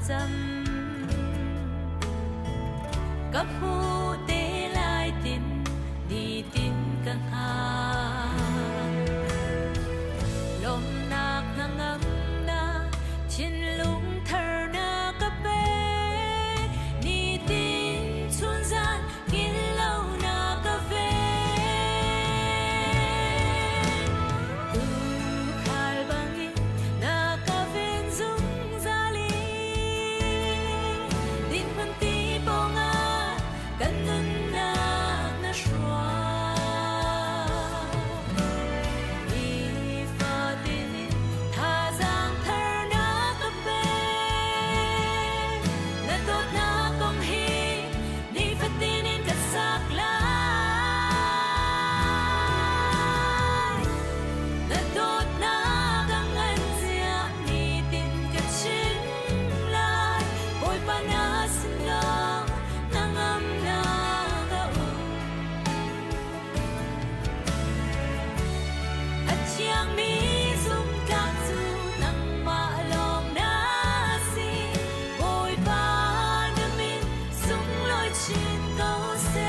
cam. Ka hmu te lai tin nitin ka hngak. Lawmnak hnangamnak thinlung thar na ka pek. Nitin chunzan hngilh na ka ven. Tuukhal bangin na ka ven zungzal i dinhmun ti pawngah kan nunnak na hruai. Nifatin in thazaang thar na ka pek. Na dawtnak kong hi nifatin in ka sak lai. Na dawtnak a ngan zia nitin ka chim lai. Bawipa na sin lawng hnangamnak a um. A thiangmi zumhtlak cu nangmah lawng na si. Bawipa na min sunglawi chin ko seh.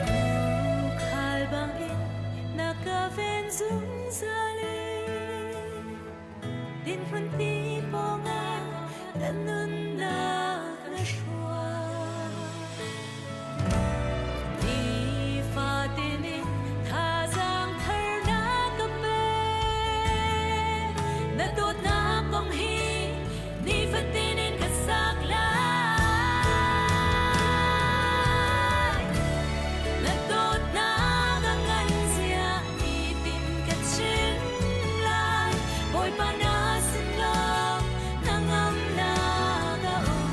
Tuukhal bangin na ka ven zungzal i dinhmun ti pawngah ka nunnak na hruai. Nifatin in thazaang thar na ka pek. Na dawtnak kong hi nifatin in ka sak lai. Na dawtnak a ngan zia nitin ka chim lai. Bawipa na sin lawng hnangamnak a um.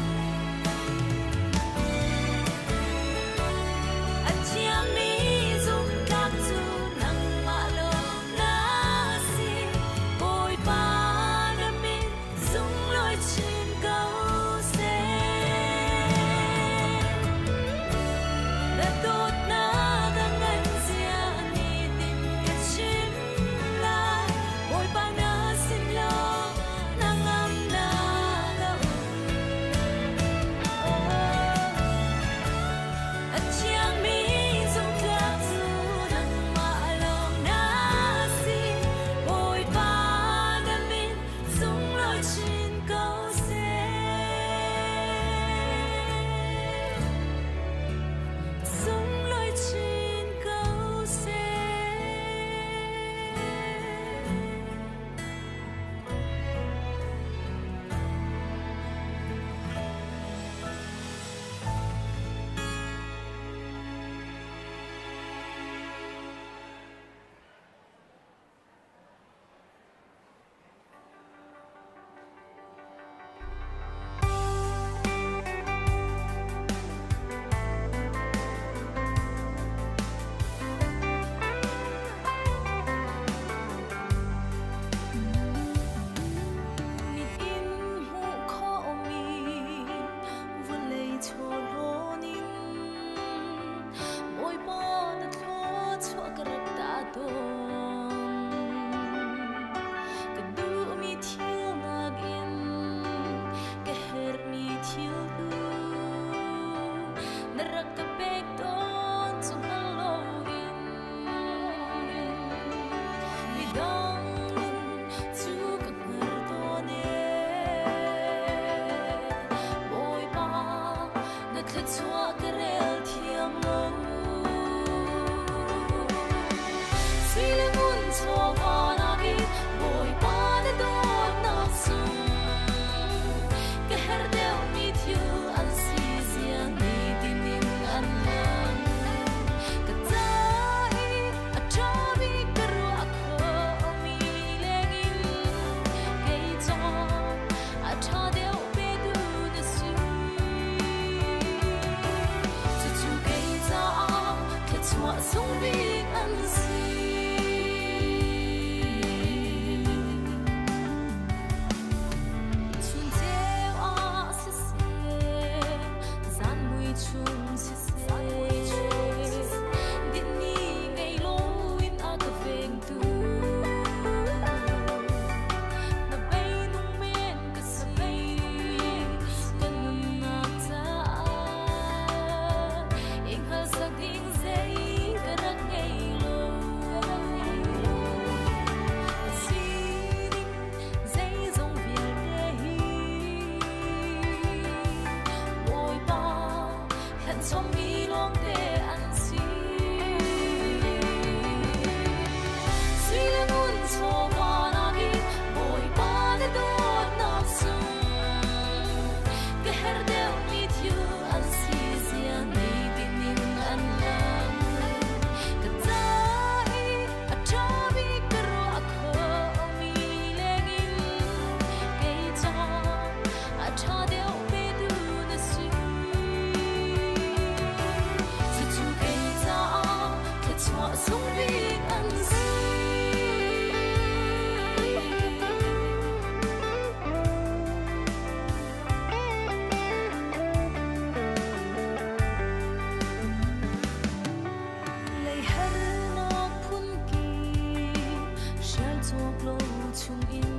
cawk lo chungin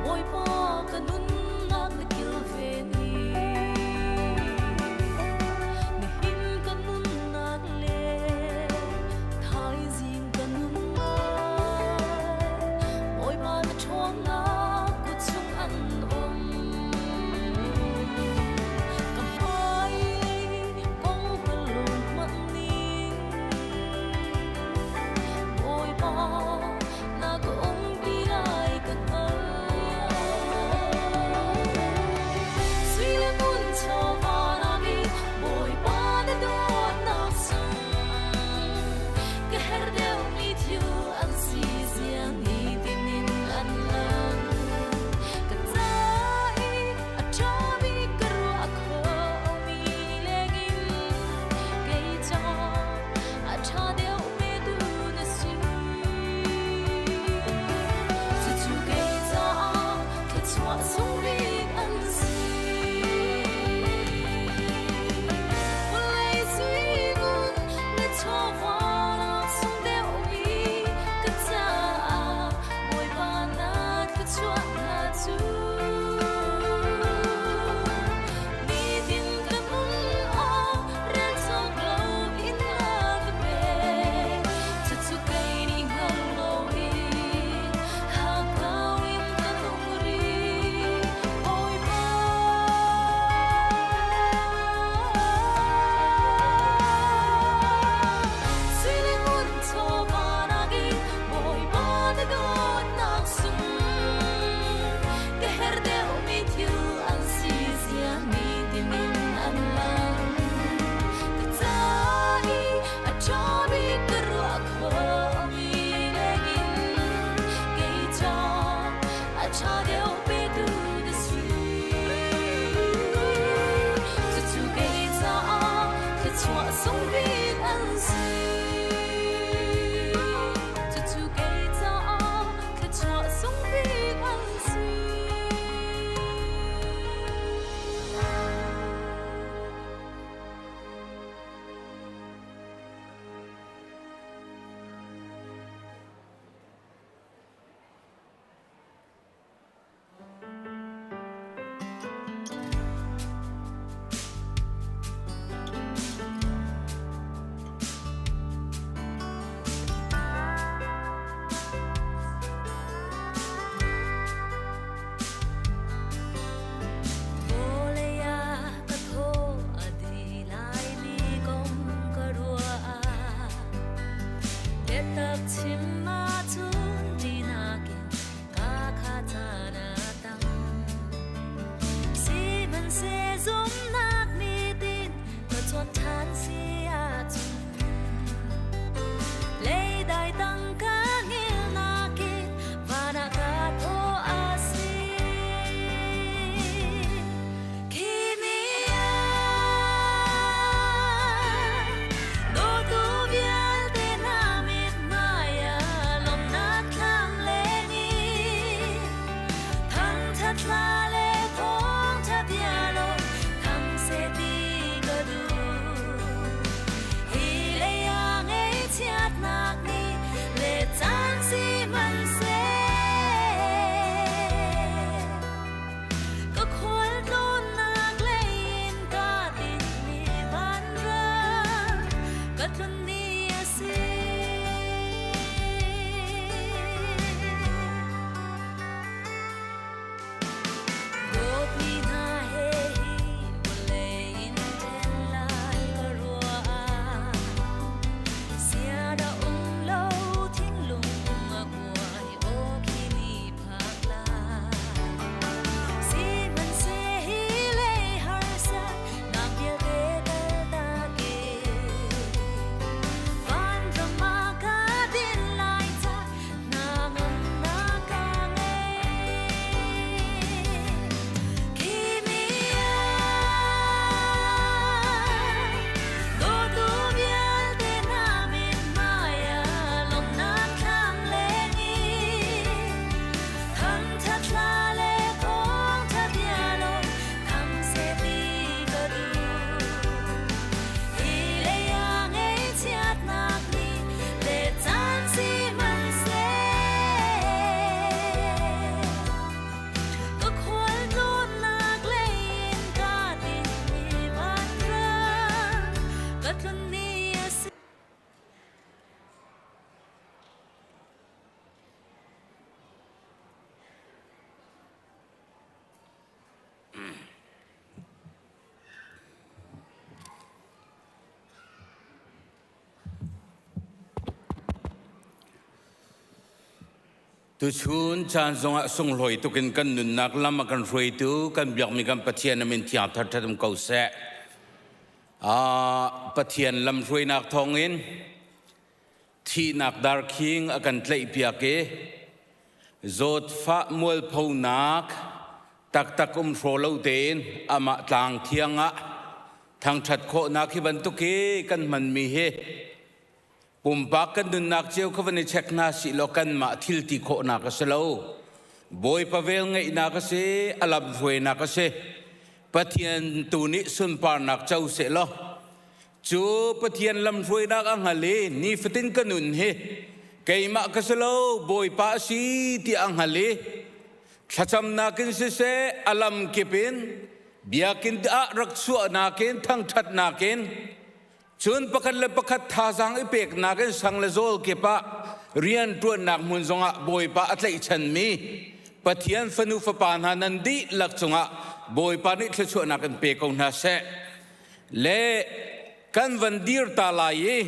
Bawipa ka nunnak na kilven i nihin ka nunnak le thaizing ka nunnak Bawipa na ṭhawnnak kut chung an um. Ka hmai kong hngal lo hmanh ning Bawipa na ka umpi. Tuchun caan zongah sunglawi tukin kan nunnak lam a kan hruaitu kan biakmi kan Pathian a min thiang thar um ko seh. Pathian lamhruainak thawngin thihnak darkhing a kan tlaihpiak i zawtfah mualphonak taktak um hraw lo tein amah tlang thiang ah thangṭhat khawhnak hi bantuk hi kan hmanmi hi Pumpak kan nunnak cio kha van i check hna sih law kanmah thil ti khawhnak a si lo. Bawipa vel ngeihnak a si, a lamhruainak a si. Pathian tu nih sunparnak co seh law cu Pathian lamhruainak a hngal i nifatin ka nun hi keimah ka si lo Bawipa a si ti a hngal i thlacamnak in siseh a lam kip in biakinn ah rak chuahnak in thangṭhatnak in Cun pakhat le pakhat thazaang i peknak in sang le zawl kip ah rianṭuannak hmun zongah Bawipa a tlaihchanmi Pathian fanu fapa hna nan dihlak cungah Bawipa nih thluachuahnak in pe ko hna seh. Le kan van dir ta lai i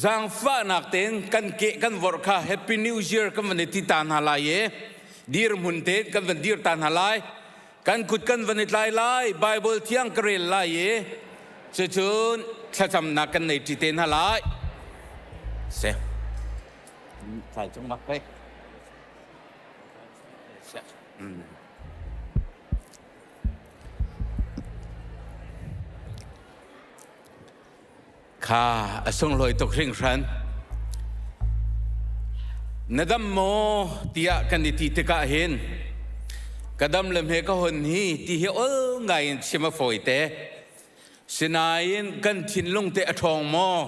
zaangfahnak tein kan ke kan vorh kha Happy New Year kan van i ti ta hna lai i dirhmun tein kan van dir ta hna lai. Kan kut kan van i tlai lai, Bible thiang ka rel lai i cucun thlacamnak kan nei ṭi te hna lai. Se. Tlai cung bak pei. Se. Kha a sunglawi tuk hringhran. Na dam maw tiah kan i ti tikah hin ka dam le hme ka hon hi ti hi ol ngai in chim a fawi te. Sinain kan thinlung te a ṭhawng maw?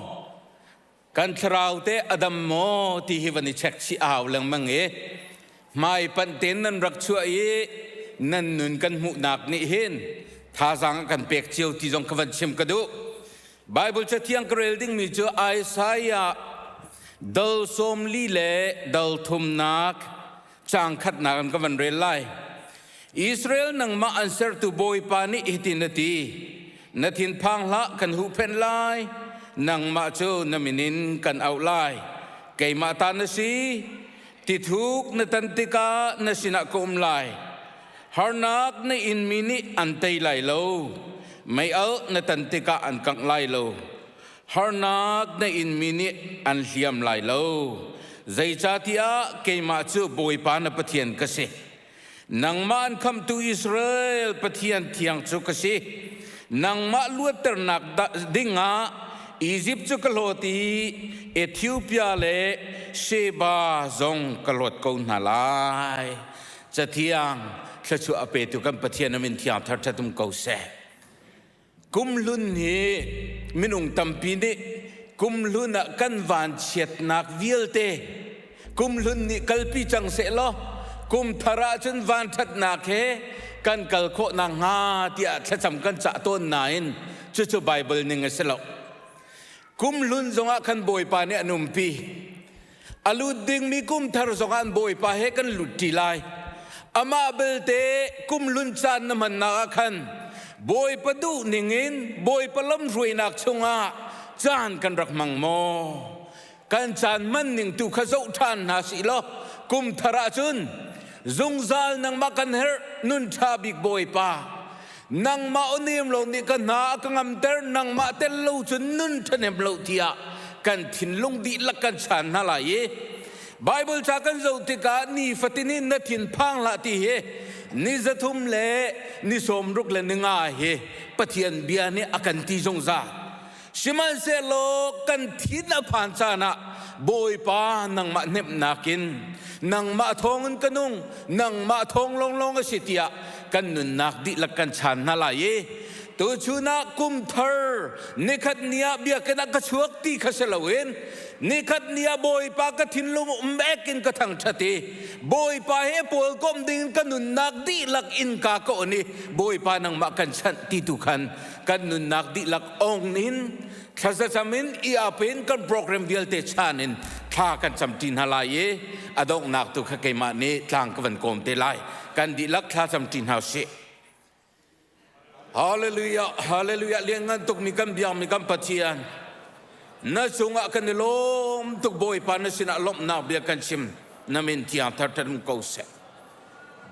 Kan thlarau te a dam maw ti hi van i check chih a hau lengmang i hmai panh tein nan rak chuah i nan nun kan hmuhnak nih hin thazaang a kan pek cio ti zong ka van chim ka duh. Bible cathiang ka rel dingmi cu Isaiah dal 40 le dal thumnak caang khatnak in ka van rel lai. Israel nangmah an sertu Bawipa nih hitin a ti, Na thinphang hlah kan huhphenh lai, nangmah cu na min in kan auh lai. Keimah ta na si, tithuk na tan tikah na sinah ka um lai. Harnak na inmi nih an tei lai lo, mei-alh na tan tikah an kangh lai lo. Harnak na inmi nih an hliam lai lo. Zeicahtiah keimah cu Bawipa na Pathian ka si. Nangmah an khamhtu Israel Pathian thiang cu ka si. Nangmah luatternak dingah Izipt cu ka hlawt i Ethiopia le Sheba zong ka hlawt ko hna lai. Cathiang thluachuah a petu kan Pathian a min thiang thar ṭhat um ko seh. Kumhlun hi minung tampi nih kumhlun ah kan vanchiatnak vialte kumhlun nih kalpi cang sehlaw kumthar ahcun vanṭhatnak he kan kal khawh nakhnga tiah thlacam kan cah tawn nain cucu Baibal ning a si lo. Kumhlun zongah khan Bawipa nih an umpi. A lut dingmi kum thar zongah an Bawipa he kan lut ṭi lai. Amah belte kumhlun caan na hmannak ah khan Bawipa duh ningin Bawipa lamhruainak chungah caan kan rak hmang maw? Kan caan hman ning tu kha zoh ṭhan hna sih law kum thar ahcun zungzal nangmah kan herh nun ṭha bik Bawipa nangmah aw lo nih ka hna a ka ngamter nangmah tel lo cun nun ṭhahnem lo tiah kan thinlung dihlak kan chan hna lai i Bible ca kan zoh tikah nifatin in na thin phang hlah ti hi ni 3 le ni 60 le ni nga hi Pathian bia nih a kan ti zungzal Sihmanhsehlaw kan thin a phan caan ah Bawipa nangmah hnemhnak in nangmah thawngin ka nung nangmah thawng lawnglawng a si tiah kan nunnak dihlak kan chan hna lai i tuchun ah kum thar nikhat ni ah biakinn ah ka chuak ti kha si loin nikhat ni ah Bawipa ka thinlung um ek in ka thangṭhat i Bawipa he pawl komh ding ka nunnak dihlak innka ka on i Bawipa nangmah kan chanh ti tu khan kan nunnak dihlak ong in thlazacam in i ap in kan program vialte chan in thla kan camṭi hna lai i a donghnak tu kha keimah nih tlang ka van kawm te lai. Kan dihlak thla camṭi hna usih. Hallelujah, hallelujah. Lianngan tukmi kan biakmi kan Pathian na cungah kan i lawm tuk. Bawipa, na sinah lawmhnak bia kan chim. Na min thiang thar um ko seh.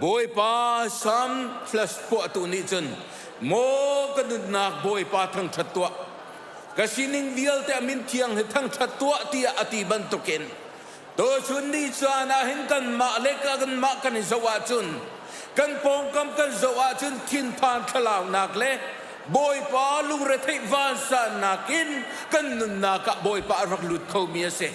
Bawipa Salm plus phuahtu nih cun maw ka nunnak Bawipa thangṭhat tuah ka sining vialte a min thiang hi thangṭhat tuah tiah a ti bantukin tuchun ni caan ah hin kanmah le kanmah kan i zoh ahcun kan pawngkam kan zoh ahcun thinphan thlalaunak le Bawipa lungretheih vansannak in kan nunnak ah Bawipa a rak lut khomi a si.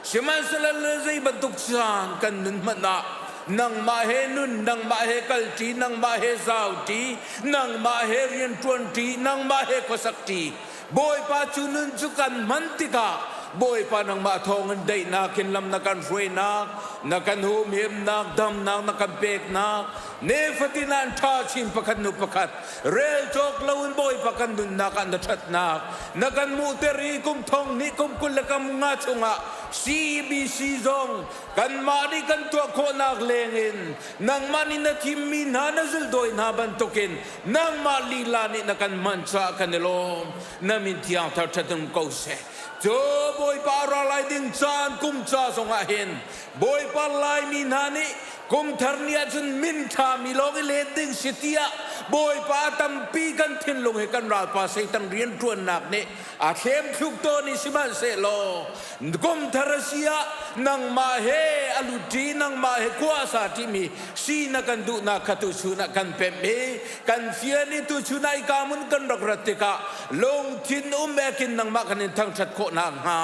Sihmanhsehlaw zei bantuk caan kan nun hmanh ah nangmah he nun, nangmah he kalṭi, nangmah he zauṭi, nangmah he rianṭuanṭi, nangmah he khuasakṭi, Bawipa cu nun cu kan hman tikah Bawipa nangmah thawngin daihnak in lam na kan hruainak, na kan humhimnak, damnak na kan peknak, nifatin ah ṭha chin pakhat hnu pakhat rel cawk loin Bawipa kan nunnak ah na ṭhatnak na kan hmuhter i kum thong hnih kum 20 le kam nga chungah CBC zong kanmah nih kan tuah khawhnak lengin nangmah nih na thimmi hna na zuldawi hna bantukin nangmah lila nih na kan hman caah kan i lawm. Na min thiang thar ṭhat um ko seh. Cu Bawipa ra lai ding caan kum ca zongah hin Bawipa Laimi hna nih kum thar ni ahcun min ṭhami lawng i let ding si tiah Bawipa tampi kan thinlung he kan ralpa Satan rianṭuannak nih a thlem thluk tawn i sihmanhsehlaw kum thar a si ah nangmah he a lut ṭi nangmah he khua a sa ṭimi si na kan duhnak kha tuchun ah kan pemh i kan fian i tuchun ah ika mun kan rak rat tikah lungthin um ekin nangmah kan in thangṭhat khawh nakhnga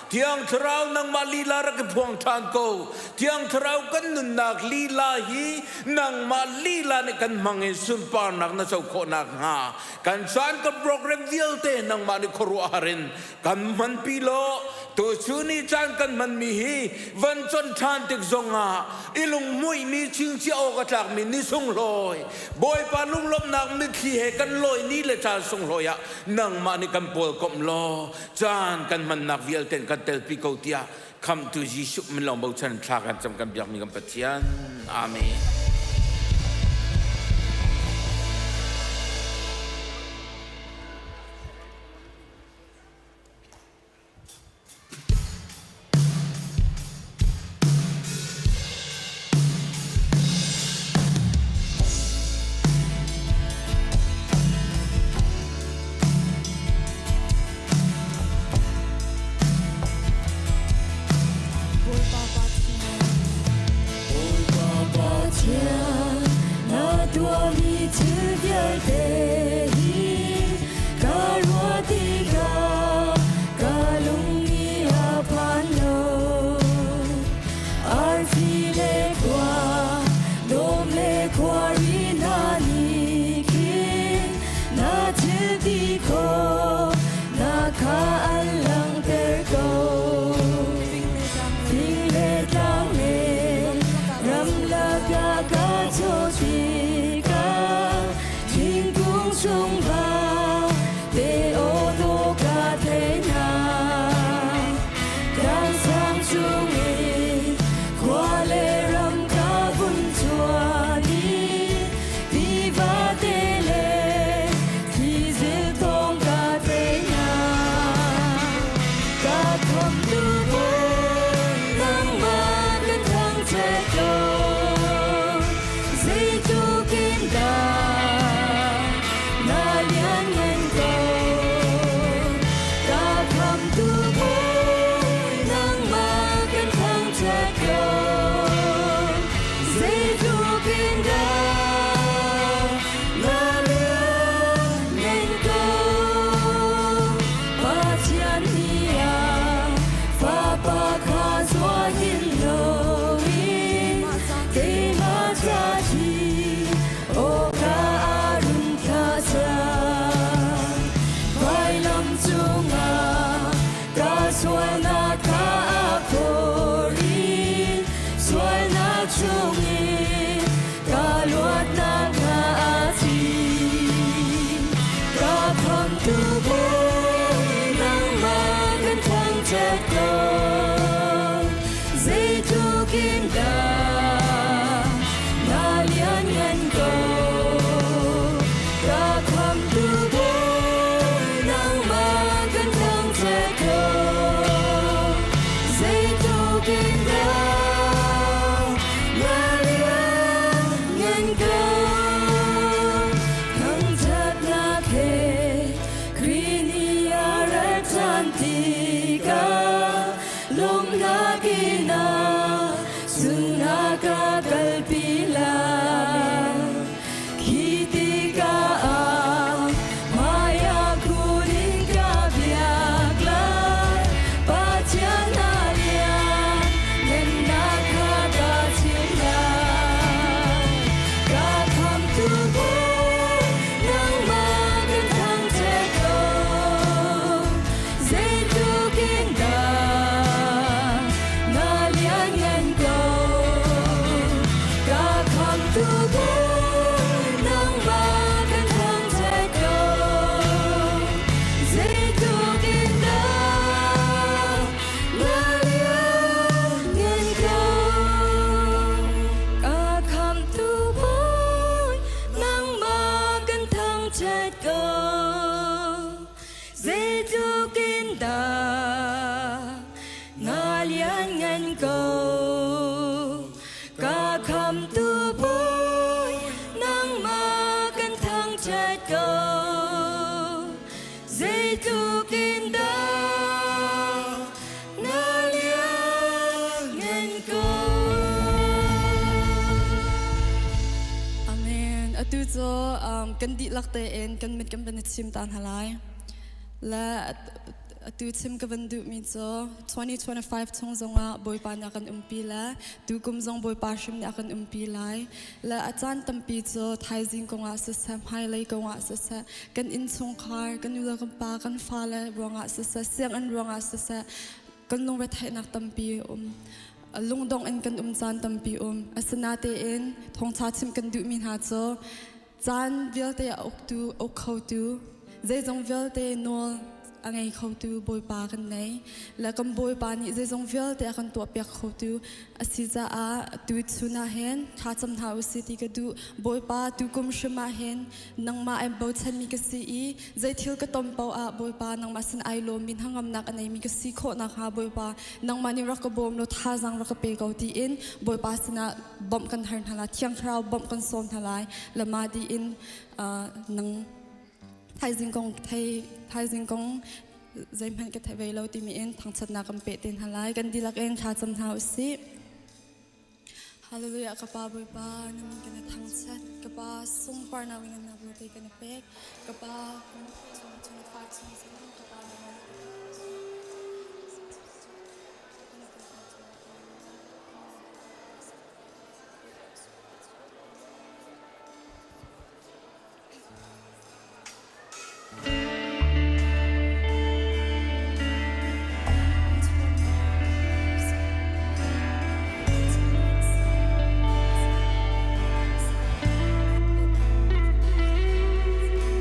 Thiang Thlarau nangmah lila rak i phuang ṭhan ko. Thiang Thlarau kan nunnak lila hi nangmah lila nih kan hmang in sunparnak na co khawh nakhnga kan caan kan program vialte nangmah nih khuaruahhar in kan hmanpi law tuchun i caan kan hmanmi hi van con ṭhan tik zongah i lunghmuihmi chingchiah awk a tlakmi ni sunglawi Bawipa lunglawmhnak mitthli he kan lawi ni le caan sunglawi ah nangmah nih kan pawl komh law caan kan hmannak vialte kan telpi ko tiah khamtu Jesuh min lawng bochan thla kan cam kan biakmi kan Pathian. Amen. Bawipa Pathian, na tuahmi thil vialte hi ka ruah tikah ka lung nih a phan lo. Arfi le khua, dawm le khuari hna nih khin na thil ti khawh na kha an langhter ko. Fing le tlang le ramlak ah ka chaw tikah thingkung chung va te aw dawh ka thei hna. Tlangsang chungin khua le ram ka vun chuan i tiva te le thlizil thawng ka thei hna. Ka thuamtu nangmah kan thangṭhat ko. Zeitluk in dah na lianngan ko. Ka khamtu nangmah kan thangṭhat ko. Zeitluk in dah na lianngan ko. Pathian nih a Fapa kha zuah hin loin. Cun na ka kalpi lai. Khi tikah ah hmaiah kun in ka biak lai. Pathian na lian, ngennak kha ka chim lai. Ka khamtu Bawi, nangmah kan thangṭhat ko. Zeitluk in dah na lianngan ko. Ka khamtu Bawi, nangmah kan thangṭhat ko. Zeitluk in dah na lianngan ko. Ka khamtu Bawi, nangmah kan thangṭhat ko. Zeitluk in dah na lianngan ko. Ka khamtu Bawi, nangmah kan thangṭhat ko. Zeitluk in dah na lianngan ko. Amen. Atu cu kan dihlak tein kan mit kan van i chim ta hna lai. Le atu chim ka van duhmi cu 2025 chung zongah Bawipa nih a kan umpi le tukum zong Bawipa hrim nih a kan umpi lai. Le a caan tampi cu thaizing kongah siseh, hmailei kongah siseh, kan innchungkhar, kan nu le kan pa, kan fale ruangah siseh, sianginn ruangah siseh, kan lungretheihnak tampi um. Lungdong in kan um caan tampi um. Asinatein thawngṭha chim kan duhmi hna cu caan vialte a uktu, uk khotu, zeizong vialte nawl a ngei khotu Bawipa kan nei. Le kan Bawipa nih zeizong vialte a kan tuahpiak khotu a si caah tu chun ah hin thlacam hna usih ti ka duh. Bawipa tu kum hrim ah hin nangmah ai bochanmi ka si i zeithil ka ton paoh ah Bawipa nangmah sin ai lawmmi hnangamnak a neimi ka si khawh nakhnga Bawipa nangmah nih rak ka bawm law thazaang rak ka pe ko tiin Bawipa sinah bawmh kan har hna lai. Thiang Thlarau bawmh kan sawm hna lai. Lama tiin nang thaizing kong thei thaizing kong zeihmanh ka thei ve lo timi in thangṭhatnak kan peh te hna lai. Kan dihlak in thlacam hna usih. Hallelujah ka pa Bawipa na min kan i thangṭhat. Ka pa sungparnak le ngannak vialte kan i pek. Ka pa chung chung fa chung ka pa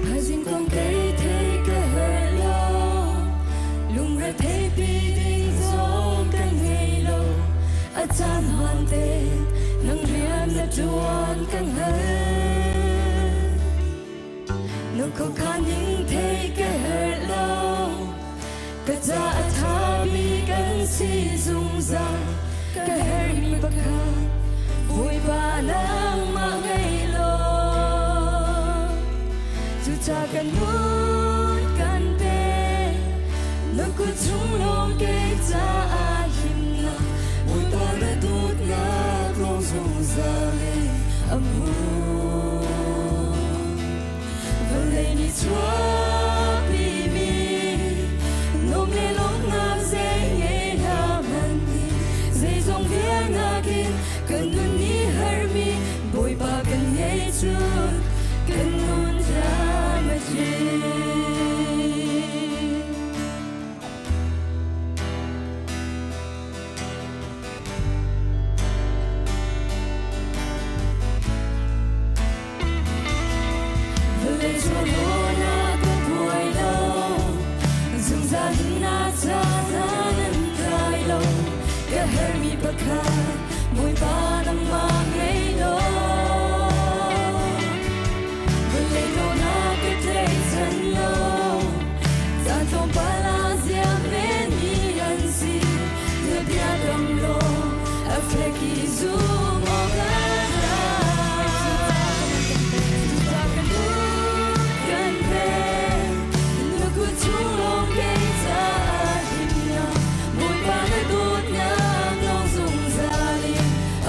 Thaizing kong kei thei ka herh lo lungre theipi ding zong ka ngei lo a caan hmaan te nang rian na ṭuan ka hngal na khuakhan ning thei ka herh lo ka ca a ṭhami kan si zungzal ka herhmi pakhat Bawipa nangmah ngei law cuca kan nun kan pe na kut chung lawng kei caah himnak Bawipa na dawtnak lawng zungzal in a hmu vawlei nih chuahpimi nuam le lawmhnak zei ngei hna hmanh nih zeizong vialnak in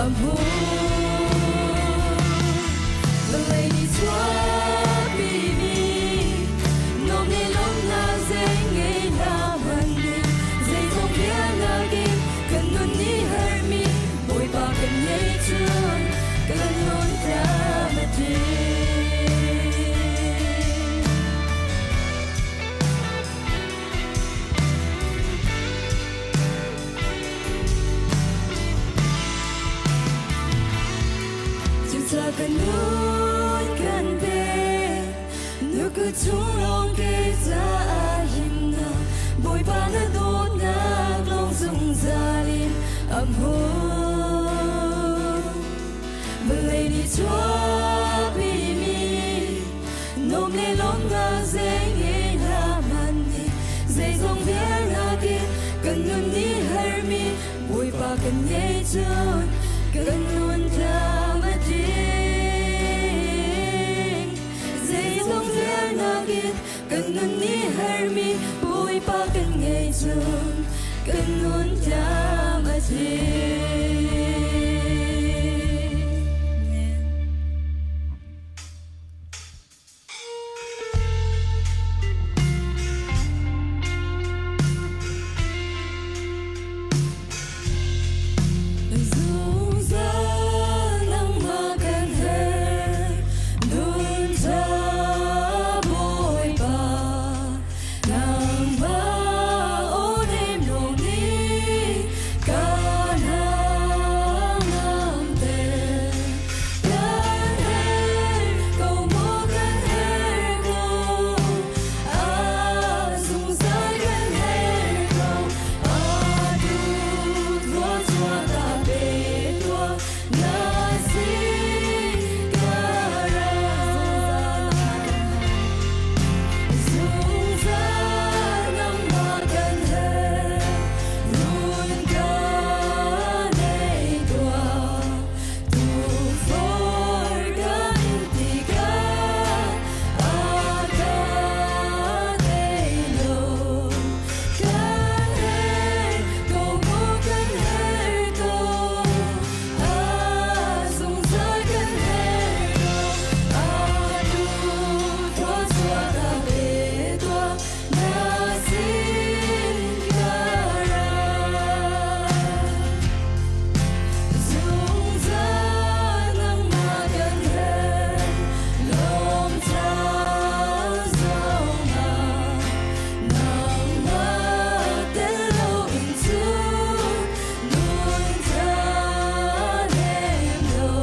A hmu. Vawlei nih chuahpimi nuam le lawmhnak zei ngei hna hmanh nih zeizong vialnak in kan nun nih herhmi Bawipa kan ngei cun kan nun tlam a tling. Cucaah kan nun kan pek, nuku chung lawng ke caah himnak, Bawipa na dawtnak lawng zungzal in a hmun. Vawlei nih chuahpimi Nuam le lawmnak zei ngei hlah hmanh nih zeizong vialnak in kan nun nih herhmi Bawipa kan ngei cun kan nun tlam a tling. Zeizong vialnak in kan nun nih herhmi Bawipa kan ngei cun kan nun tlam a tling. Amen. Zungzal nangmah kan herh, nun ṭha Bawipa. Nangmah aw nem lawng nih kan hangamter. Kan herh ko maw kan herh ko, a zungzal kan herh ko, atu thluachuah ta pe tuah na sin ka ra. Zungzal nangmah kan herh, run ka nei tuah. Tufor kan tikah a ka tei lo. Kan herh ko maw kan herh ko, a zungzal kan herh ko. Atu thluachuah ta pe tuah na sin ka ra. Zungzal nangmah kan herh, lawm caan zongah nangmah tel loin cun nun caan nem lo.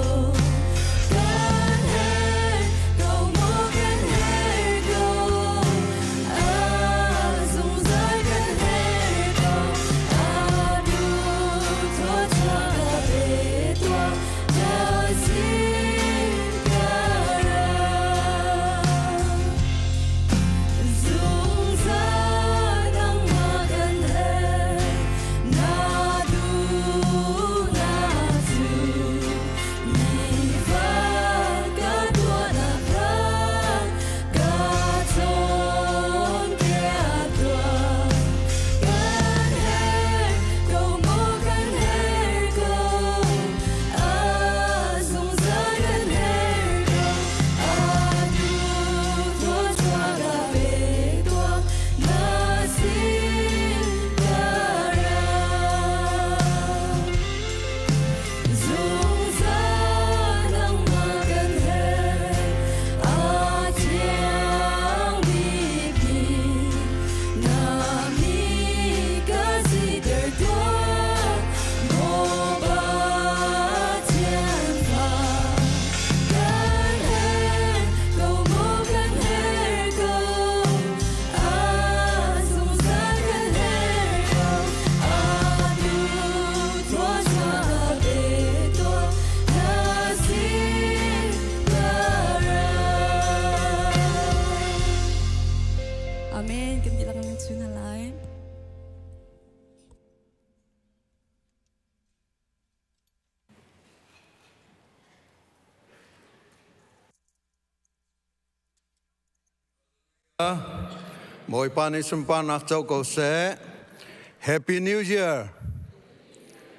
Kan herh ko maw kan herh ko, a zungzal kan herh ko, atu thluachuah ka pe tuah na sin ka ra. Zungzal nangmah kan herh, na duhnak cu nifa ka tuahnak kha ka cawnpiak tuah. Kan herh ko maw kan herh ko, a zungzal kan herh ko, atu thluachuah ka pe tuah na sin ka ra. Zungzal nangmah kan herh, a thiang bikmi na mi ka siter tuah, maw Pathian fa. Kan herh ko maw kan herh ko, a zungzal kan herh ko, atu thluachuah ka pe tuah na sin ka ra. Amen. Kan dihlak in chun hna lai. Bawipa nih sunparnak co ko seh. Happy New Year.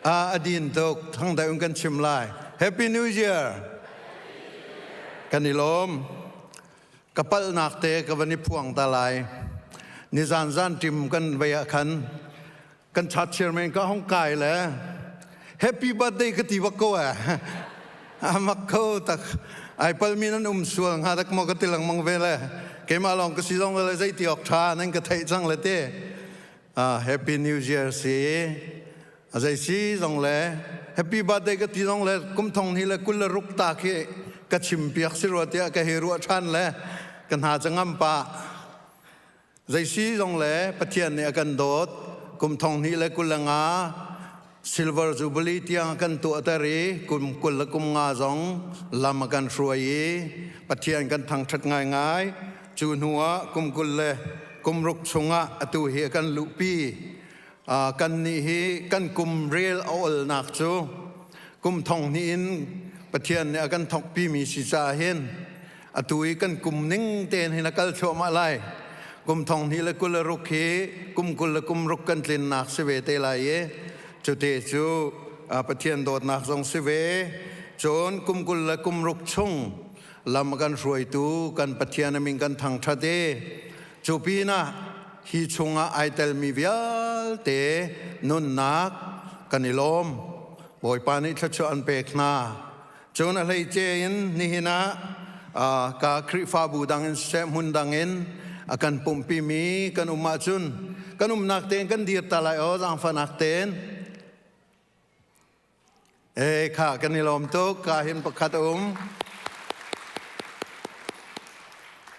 A din tuk thang deuh in kan chim lai. Happy New Year. Kan i lawm. Ka palhnak te ka van i phuang ta lai. Nizan zan tim kan vei ah khan kan chat chairman ka hong kai le happy birthday ka ti bak ko eh. Amak kho tak ai palmi nan um sual hnga dak maw ka ti lengmang ve le keimah lawng ka si zong le zei ti awk ṭha nan ka theih cang le te. Happy New Year si. A zei si zong le happy birthday ka ti zong le kum thong ni le 26 ta khi ka chim piak si rua tiah ka hi ruah ṭhan le ka hna ca ngam pa. Zei si zong le Pathian nih a kan dawt kum thong hnih le 25 Silver Jubilee tiang a kan tuahter i kum 25 zong lam a kan hruai i Pathian kan thangṭhat ngaingai. Cu hnu ah kum 26 chungah atu hi a kan luhpi. Kan nih hi kan kum rel a olnak cu kum thong hnih in Pathian nih a kan thawkpimi si caah hin atu i kan kum ning tein hin a kal thluahmah lai. Kum 2026 hi kum 26 kan tlinnak si ve te lai i cute cu Pathian dawtnak zong si ve. Cun kum 26 chung lam a kan hruaitu kan Pathian a min kan thangṭhat i cu pinah hi chungah ai telmi vialte nunnak kan i lawm. Bawipa nih thluachuah an pek hna. Cun a hleice in nihin ah ka Khrihfabu dang in siseh hmun dang in a kan pumhpimi kan um ahcun kan umnak tein kan dir ta lai aw zaangfahnak tein. E kha kan i lawm tuk ka hin pakhat a um.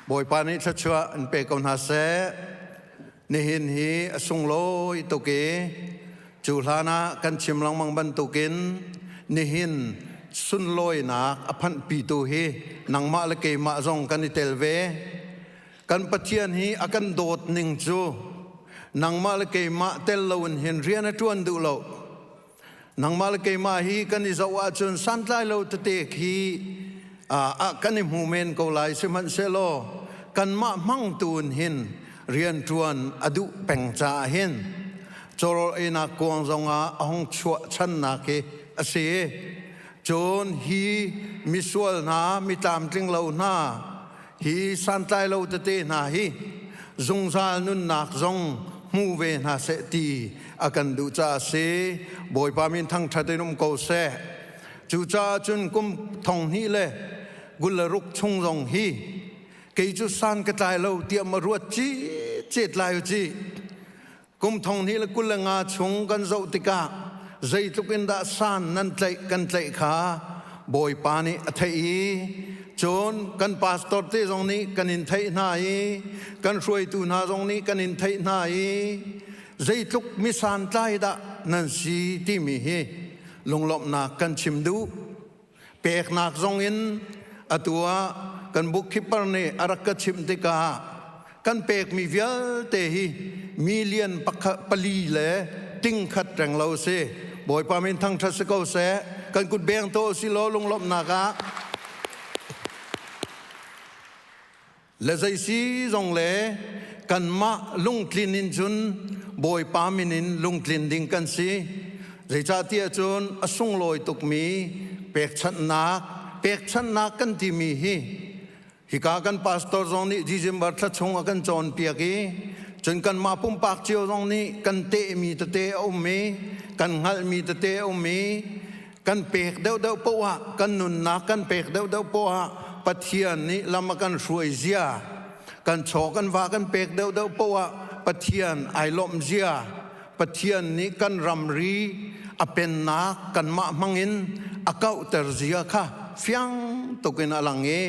Bawipa nih thluachuah an pe ko hna seh. Nihin hi a sunglawi tuk i cu hlan ah kan chim lengmang bantukin nihin sunlawinak a phanhpitu hi nangmah le keimah zong kan i tel ve. Kan Pathian hi a kan dawt ning cu nangmah le keimah tel loin hin rian a ṭuan duh lo. Nangmah le keimah hi kan i zoh ahcun santlai lo tete khi kan i hmu men ko lai sihmanhsehlaw kanmah hmangtu in hin rianṭuan a duh peng caah hin cawrawl einak kuang zongah a hung chuah channak hi a si. Cun hi misual hna, mi tlamtling lo hna, hi santlai lo tete hna hi zungzal nunnak zong hmu ve hna seh ti a kan duh caah a si. Bawipa min thangṭhat in um ko seh. Cucaah cun kum 2026 chung zong hi kei cu san ka tlai lo tiah ma ruat ci cet lai u ci. Kum 2025 chung kan zoh tikah zeitluk in dah san nan tlaih kan tlaih kha Bawipa nih a theih i cun kan pastor te zong nih kan in theih hna i kan hruaitu hna zong nih kan in theih hna i zeitluk misantlai dah nan si timi hi lunglawmhnak kan chim duh. Peknak zong in atu ah kan bookkeeper nih a rak ka chimh tikah kan pekmi vialte hi million pali le ting khat reng lo si. Bawipa min thangṭhat si ko seh. Kan kut beng to si law lunglawmhnak ah le zei si zong le kanmah lungtlin in cun Bawipa min in lungtlin ding kan si. Zeicahtiah cun a sunglawi tukmi pekchanhnak pekchanhnak kan timi hi hika kan pastor zong nih December thla chung a kan cawnpiak i cun kanmah pumpak cio zong nih kan tehmi tete a um i kan hngalhmi tete a um i kan pek deuhdeuh poah ah kan nunnak kan pek deuhdeuh poah ah Pathian nih lam a kan hruai zia kan chaw kan va kan pek deuhdeuh poah ah Pathian ai lawmh zia Pathian nih kan ramri a pennak kanmah hmangin a kauhter zia kha fiang tukin a lang i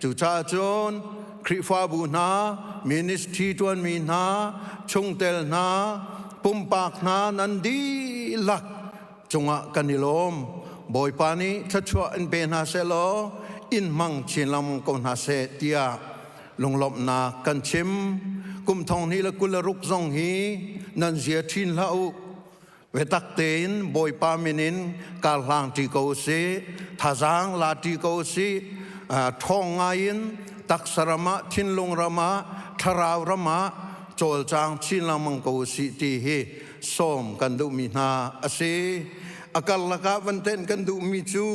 cucaah cun Khrihfabu hna ministry ṭuanmi hna chungtel hna pumpak hna nan dihlak cungah kan i lawm. Bawipa nih thluachuah in pe hna seh law in hmang chin lengmang ko hna seh tiah lunglawmhnak kan chim. Kum 2026 zong hi nan zia ṭhin hlah u. Biatak tein Bawipa min in kar hlang ṭi ko usih, thazaang la ṭi ko usih, ṭhawng ngai in taksa ram ah, thinlung ram ah, thlarau ram ah cawlcang chin lengmang ko usih ti hi sawm kan duhmi hna a si. A karlak ah van tenh kan duhmi cu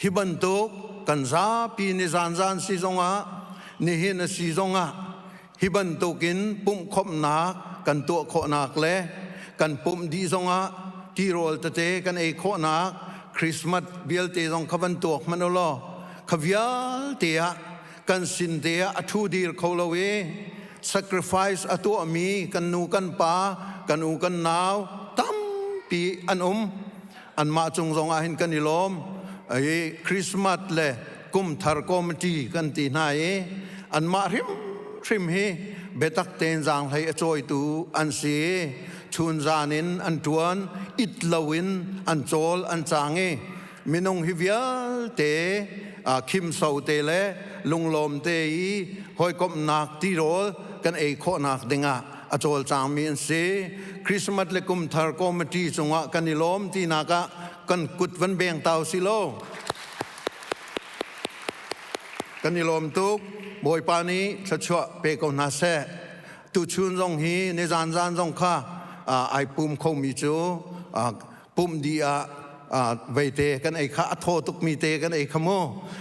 hi bantuk kan zapi ni zanzan si zongah nihin a si zongah hi bantukin pumhkhawmhnak kan tuah khawhnak le kan pumh dih zongah tirawl tete kan ei khawhnak Christmas vialte zong kha van tuak hmanh u law kha vialte ah kan sin te ah a ṭhu dir kho lo i sacrifice a tuahmi kan nu kan pa kan u kan nau tampi an um. Anmah cung zong ah hin kan i lawm. I Christmas le kum thar committee kan ti hna i anmah hrimhrim hi biatak tein zaanghlei a cawitu an si i chunzan in an ṭuan, it loin an cawl an cang i minung hi vialte khimso te le lunglawm te i hawikomhnak tirawl kan ei khawhnak dingah a cawlcangmi an si. Christmas le kum thar committee cungah kan i lawm tinak ah kan kut van beng tau si lo. Kan i lawm tuk. Bawipa nih thluachuah pe ko hna seh. Tuchun zong hi nizan zan zong kha ai pum khomi cu pumh dih ah veite kan ei kha a thaw tukmi te kan ei kha mu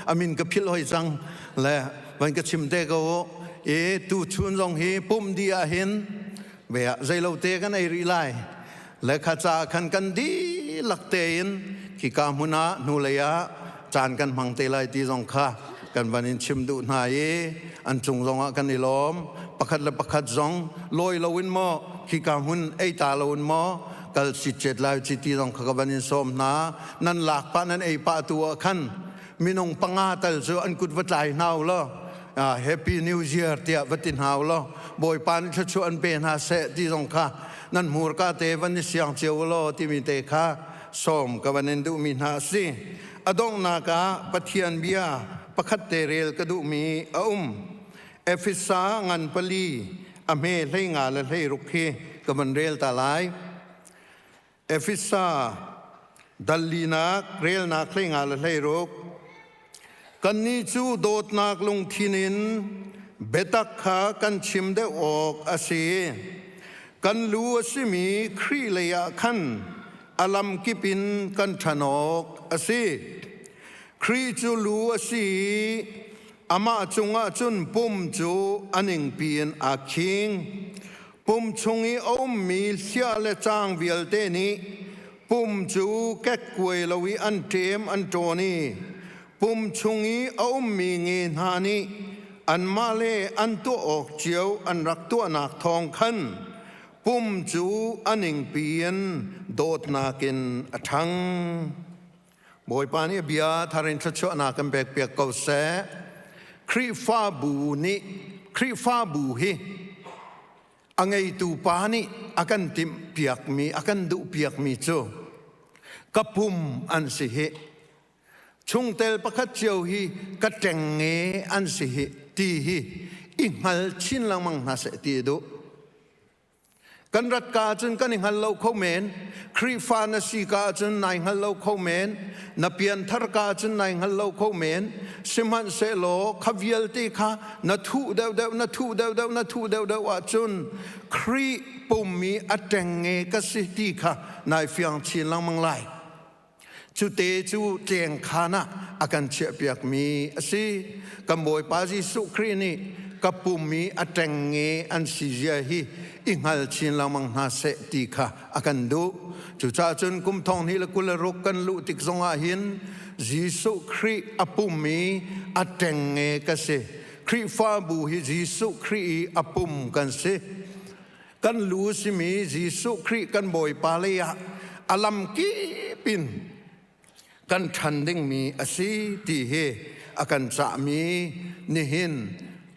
amin ka philh hoi cang le van ka chim te ko i tu chun zong hi pumh dih ah hin ve ah zeilo te kan ei rih lai le kha ca khan kan dihlak tein khika hmun ah hnulei ah caan kan hmang te lai ti zong kha kan van in chim duh hna i an cung zong ah kan i lawm pakhat le pakhat zong lawi loin maw khika hmun ei ta loin maw kal citcet lai ci ti zong kha ka van in sawm hna nan lak pah nan ei pah tu ah khan minung panga tal cu an kut va tlai hna u law happy new year tiah va ti hna u law bawipa nih thluachuah an pe hna seh ti zong kha nan hmurka te van i siang cio u law timi te kha sawm ka van in duhmi hna a si a donghnak ah Pathian bia pakhat te rel ka duhmi a um Efesa ngan pali a hme hlei nga le hlei ruk hi ka van rel ta lai. Efesa dal linak relnak hlei nga le hlei ruk Kannih cu dawtnak lungthin in biatak kha kan chim deuh awk a si. Kan lu a simi Khrih lei ah khan a lamkip in kan ṭhan awk a si. Khrih cu lu a si i amah cungah cun pum cu a ningpi in aa khing. Pum chung i a ummi hliah le caang vialte nih pum cu kekkuai lo i an ṭem an ṭawn i pum chung i a ummi nge hna nih anmah le an tuah awk cio an rak tuahnak thawng khan pum cu a ningpi in dawtnak in a ṭhang. Bawipa nih bia thar in thluachuahnak kan pekpiak ko seh. Khrihfabu nih Khrihfabu hi a ngeitu pa nih a kan timhpiakmi a kan duhpiakmi cu ka pum an si hi chungtel pakhat cio hi ka ṭengnge an si hi ti hi i hngal chin lengmang hna seh ti a duh. Kan rat ka ahcun kan i hngal lo kho men. Khrihfa na si ka ahcun nai hngal lo kho men. Na pianthar ka ahcun nai hngal lo kho men. Sihmanhsehlaw kha vialte kha na thuh deuhdeuh, na thuh deuhdeuh, na thuh deuhdeuh ahcun Khrih pummi a ṭengnge ka si ti kha nai fiang chin lengmang lai. Cute cu tlengkhan ah a kan chiahpiakmi a si. Kan Bawipa Jesuh Khrih nih ka pum i a ṭengnge an si zia hi i hngal chin lengmang hna seh ti kha a kan duh. Cucaah cun kum thong hnih le 26 kan luh tik zongah hin Jesuh Khrih a pum i a ṭengnge ka si. Khrihfabu hi Jesuh Khrih i a pum kan si. Kan lu simi Jesuh Khrih kan Bawipa lei ah a lamkip in kan ṭhan dingmi a si ti hi a kan cahmi nihin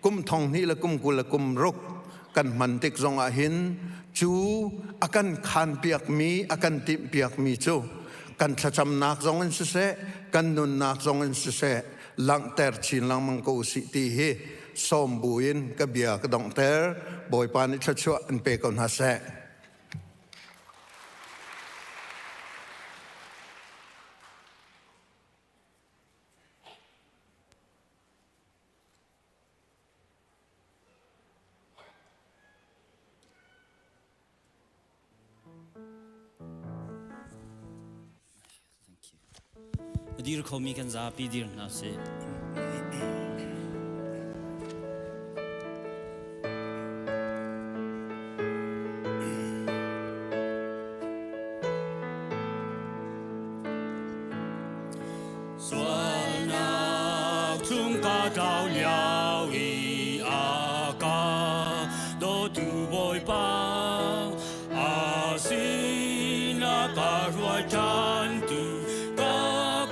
kum thong hnih le kum 20 le kum ruk kan hman tik zong ah hin cu a kan khanpiakmi a kan timhpiakmi cu kan thlacamnak zong in siseh kan nunnak zong in siseh langhter chin lengmang ko usih ti hi sawm buin ka bia ka donghter. Bawipa nih thluachuah in pe ko hna seh. A dir khomi kan zapi dir hna sih. Sualnak chung ka tlau lio i a ka dawtu Bawipa a sinah ka hruai ṭhan tu ka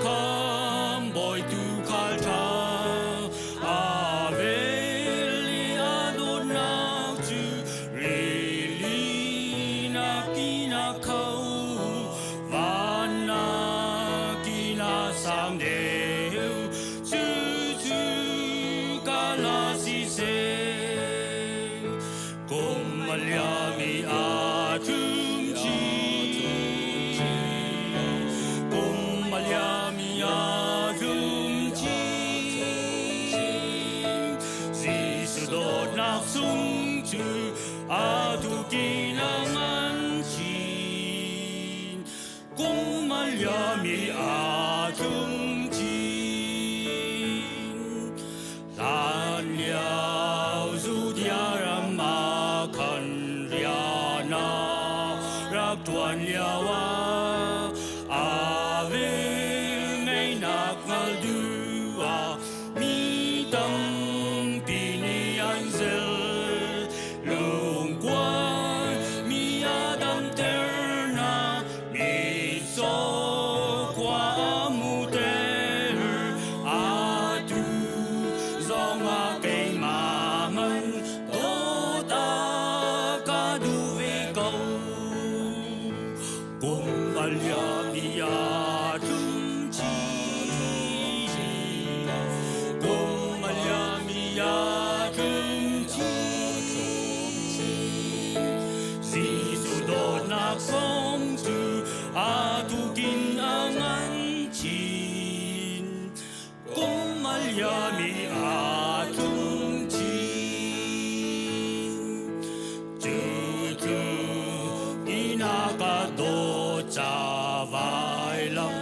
kham bawitu khal ṭha a vel i a dawtnak cu rili nak in a kho van nak in a sang deuh cucu ka la siseh kum a liam i a tlum chin kum a liam i a tlum chin Jesuh dawtnak sung cu a tukin a ngan chin kum a liam i a tlum chin hlan lio Judea ram ah khan rian a rak ṭuan lio ah a velngeihnak hngalh duh ah mi tampi nih an zelh. Lungkuai mi a damter hna, mitcaw khua a hmuhter. Atu zongah keimah man dawt a ka duh ve ko. Kum a liam i a tlum chin. Kum a liam i a tlum chin. Jesuh dawtnak song cu a tukin a ngan chin. Kum a liam i a tlum chin. Cu tluk in a ka dawt ca vailam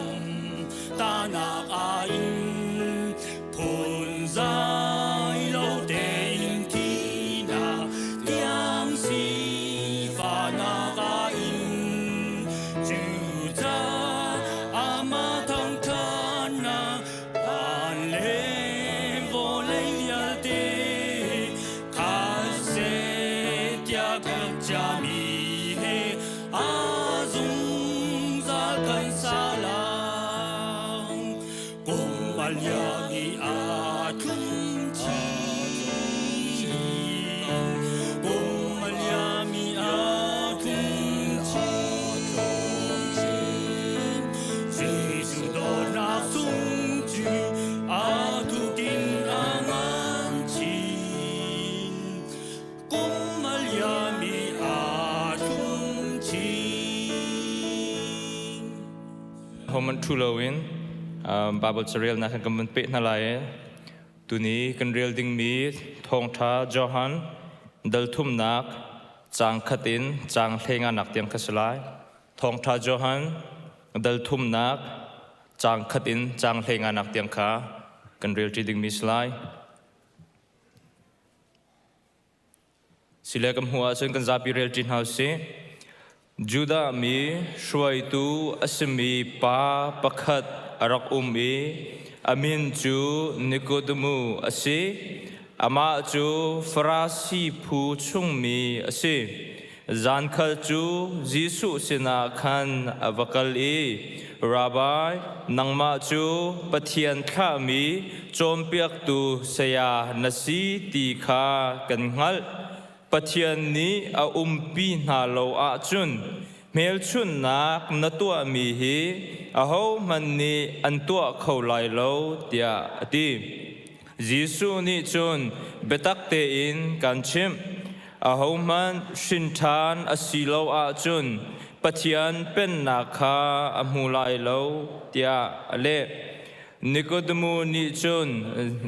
tahnak ah in phunzai lo tein thihnak tiang sifahnak ah in cucaah amah thangṭhatnak van le vawlei vialte kha seh tiah kan ciami he a zungzal kan sa lang. Kum a liam i a tlung chin. Kum a liam i a tlung chin. Jesuh dawtnak sung cu a tukin a ngan chin. Kum a liam i a tlung chin. Homan ṭhu loin Bible carelnak kan kan peh hna lai. Tuni kan rel dingmi thawngṭha Johan dal thumnak caang khat in caang hleinganak tiang kha si lai. Thawngṭha Johan dal thumnak caang khat in caang hleinganak tiang kha kan relṭi dingmi si lai. Sile kan hmuh ahcun kan zapi relṭi hna usih. Judah mi hruaitu a simi pa pakhat a rak um i a min cu Nikodemu a si. Amah cu Farasi phu chungmi a si. Zankhal cu Jesuh sinah khan a va kal i, Rabbi, nangmah cu Pathian thlahmi cawnpiaktu saya na si ti kha kan hngalh. Pathian nih a umpi hna lo ahcun hmelchunhnak na tuahmi hi ahohmanh nih an tuah kho lai lo, tiah a ti. Jesuh nih cun biatak tein kan chimh, ahohmanh hrin ṭhan a si lo ahcun Pathian Pennak kha a hmu lai lo, tiah a leh. Nikodemu nih cun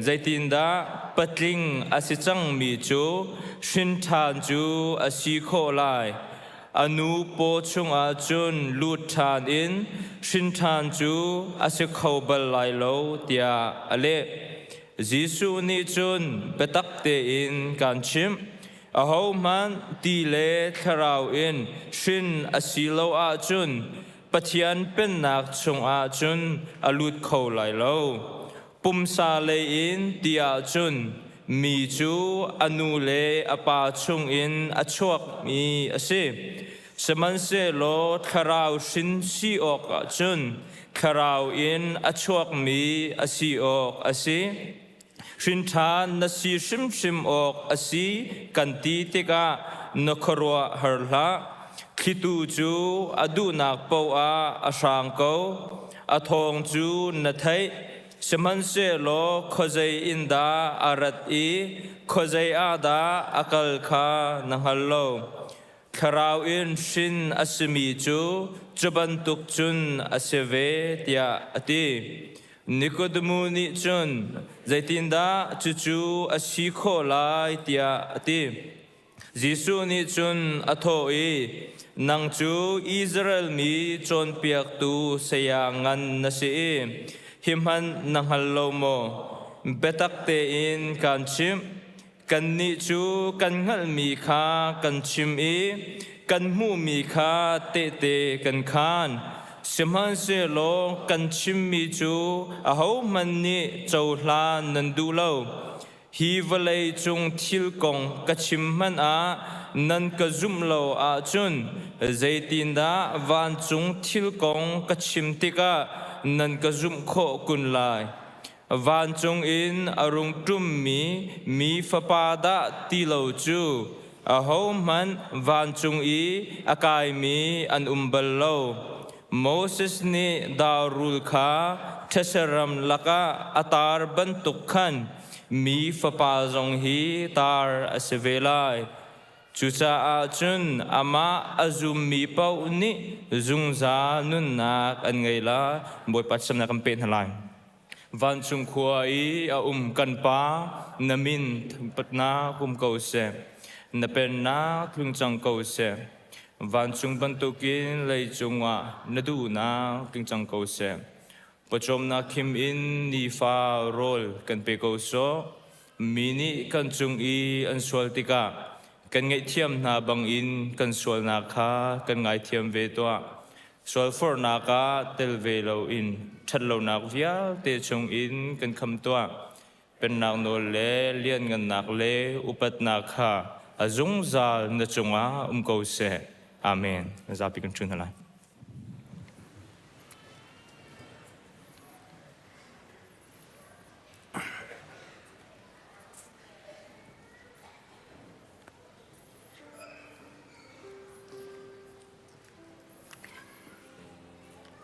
zeitindah patling a si cangmi cu hrin ṭhan cu a si khawh lai? A nu paw chungah cun lut ṭhan in hrin ṭhan cu a si kho bal lai lo tiah a leh. Jesuh nih cun biatak tein kaan chimh, ahohmanh ti le thlarau in hrin a si lo ahcun Pathian pennak chungah cun a lut kho lai lo. Pumsa lei in ti ahcun mi cu a nu le a pa chungin a chuakmi a si. Sihmanhsehlaw thlarau hrin si awkah cun thlarau in a chuakmi a si awk a si. Hrin ṭhan na si hrimhrim awk a si kan ti tikah na khuaruah har hlah. Thlitu cu a duhnak paoh ah a hrang ko. A thawng cu na theih, sihmanhsehlaw khuazei in dah a rat i khuazei ah dah a kal kha na hngal lo. Thlarau in hrin a simi cu cu bantuk cun a si ve, tiah a ti. Nikodemu nih cun, Zeitindah cucu a si khawh lai, tiah a ti. Jesuh nih cun a thawh i, Nang cu Israel mi cawnpiaktu saya ngan na si i hi hmanh na hngal lo maw? Biatak tein kaan chimh, kannih cu kan hngalhmi kha kan chim i kan hmuhmi kha tehte kan khaan. Sihmanhsehlaw kan chimmi cu ahohmanh nih cohlan nan duh lo. Hi vawlei cung thil kong ka chim hmanh ah nan ka zumh lo ahcun zeitindah vancung thil kong ka chim tikah nan ka zumh khawh kun lai? Vancung in a rung ṭummi mi Fapa dah ti lo cu ahohmanh vancung i a kaimi an um bal lo. Moses nih darrul kha ṭhese ram lakah a tar bantuk khan mi fapa zong hi tar a si ve lai. Cucaah cun amah a zummi paoh nih zungzal nunnak an ngei lai. Bawipa thiamnak kan pe hna lai. Vancung khua i a um kan Pa, na min thangṭhatnak um ko seh. Na pennak tlung cang ko seh. Vancung bantukin leicung ah na duhnak tling cang ko seh. Pawcawmnak khim in nifa rawl kan pe ko sawh. Mi nih kan cung i an sual tikah kan ngaihthiam hna bangin kan sualnak kha kan ngaithiam ve tuah. Sualforhnak ah tel ve loin ṭhatlonak vialte chungin kan kham tuah. Pennak nawl le lianngannak le upatnak kha a zungzal na cungah um ko seh. Amen. Zapi kan ṭun hna lai.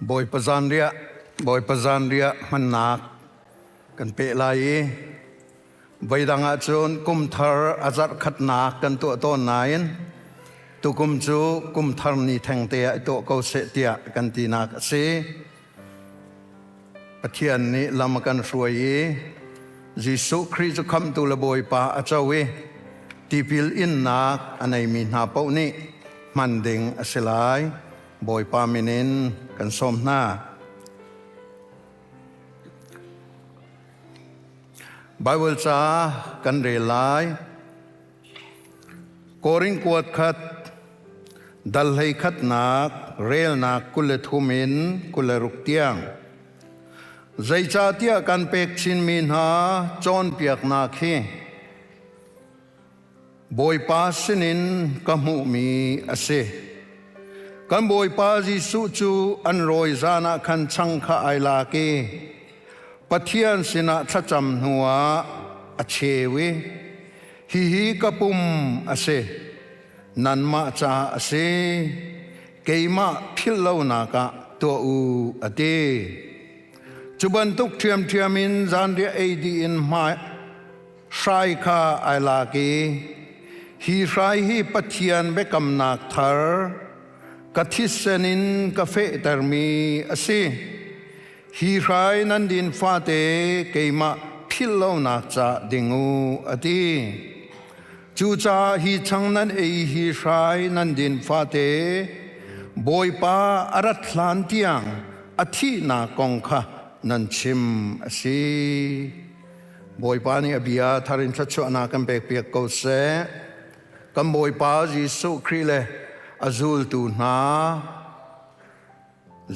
Bawipa zanriah Bawipa zanriah hmannak kan peh lai i voidang ahcun kum thar a zarh khatnak kan tuah tawn nain tukum cu kum thar ni thengte ah i tuah ko seh tiah kan tinak a si. Pathian nih lam a kan hruai i Jesuh Khrih cu khamhtu le Bawipa a co i tipil innak a neimi hna paoh nih hman ding a si lai. Bawipa min in kan sawm hna. Baibal ca kan rel lai. Korin kuat khat dal hlei khatnak relnak 23 in 26 tiang. Zeicahtiah kan pek chinmi hna cawnpiaknak hi Bawipa sinin ka hmuhmi a si. Kan Bawipa Jesuh cu an rawi zan ah khan chang kha ai lak i Pathian sinah thlacam hnuah a cheu i hihi ka pum a si, nanmah caah a si, keimah philh lonak ah tuah u a ti. Cu bantuk ṭhiamṭhiam in zanriah ei dih in hmai hrai kha ai lak i hi hrai hi Pathian biakamnak thar ka thisen in ka fehtermi a si. Hi hrai nan din fate keimah philh lonak ca ding u a ti. Cucaah hi chang nan ei hi hrai nan din fate Bawipa a rat hlan tiang a thihnak kong kha nan chim a si. Bawipa nih a bia thar in thluachuahnak kan pekpiak ko seh. Kan Bawipa Jesuh Khrih le a zultu hna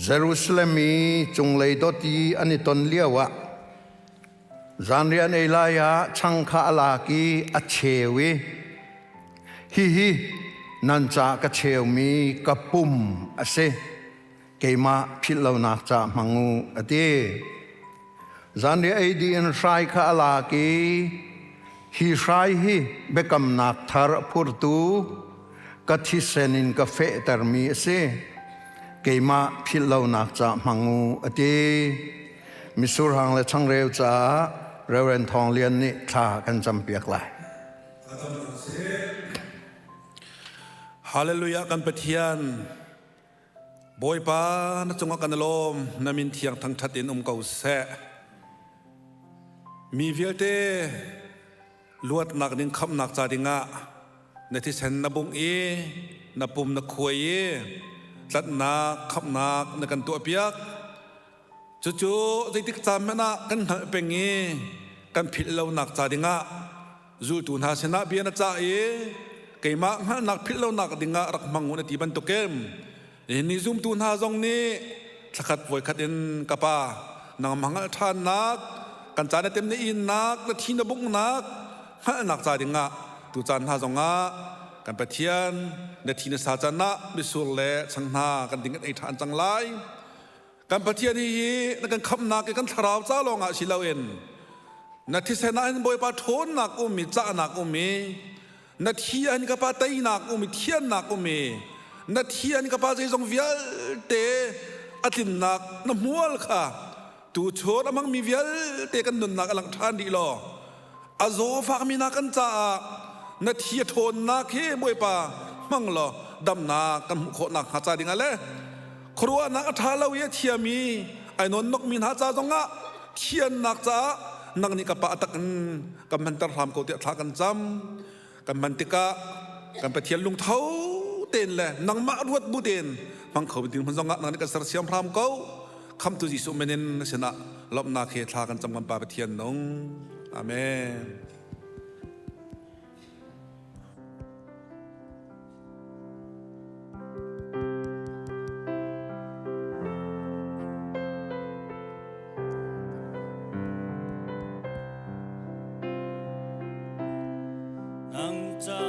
Jerusalem i cunglei dot i an i ton lioah zanriah an ei lai ah chang kha a lak i a cheu i hihi nan ca ka cheumi ka pum a si keimah philh lonak ca hmang u a ti. Zanriah ei dih in hrai kha a lak i hi hrai hi biakamnak thar a phurtu ka thisen in ka fehtermi a si. Keimah philh lonak ca hmang u a ti. Misur hang le changreu caah Reverend Thawng Lian nih thla kan campiak lai. Hallelujah kan Pathian Bawipa na cungah kan lawm na min thiang thangṭhat in um ko seh. Mi vialte luatnak ding khamhnak ca dingah na thisen na bungh i na pum na khuai i tlanhnak khamhnak na kan tuahpiak. Cucu zeitik caan hmanh ah kan hngalh peng i kan philh lonak ca dingah Zultu hna sinah bia na cah i keimah hngalhnak philh lonak dingah rak hmang u na ti bantukin nihin ni zumtu hna zong nih thlakhat voikhat in ka pa nangmah hngalh ṭhannak kan ca na tem na innak na thi na bunghnak hngalhnak ca dingah tu caan hna zongah kan Pathian na thi na sa can ah mitsur le chang hna kan ding kan ei ṭhan cang lai. Kan Pathian hi na kan khamhnak i kan thlarau ca lawngah si loin na thisen ah hin Bawipa ṭhawnnak um i cahnak um i na thi ah hin ka pa teinak um i thiannak um i na thi ah hin ka pa zeizong vialte a tlinnak na hmual kha tuchun a hmangmi vialte kan nunnak a langh ṭhan rih law a zawfakmi hna kan caah na thi a ṭhawnnak hi Bawipa hmang law damnak kan hmuh khawh nakhnga ca dingah le khuaruahnak a ṭha lo i a thiami ai nawnnokmi hna ca zongah thiannak caah nang nih ka pa a tak in kan hmanter hram ko tiah thla kan cam kan hman tikah kan Pathian lungtho tein le nangmah ruat bu tein hmang kho ding hmun zongah nang nih kan sersiam hram ko khamtu Jesuh min in na sinah lawmhnak he thla kan cam kan Pa Pathian nung amen. Nang ca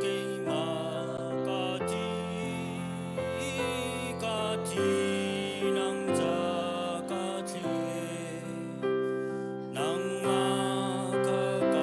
keimah ka thi, ka thi, nang ca ka thli. Nangmah ka ka.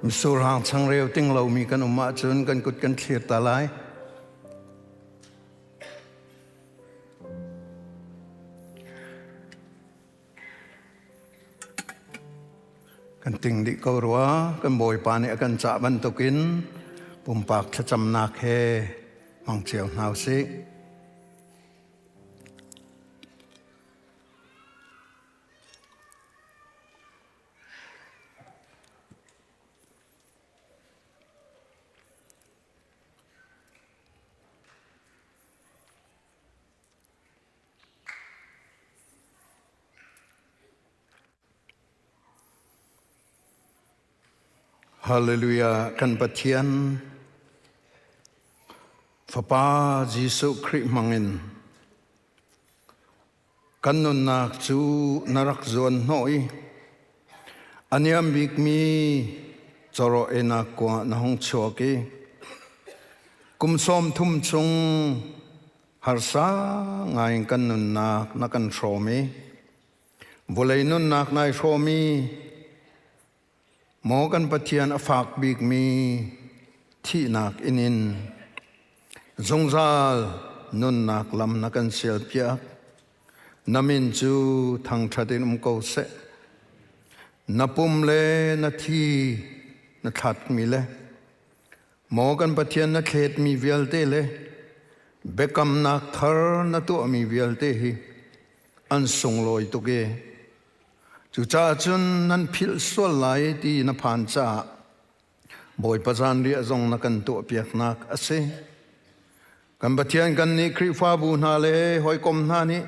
Misurhang changreu ting lomi kan um ahcun kan kut kan thlir ta lai. Kan ting dih ko rua, kan Bawipa nih a kan cah bantukin pumpak thlacamnak he hmang cio hna usih. Hallelujah kan Pathian Fapa Jesuh Khrih hmangin kan nunnak cu na rak zuan hnawh i a niam bikmi cawraw enak kuah na hung chuak i kum 30 chung harsa ngai in kan nunnak na kan hrawm i vawlei nunnak nai hrawm i Maw kan Pathian a fak bikmi thihnak inn in zungzal nunnak lam na kan sialpiak. Na min cu thangṭhat in um ko seh. Na pum le na thi na thlatmi le maw kan Pathian na thletmi vialte le biakamnak thar na tuahmi vialte hi an sunglawi tuk i Cucaah cun nan philh sual lai ti na phan caah Bawipa zanriah zong na kan tuahpiaknak a si. Kan Pathian kan nih Khrihfabu hna le hawikom hna nih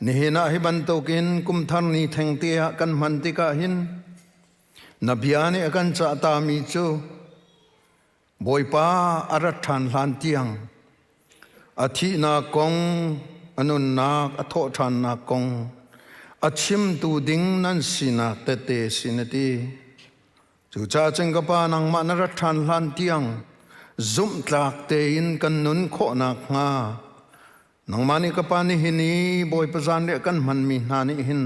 nihin ah hi bantukin kumthar ni thengte ah kan hman tikah hin na bia nih a kan cah tami cu Bawipa a rat ṭhan hlan tiang a thihnak kong, a nunnak, a thawhṭhannak kong a chimtu ding nan sinak tette si na ti. Cucaah cun ka Pa nangmah na rat ṭhan hlan tiang zumhtlak tein kan nun khawh nakhnga nangmah nih ka Pa nihin i Bawipa zanriah kan hmanmi hna nih hin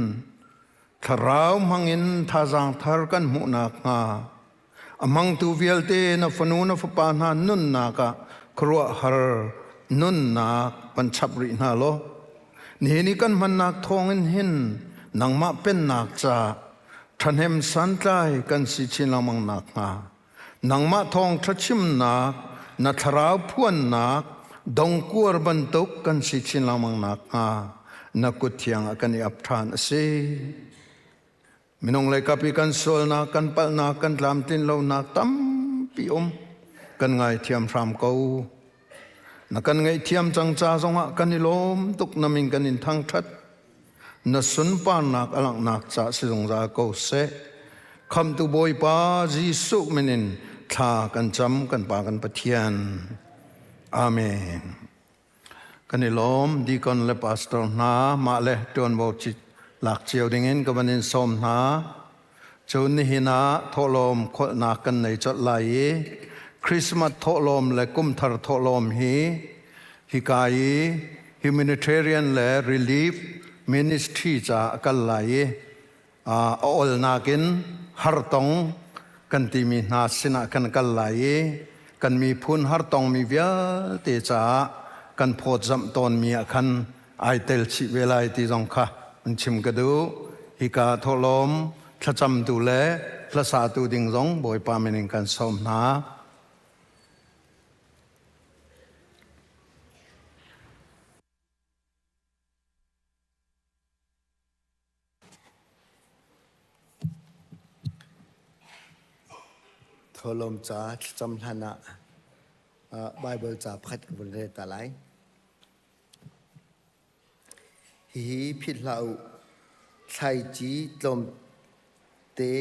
thlarau hmangin thazaang thar kan hmuh nakhnga A hmangtu vialte na fanu na fapa hna nunnak ah khuaruahhar nunnak van chap rih hna law nihin i kan hmannak thawngin hin nangmah pennak ca ṭhahnem santlai kan si chin lengmang nakhnga nangmah thawng ṭha chimnak na thlarau phuannak dongkuar bantuk kan si chin lengmang nakhnga na kut thiang ah kan i ap ṭhan a si. Minung leikap i kan sualnak, kan palhnak, kan tlamtlin lonak tampi um. Kan ngaithiam hram ko. Na kan ngaihthiam cang ca zongah kan i lawm tuk na min kan in thangṭhat. Na sunparnak a langhnak ca si zungzal ko seh. Khamtu Bawipa Jesuh min in thla kan cam kan Pa kan Pathian. Amen. Kan i lawm deacon le pastor hna mah le ṭuanvo lak cio dingin ka van in sawm hna. Cun nihin ah thawhlawm kholhnak kan nei colh lai i Christmas thawhlawm le kumthar thawhlawm hi hika i humanitarian le relief ministry caah a kal lai i a olnak in hartong kan timi hna sinah kan kal lai i kan miphun hartongmi vialte caah kan phawtzamh tawnmi ah khan ai tel chih ve lai ti zong kha an chim ka duh. Hika thawhlawm thlacamtu le hlasatu ding zong Bawipa min in kan sawm hna. Thawhlawm ca thlacam hlan ah Baibal ca pakhat ka vun rel ta lai. Hihi philh hlah u. Thlaici tlawmte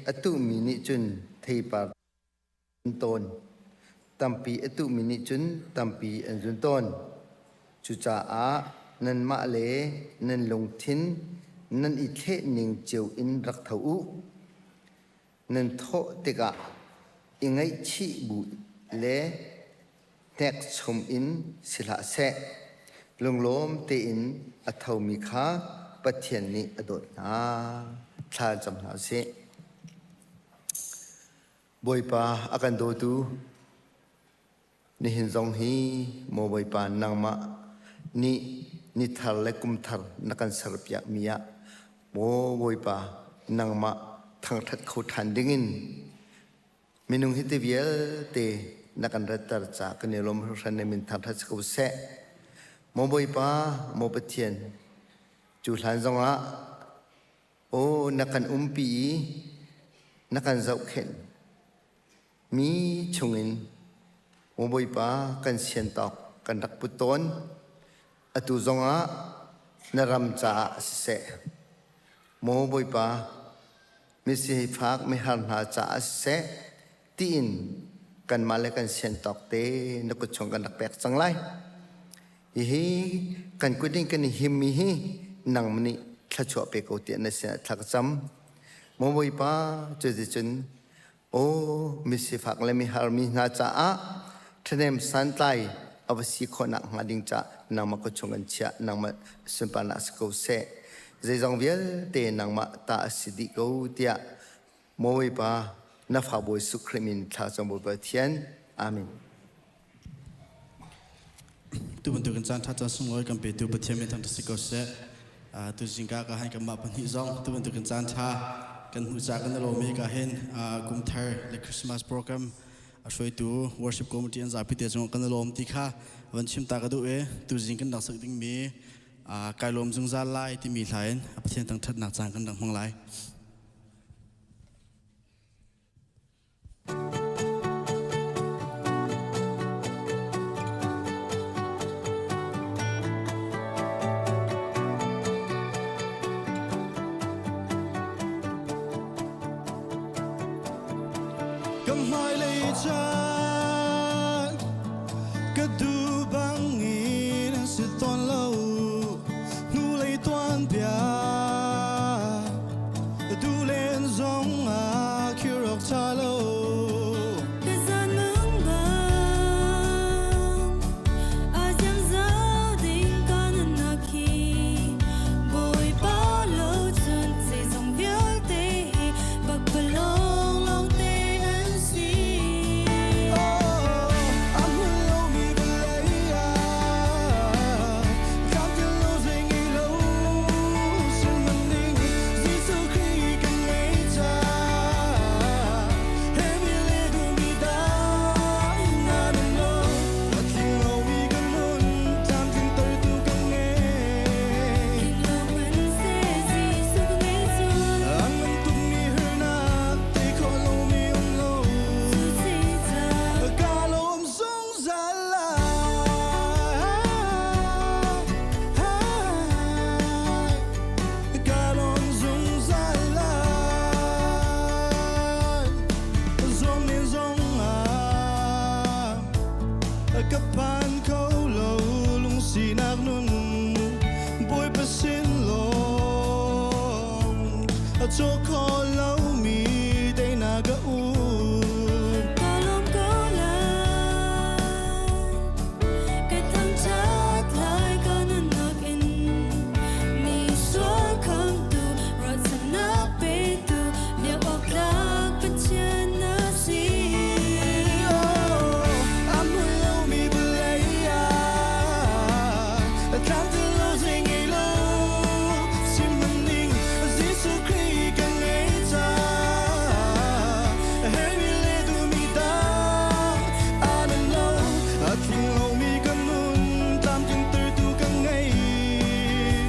a tuhmi nih cun theipar tawn. Tampi a tuhmi nih cun tampi an zun tawn. Cucaah nanmah le nan lungthin nan i thleh ning cio in rak tho u. Nan thawh tikah i ngaihchih bu le hnekchom in si hlah seh. Lunglawm tein a thomi kha Pathian nih a dawt hna. Thla cam hna usih. Bawipa a kan dawtu nihin zong hi maw Bawipa nangmah nih ni thar le kum thar na kan serpiak mi ah maw Bawipa nangmah thangṭhat kho ṭhan dingin minung hi te vialte na kan ratter ca kan i lawm hringhran na min thangṭhat si ko seh. Maw Bawipa, maw Pathian, cu hlan zongah Aw na kan umpi i na kan zohkhenh mi chungin maw Bawipa kan sian tawk kan rak put tawn. Atu zongah na ram caah siseh, maw Bawipa misifak mihar hna caah siseh tiin kanmah le kan sian tawk te na kut chung kan rak pek cang lai. Hihi kan kut in kan i himmi hi nang nih thluachuah pe ko tiah na sinah thla ka cam. Maw Bawipa, cuticun aw misifak le mihar mi hna caah ṭhahnem santlai a va si khawhnak hnga ding caah nangmah kut chung kan chiah, nangmah sunparnak si ko seh. Zeizong vialte nangmah ta a si dih ko tiah Maw Bawipa, na fa Bawi Jesuh Khrih min thla cam Bawipa Pathian. Amen. Tu bantukin caan ṭha caan sunglawi kan petu Pathian min thangṭhat si ko seh. Tu zingka ka han kanmah pahnih zong tu bantukin caan ṭha kan hmuh ca kan i lawm i ka hin kum thar le Christmas program a hruaitu worship committee an zapi te cung kan i lawm ti kha van chim ta ka duh i tu zing kan rak sak dingmi kai lawm zungzal lai timi hla in Pathian thangṭhatnak caan kan rak hmang lai. Ka hmailei caan ka duh bangin an si tawn lo hnulei tuanbia Duhlen zong ah khirok tha lo. Ka zan mang bang a ziam zau ding ka nunnak hi Bawipa lo cun zeizong vialte hi pakpalawng lawngte an si. Oh, a hmun lomi vawlei ah tlamtling lo zei ngei lo sin Jesuh Khrih kan ngei caah hemi le duhmi dah na nun lo a tling lomi kan nun tlamtlingtertu kan ngei. Tling lo hmanhseh Jesuh ka ngei cun A ngan tukmi harnak tei khawh lomi um lo cu si caah ka lawm zungzal lai. Ka lawm zungzal lai. Zong in zong ah ka phan kho lo lungsinak nun Bawipa sin lawng a caw kho lomi teinak ka um. Ka lawm ko lai. Ka thangṭhat lai ka nunnak in mi sual khamtu ruahchannak petu biak awk tlak Pathian na si. Oh, a hmun lomi vawlei ah tlamtling lo zei ngei lo sihmanhning Jesuh Khrih kan ngei caah herhmi le duhmi dang aan lo a tling lomi kan nun tlamtlingtertu kan ngei.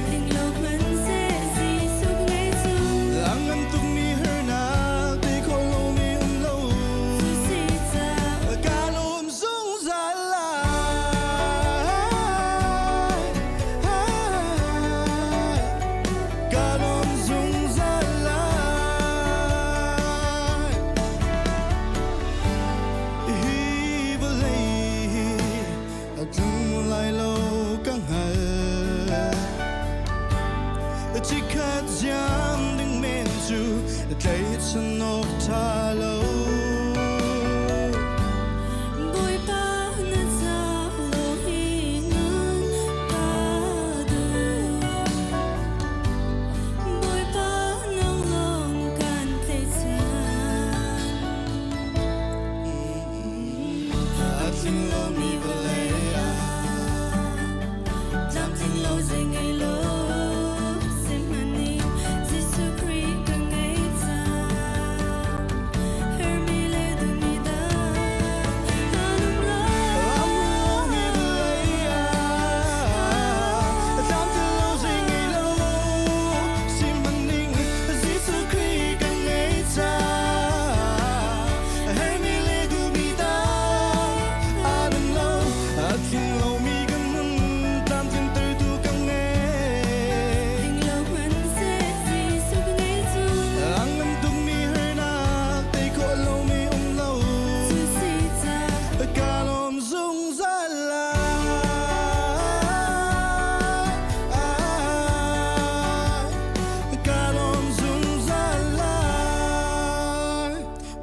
Tling lo hmanhseh Jesuh ka ngei cun A ngan tukmi harnak tei khawh lomi um lo cu si caah ka lawm zungzal lai. Ka lawm zungzal lai. Hi vawlei hi a tlung lai lo ka hngal. Chikkhat ziam ding men cu tlaihchan awk ṭha lo. Bawipa na ca lawng hi nun ka duh. Bawipa nang lawng kan tlaihchan.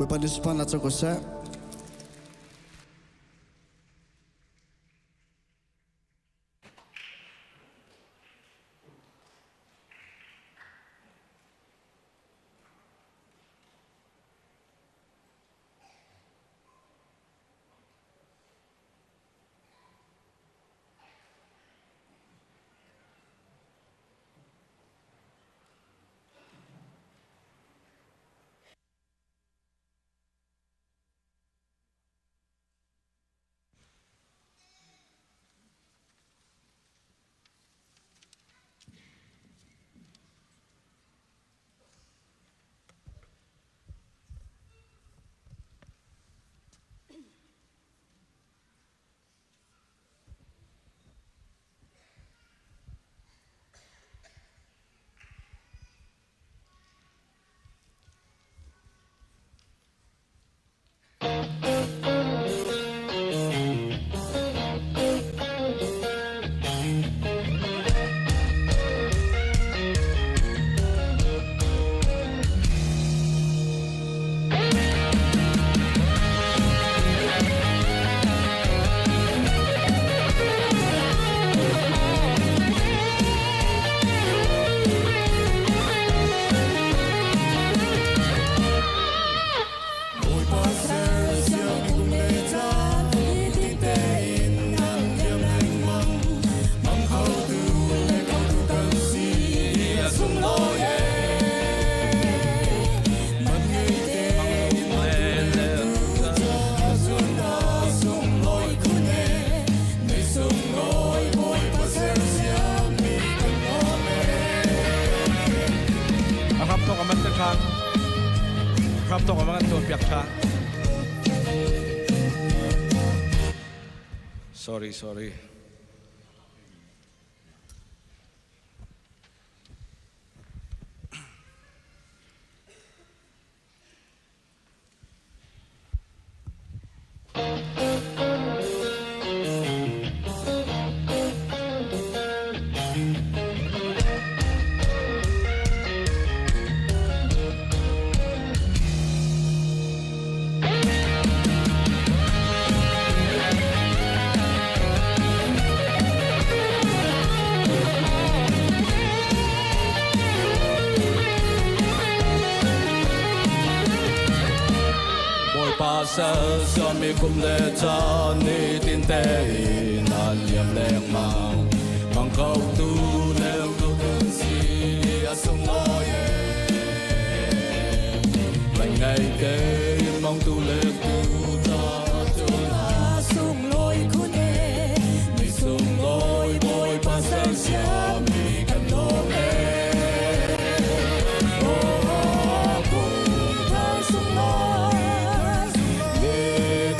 Bawipa nih sunparnak co ko seh. Sorry, sorry. Bawipa sal siami kum le caan ni tin tein an liam lengmang. Mang ko tu leng ko tu si a sunglawi e. Lanh ngei te mang tu le tu ta tu na sunglawi khun e. Ni sunglawi Bawipa ser siami kan lawm e. Oh, kum thar sunglawi, ni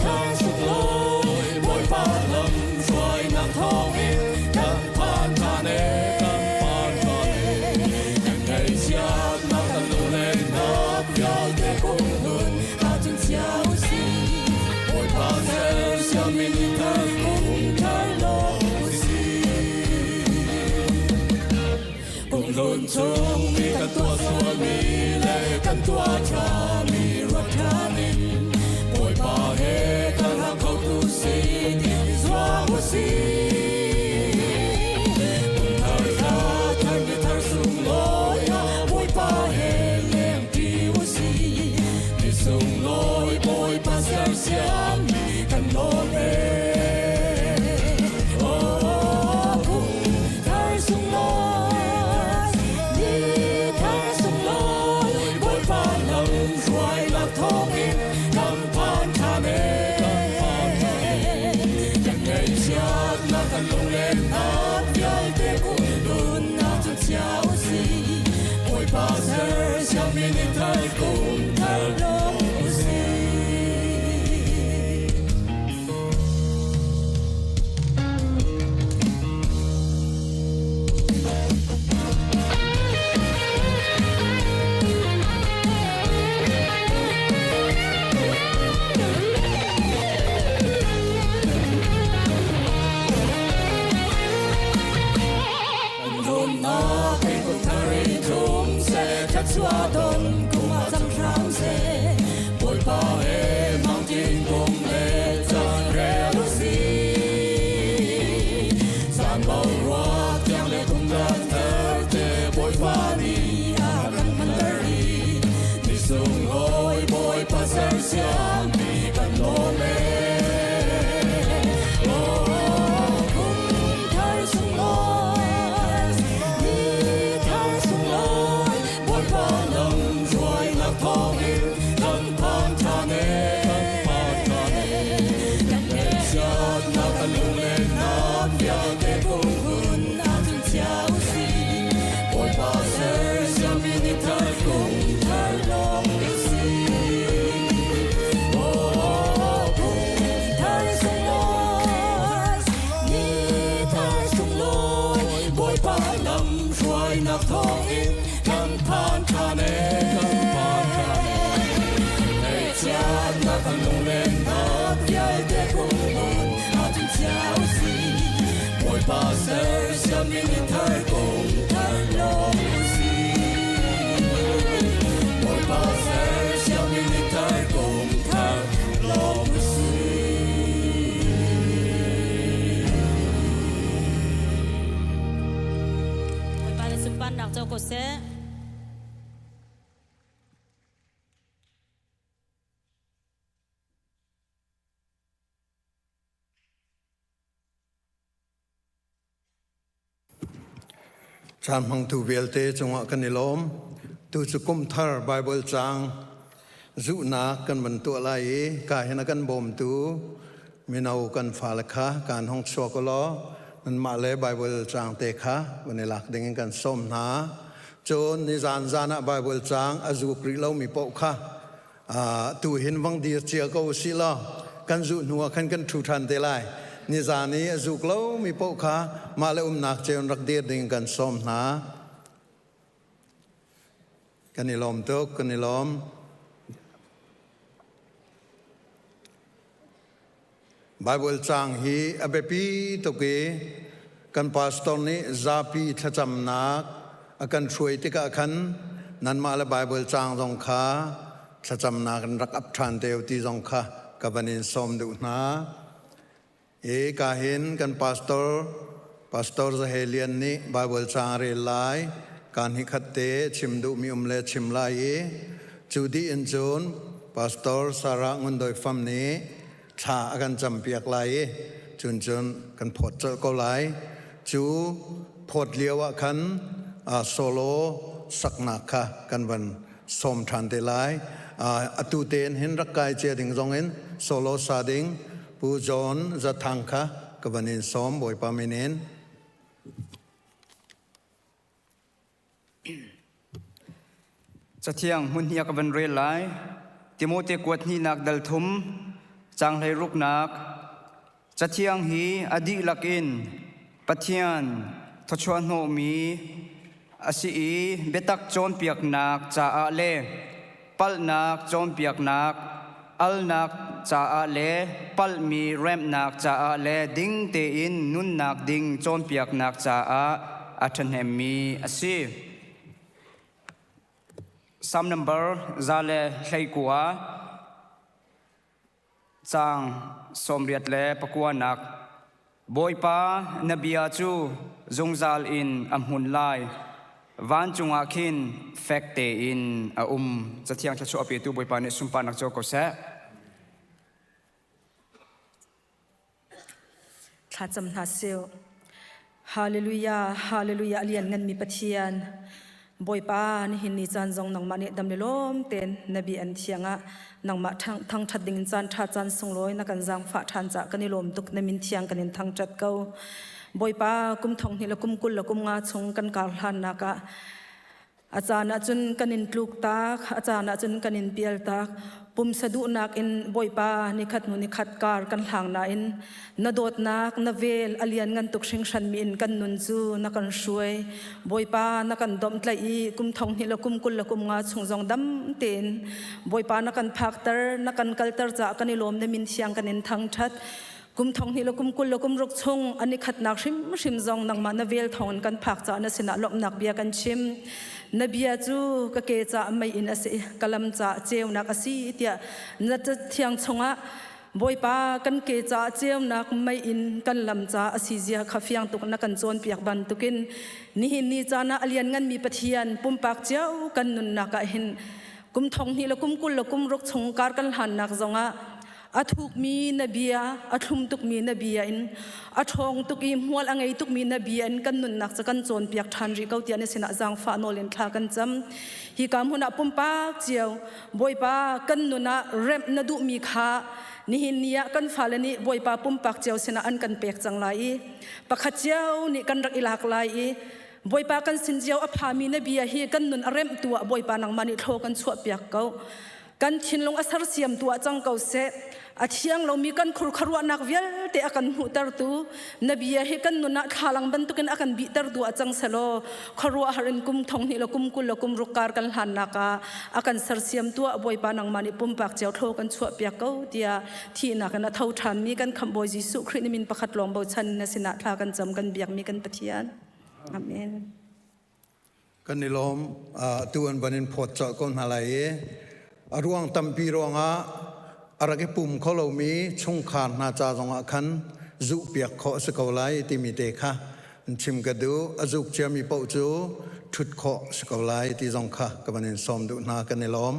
thar sunglawi, Bawipa lam hruainak thawngin kan phan ṭhan e. Kan phan ṭhan e. Kan ngaihchiatnak kan lunglennak vialte kumhlun ahcun chia u sih. Bawipa sersiammi ni thar kum thar lawm u sih. Kumhlun chung mi kan tuah sualmi le kan tuah ṭhami ruat ṭhan in Bawipa he kan hang kho tu si ti zuam u sih. Kum thar kha thar ni thar sunglawi ah Bawipa he lengṭi u sih. Ni sunglawi Bawipa sersiammi kan lawm e. Oh, kum thar sunglawi, ni thar sunglawi, Bawipa lam hruainak thawngin kan phan ṭhan e. Kan ngaihchiatnak kan lunglennak vialte kumhlun ahcun chia u sih. Bawipa sersiammi ni thar kum thar lawm u sih. Kan rumnak in kum thar i tlum seh, thluachuah don kum ah cang hram. sersiammi kan lawm ee. Oh, kum thar sunglawi, ni thar sunglawi, Bawipa lam hruainak thawngin kan phan ṭhan ee. Kan ngaihchiatnak kan lunglennak vialte kumhun ahcun chia usih. Bawipa sersiammi ni thar kum thar lawng usih. Oh, kum thar sunglawi, ni thar sunglawi, Bawipa lam hruainak thawngin kan phan ṭhan ee. Ngaihchiatnak kan lunglennak vialte kumhun ahcun chia usih. Bawipa sersiammi ni thar kum thar lawm usih. Bawipa sersiammi ni thar kum thar lawm usih. Bawipa na sunparnak co ko seh. Caan hmangtu vialte cungah kan i lawm. Tu cu kum thar Bible caang zuhnak kan van tuah lai i ka hin a kan bawmtu mino kan fale kha kaan hong chuak u law nanmah le Bible caang te kha van i lak ding in kan sawm hna. Cun nizan zan ah Bible caang a zuk rih lomi paoh kha tu hin vang dir cia ko usih law kan zuh hnu ah khan kan ṭhu ṭhan te lai. Nizan i a zuk lomi paoh kha mah le umnak cio in rak dir ding kan sawm hna. Kan i lawm tuk, kan i lawm. Bible caang hi a biapi tuk i kan pastor nih zapi thlacamnak a kan hruai tikah khan nanmah le Bible caang zong kha thlacamnak in rak ap ṭhan te u ti zong kha ka van in sawm duh hna. E ka hin kan pastor Pastor Zahe Lian nih Bible caang rel lai kan hi khat te chim duhmi um le chim lai i cu dih in cun Pastor Sarah Ngundoi Fam nih thla a kan campiak lai i cun cun kan phawt colh ko lai. Cu phawt lio ah khan solo saknak kha kan van sawm ṭhan te lai. Atu tein hin rak kai cia ding zong in solo sa ding Pu John Zathang kha ka van in sawm Bawipa min in. Cathiang hmun hi ka van rel lai. Timote kuat hnihnak dal thum, caang hlei ruknak. Cathiang hi a dihlak in Pathian thawchuah hnawhmi a si i biatak cawnpiaknak caah le palhnak cawnpiaknak, alnak caah le palhmi remhnak caah le ding tein nunnak ding cawnpiaknak caah a ṭhahnemmi a si. Psalm number 119 Caang 89 Bawipa na bia cu zungzal in a hmun lai. Vancung ah khin fek tein a um. Cathiang thluachuah a petu Bawipa nih sunparnak co ko seh. Thlacam hna sih. Hallelujah, Hallelujah, a liannganmi Pathian. Bawipa, nihin ni caan zong nangmah nih dam le lawm tein na bia an thiang ah nangmah thangṭhat ding in caan ṭha caan sunglawi na kan zaangfah ṭhan caah kan i lawm tuk na min thiang kan in thangṭhat ko. Bawipa, kum thong hnih le kum 20 le kum nga chung kan kar hlannak ah A caan ahcun kan in tluktak, a caan ahcun kan in pialtak. Pumsa duhnak in Bawipa nikhat hnu nikhat kar kan hlang nain na dawtnak, na vel a lian ngan tuk hringhranmi in kan nun cu na kan hruai. Bawipa na kan domhtlaih i kum thong hnih le kum 20 le kum nga chung zong dam tein Bawipa na kan phakter, na kan kalter caah kan i lawm na min thiang kan in thangṭhat. Kum thong hnih le kum 20 le kum ruk chung an i khatnak hrimhrim zong nangmah na vel thawngin kan phak caah na sinah lawmhnak bia kan chim. Na bia cu ka ke caah mei-inn a si i ka lam caah ceunak a si tiah na cathiang chungah Bawipa kan ke caah ceunak mei-inn kan lam caah a si zia kha fiang tuk na kan cawnpiak bantukin nihin ni caan ah a liannganmi Pathian pumpak cio kan nunnak ah hin. Kum thong hnih le kum 20 le kum ruk chung kar kan hlannak zongah a thukmi na bia, a thlum tukmi na bia in, a ṭhawng tuk i hmual a ngei tukmi na bia in kan nunnak cu kan cawnpiak ṭhan rih ko tiah na sinah zaangfah nawl in thla kan cam. Hi ka hmun ah pumpak cio Bawipa kan nun ah remh na duhmi kha nihin ni ah kan fale nih Bawipa pumpak cio sinah an kan pek cang lai i pakhat cio nih kan rak i lak lai i Bawipa kan sin cio a phami na bia hi kan nun a remhtu ah Bawipa nangmah nih thlaw kan chuahpiak ko. Kan thinlung a sersiamtu ah cang ko seh. A thiang lomi kan khurkharuahnak vialte a kan hmuhtertu na bia hi kan nun ah thlalang bantukin a kan bihtertu ah cang selaw khuaruahhar in kum thong hnih le kum 20 le kum ruk kar kan hlannak ah a kan sersiam tuah Bawipa nangmah nih pumpak cio thlaw kan chuahpiak ko tiah thihnak in a tho ṭhanmi kan Khamh Bawi Jesuh Khrih na min pakhat lawng bochan na sinah thla kan cam kan biakmi kan Pathian. Amen. Kan i lawm. Tu an van in phawt colh ko hna lai i a ruang tampi ruangah a rak i pum kho lomi chungkhar hna ca zongah khan zuhpiak khawh a si ko lai timi te kha an chim ka duh. A zuk ciami paoh cu ṭhut khawh a si ko lai ti zong kha ka van in sawm duh hna. Kan i lawm.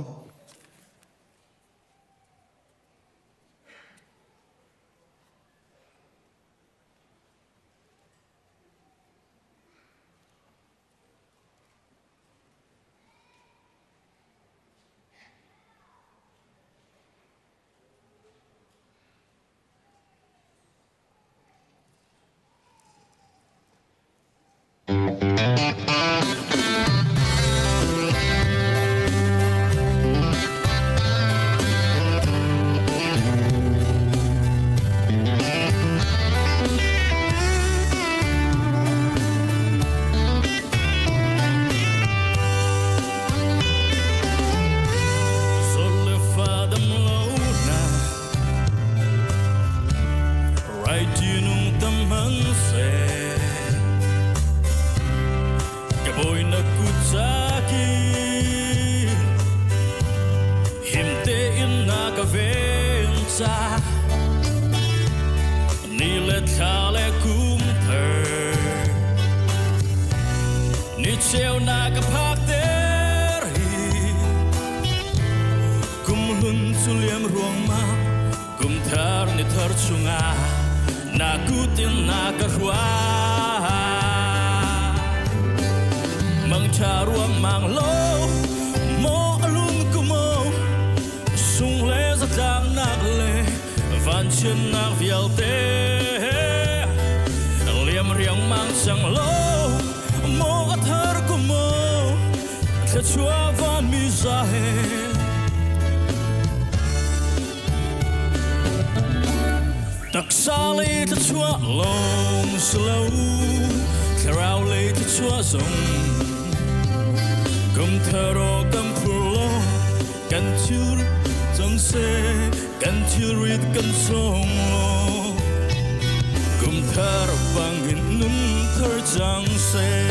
Ni le thla le kum thar ni cheu na ka phak ter hi kum hlun cu liam ruang ma kum thar ni thar chungah na kutin na ka hruai mang tha ruang mang lo mo alung kumo sung le zatlang nak le vanchiatnak vialte liam riangmang cang lo maw a thar ko maw thluachuah vanmi za he taksa lei thluachuah lawng si lo thlarau lei thluachuah zong kum thar aw kan phur law kan thil cang seh kan thilrit kan song law kum thar bangin nun thar cang seh.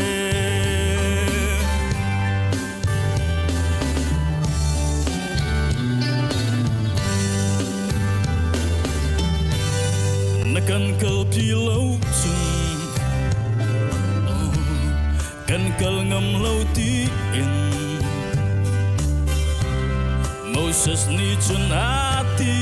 Na kan kalpi lo cun kan kal ngam lo tiin Moses nih cun a ti.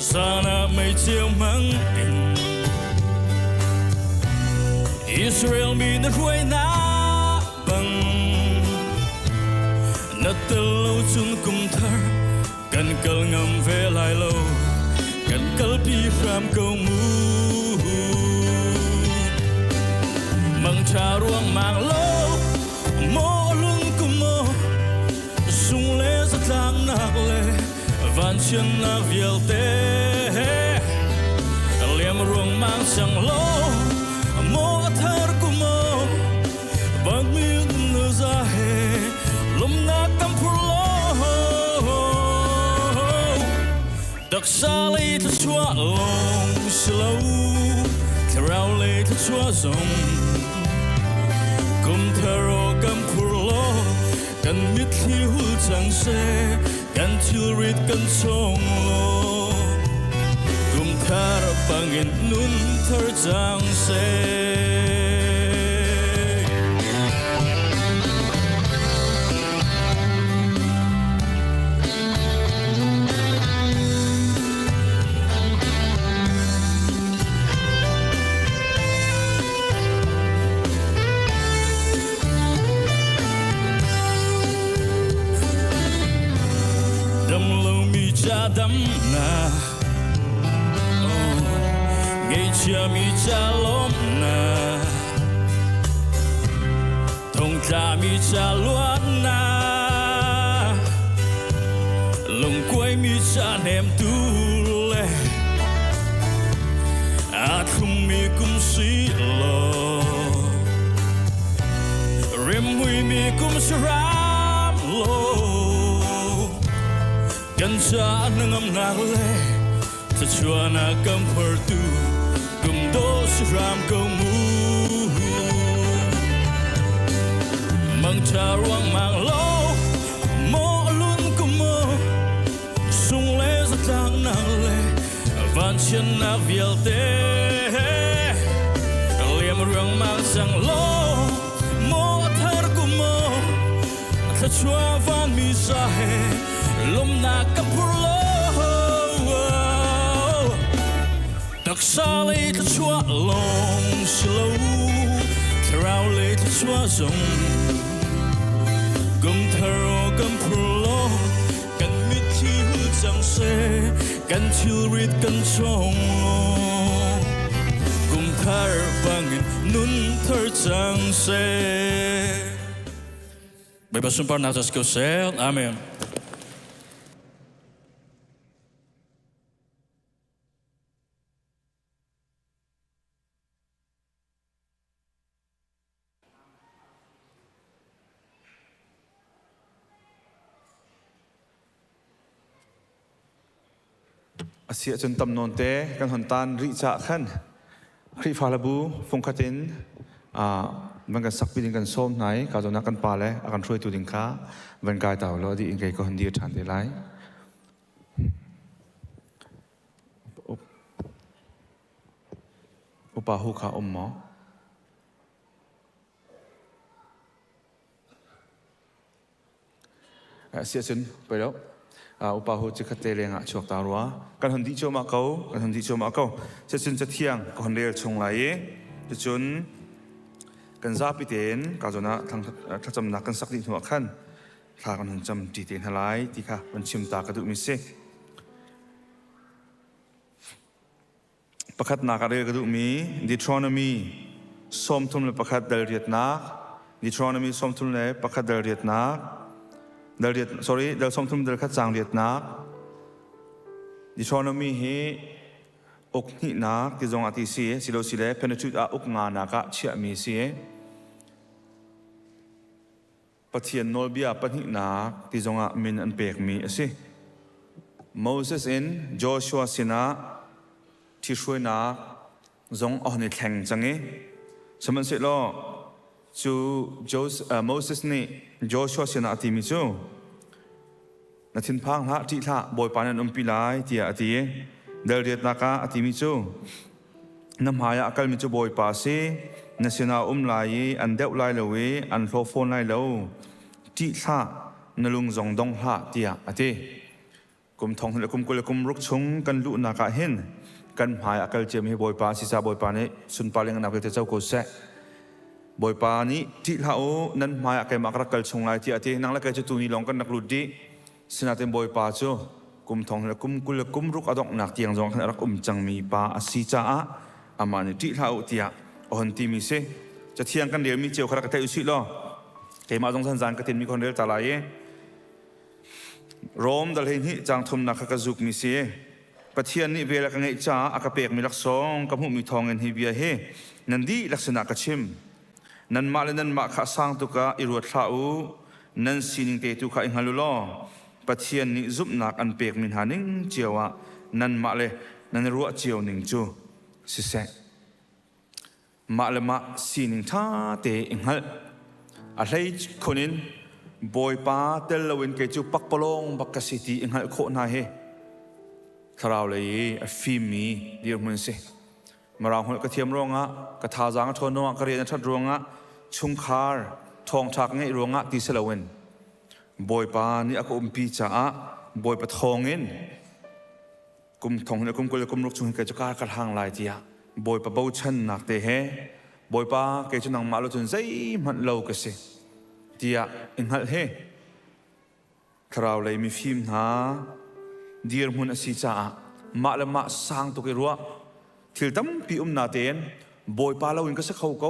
Zan ah meiceu hmang in Israel mi na hruainak bang na tel lo cun kum thar Kan kal ngam ve lai lo, kan kalpi hram ko mu. Mangṭha ruang mang lo, maw lung kum maw, sung le zatlangnak le vanchiatnak vialte. Liam ruang mang cang lo, maw a thar kum maw, bang mi na za he lomnak kan phur lo taksa lei thluachuah lawng si lo thlarau lei thluachuah zong kum thar aw kan phur lo kan mitthli hul cang seh kan thilrit kan song lo kum. thar bangin nun thar cang seh. Dam lomi ca damnak Ngeichiami ca lawmnak Thongtlami ca luatnak Lungkuaimi ca hnemtu le Aa thlummi kum si law Rimhmuimi kum si hram law Kan ca hnangamnak le thluachuahnak kan phortu kum dawh si hram ko mu. Mangṭha ruangmang law maw lun kum maw sung le zatlaknak le vanchiatnak vialte liam ruangmang cang law maw thar kum maw thluachuah vanmi sa he lawmhnak ka phur lo taksa lei thluachuah lawng si lo thlarau lei thluachuah zong kum thar aw kan phur lo kan mitthli hul cang seh kan thilrit kan chong law kum thar bangin nun thar cang seh Bawipa sunparnak cu si ko seh. Amen. A si ahcun tam nawn te kan hon tan rih caah khan Khrihfa hlabu fungkhat in van kan sakpi ding kan sawm hna i ka zawn ah kan pa le a kan hruaitu ding kha van kai ta law di in kei ka hon dir ṭhan te lai. Upa hu kha um maw? Si ahcun pei lo. Upa hu cikhat te leng ah chuak ta rua. Kan hon dih cuahmah ko. Kan hon dih cuahmah ko. Cucun cathiang ka hon rel chung lai i cucun kan zapi tein ka zawn ah thlacamnak kan sak dih hnu ah khan thla kan hon cam ṭi te hna lai ti kha van chim ta ka duhmi si. Pakhatnak ah rel ka duhmi Deuteronomy 31 dal riatnak Deuteronomy 31 dal riatnak dal riat sorry dal 30 dal khat cang riatnak Deuteronomy hi uk hnihnak ti zong ah ti si silo sile Pentateuch ah uk nga nak ah chiahmi si Pathian nawlbia pahnihnak ti zongah min an pekmi a si. Moses in Joshua sinah ṭhihruainak zong a hon i thleng cang i sihmanhsehlaw cu Moses nih Joshua sinah a timi cu na thinphang hlah ṭih hlah Bawipa nih an umpi lai tiah a ti i dal riatnak ah a timi cu Na hmaiah a kalmi cu Bawipa a si. Na sinah a um lai i an deuh lai lo i an hlaw fawn lai lo. Ṭih hlah, na lung zong dong hlah, tiah a ti. Kum thong le kum 20 le kum ruk chung kan luhnak ah hin kan hmai a kal ciami hi Bawipa a si caah Bawipa nih sunpar le ngannak vialte co ko seh. Bawipa nih ṭih hlah u, nan hmai ah keimah ka rak kal chung lai tiah a ti. Nang le kei cu tuni lawng kan rak lut dih. Sinain Bawipa cu kum thong le kum 20 le kum ruk a donghnak tiang zong khan a rak um cangmi pa a si caah amah nih ṭih hlah u tiah a hon timi si. Cathiang kan relmi cio kha rak ka theih usih law keimah zong zan ka tinmi ka hon rel ta lai i Rom dal 12 caang thumnak kha ka zukmi si. Pathian nih vel a ka ngeih caah a ka pekmi laksawng ka hmuhmi thawngin hi bia hi nan dihlak sinah ka chim. Nanmah le nanmah kha sang tuk ah i ruat hlah u, nan sining te tu kha i hngal u law Pathian nih zumhnak an pekmi hna ning cio ah nanmah le nan i ruah cio ning cu siseh. Mah le mah sining ṭha te i hngalh. A hlei khun in Bawipa tel loin kei cu pakpalawng bak ka si ti i hngalh khawh hna hi. Thlarau lei i a fimmi dirhmun si. Mirang holh ka thiam ruangah, ka thazaang a ṭhawn ruangah, ka rian a ṭhat ruangah, chungkhar ṭhawngṭha ka ngeih ruangah ti si loin Bawipa nih a ka umpi caah Bawipa thawngin kum thong le kum 20 le kum ruk chung hin kei cu kar ka hlang lai tiah Bawipa bochannak te he Bawipa kei cu nangmah lo cun zeihmanh lo ka si tiah i hngalh hi thlarau lei mifim hna dirhmun a si caah mah le mah sang tuk i ruah thil tampi um na tein Bawipa lo in ka si kho ko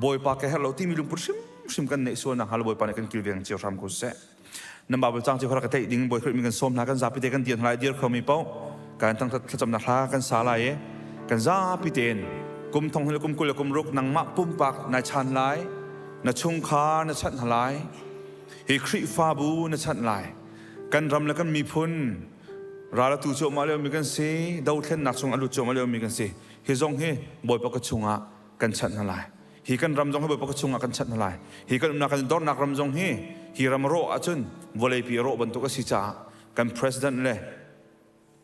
Bawipa ka herh lo timi lungput hrimhrim kan neih sual nakhnga lo Bawipa nih kan kilveng cio hram ko seh. Nan Bible cang cio kha ka theih ding Bawi Khrih mi kan sawm hna kan zapi te kan dir hna lai dir khomi paoh kan thang thlacamnak hla kan sa lai i kan zapi tein kum thong le kum 20 le kum ruk nangmah pumpak nai chan lai na chungkhar na chanh hna lai hi Khrihfabu na chanh lai kan ram le kan miphun ral atu cuahmah lio mi kan si dothlennak chung a lut cuahmah lio mi kan si hi zong hi Bawipa ka chungah kan chanh hna lai hi kan ram zong hi Bawipa ka chungah kan chanh hna lai hi kan umnak kan dornak ram zong hi hi ram rawh ahcun vawleipi rawh bantuk a si caah kan president le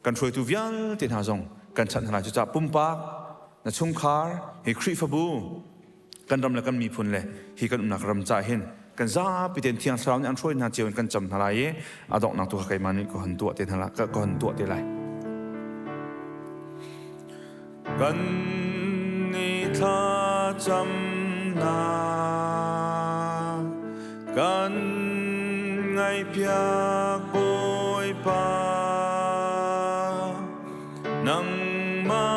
kan hruaitu vialte hna zong kan chanh hna lai cucaah pumpak na chungkhar hi Khrihfabu kan ram le kan miphun le hi kan umnak ram caah hin kan zapi tein thiang thlarau nih an hruai hna cio in kan cam hna lai i a donghnak tu kha keimah nih ka hon tuah te hna ka hon tuah te lai. Kan ni thlacamnak kan ngaihpiak Bawipa nangmah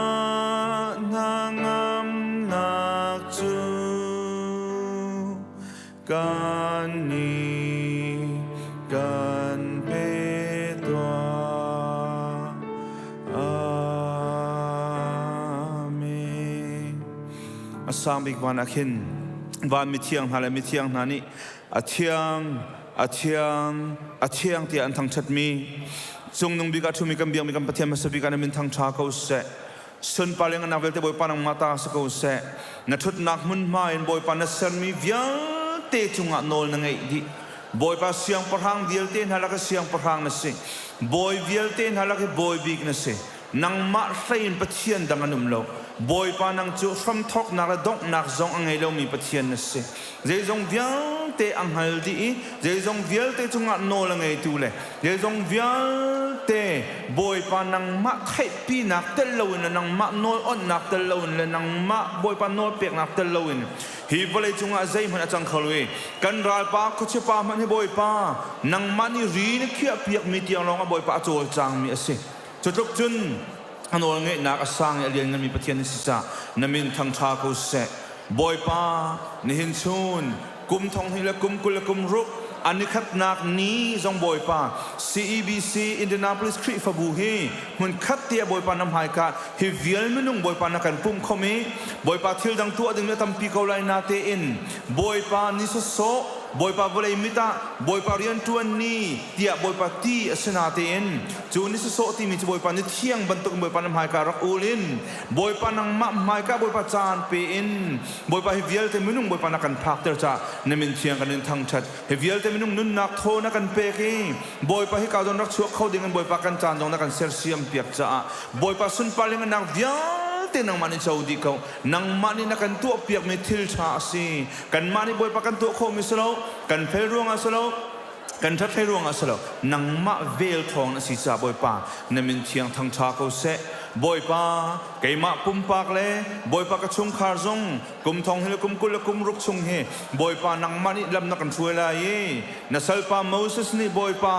hnangamnak cu kan nih kan pe tuah. Amen. A sang bik van ah khin van mithiang hna le mithiang hna nih a thiang, a thiang, a thiang tiah an thangṭhatmi cungnung bik ah ṭhumi kan biakmi kan Pathian hmasa bik ah na min thangṭha ko seh. Sunpar le ngannak vialte Bawipa nangmah ta si ko seh. Na ṭhutnak hmunhma in Bawipa na sermi vialte cungah nawl na ngeih dih. Bawipa siangpahrang vialte hna lak i siangpahrang na si. Bawi vialte hna lak i bawi bik na si. Nangmah hlei in Pathian dang an um lo. Bawipa nang cu hramthawknak le donghnak zong a ngei lomi Pathian na si. Zeizong vialte a hngal dih i zeizong vialte cungah nawl a ngeitu le zeizong vialte Bawipa nangmah theihpinak tel loin le nangmah nawl onhnak tel loin le nangmah Bawipa nawl peknak tel loin hi vawlei cungah zeihmanh a cang kho lo i kan ralpa khuachiapa hmanh hi Bawipa nangmah nih ri na khiahpiakmi tiang lawng ah Bawipa a cawlcangmi a si. Cu tluk cun a nawlngeihnak a sang i a liannganmi Pathian na si caah na min thangṭha ko seh. Bawipa, nihin chun kum thong hnih le kum 20 le kum ruk a nikhatnak ni zong Bawipa CEBC Indianapolis Khrihfabu hi hmunkhat te ah Bawipa na hmaika hi vial minung Bawipa na kan pumh khom i Bawipa thil dang tuah ding mi a tampi ko lai na tein Bawipa ni sawsawh Bawipa vawlei mit ah Bawipa rianṭuan ni tiah Bawipa ti a si natein cu ni sawsawh timi cu Bawipa ni thiang bantukin Bawipa na hmaika rak ul in Bawipa nangmah hmaika Bawipa caan pe in Bawipa hi vialte minung Bawipa na kan phakter caah na min thiang kan in thangṭhat hi vialte minung nunnak thaw na kan pek i Bawipa hi ka zawn rak chuak kho ding in Bawipa kan caan zong na kan sersiam piak caah Bawipa sunpar le ngannak vialte nangmah nih co dih ko nangmah nih na kan tuahpiakmi thil ṭha a si kanmah nih Bawipa kan tuah khawhmi si lo kan fel ruangah si lo kan ṭhat hlei ruangah si lo nangmah vel thawng na si caah Bawipa na min thiang thangṭha ko seh Bawipa keimah pumpak le Bawipa ka chungkhar zong kum thong hi le kum 20 le kum ruk chung hi Bawipa nangmah nih lam na kan hruai lai i na salpa Moses nih Bawipa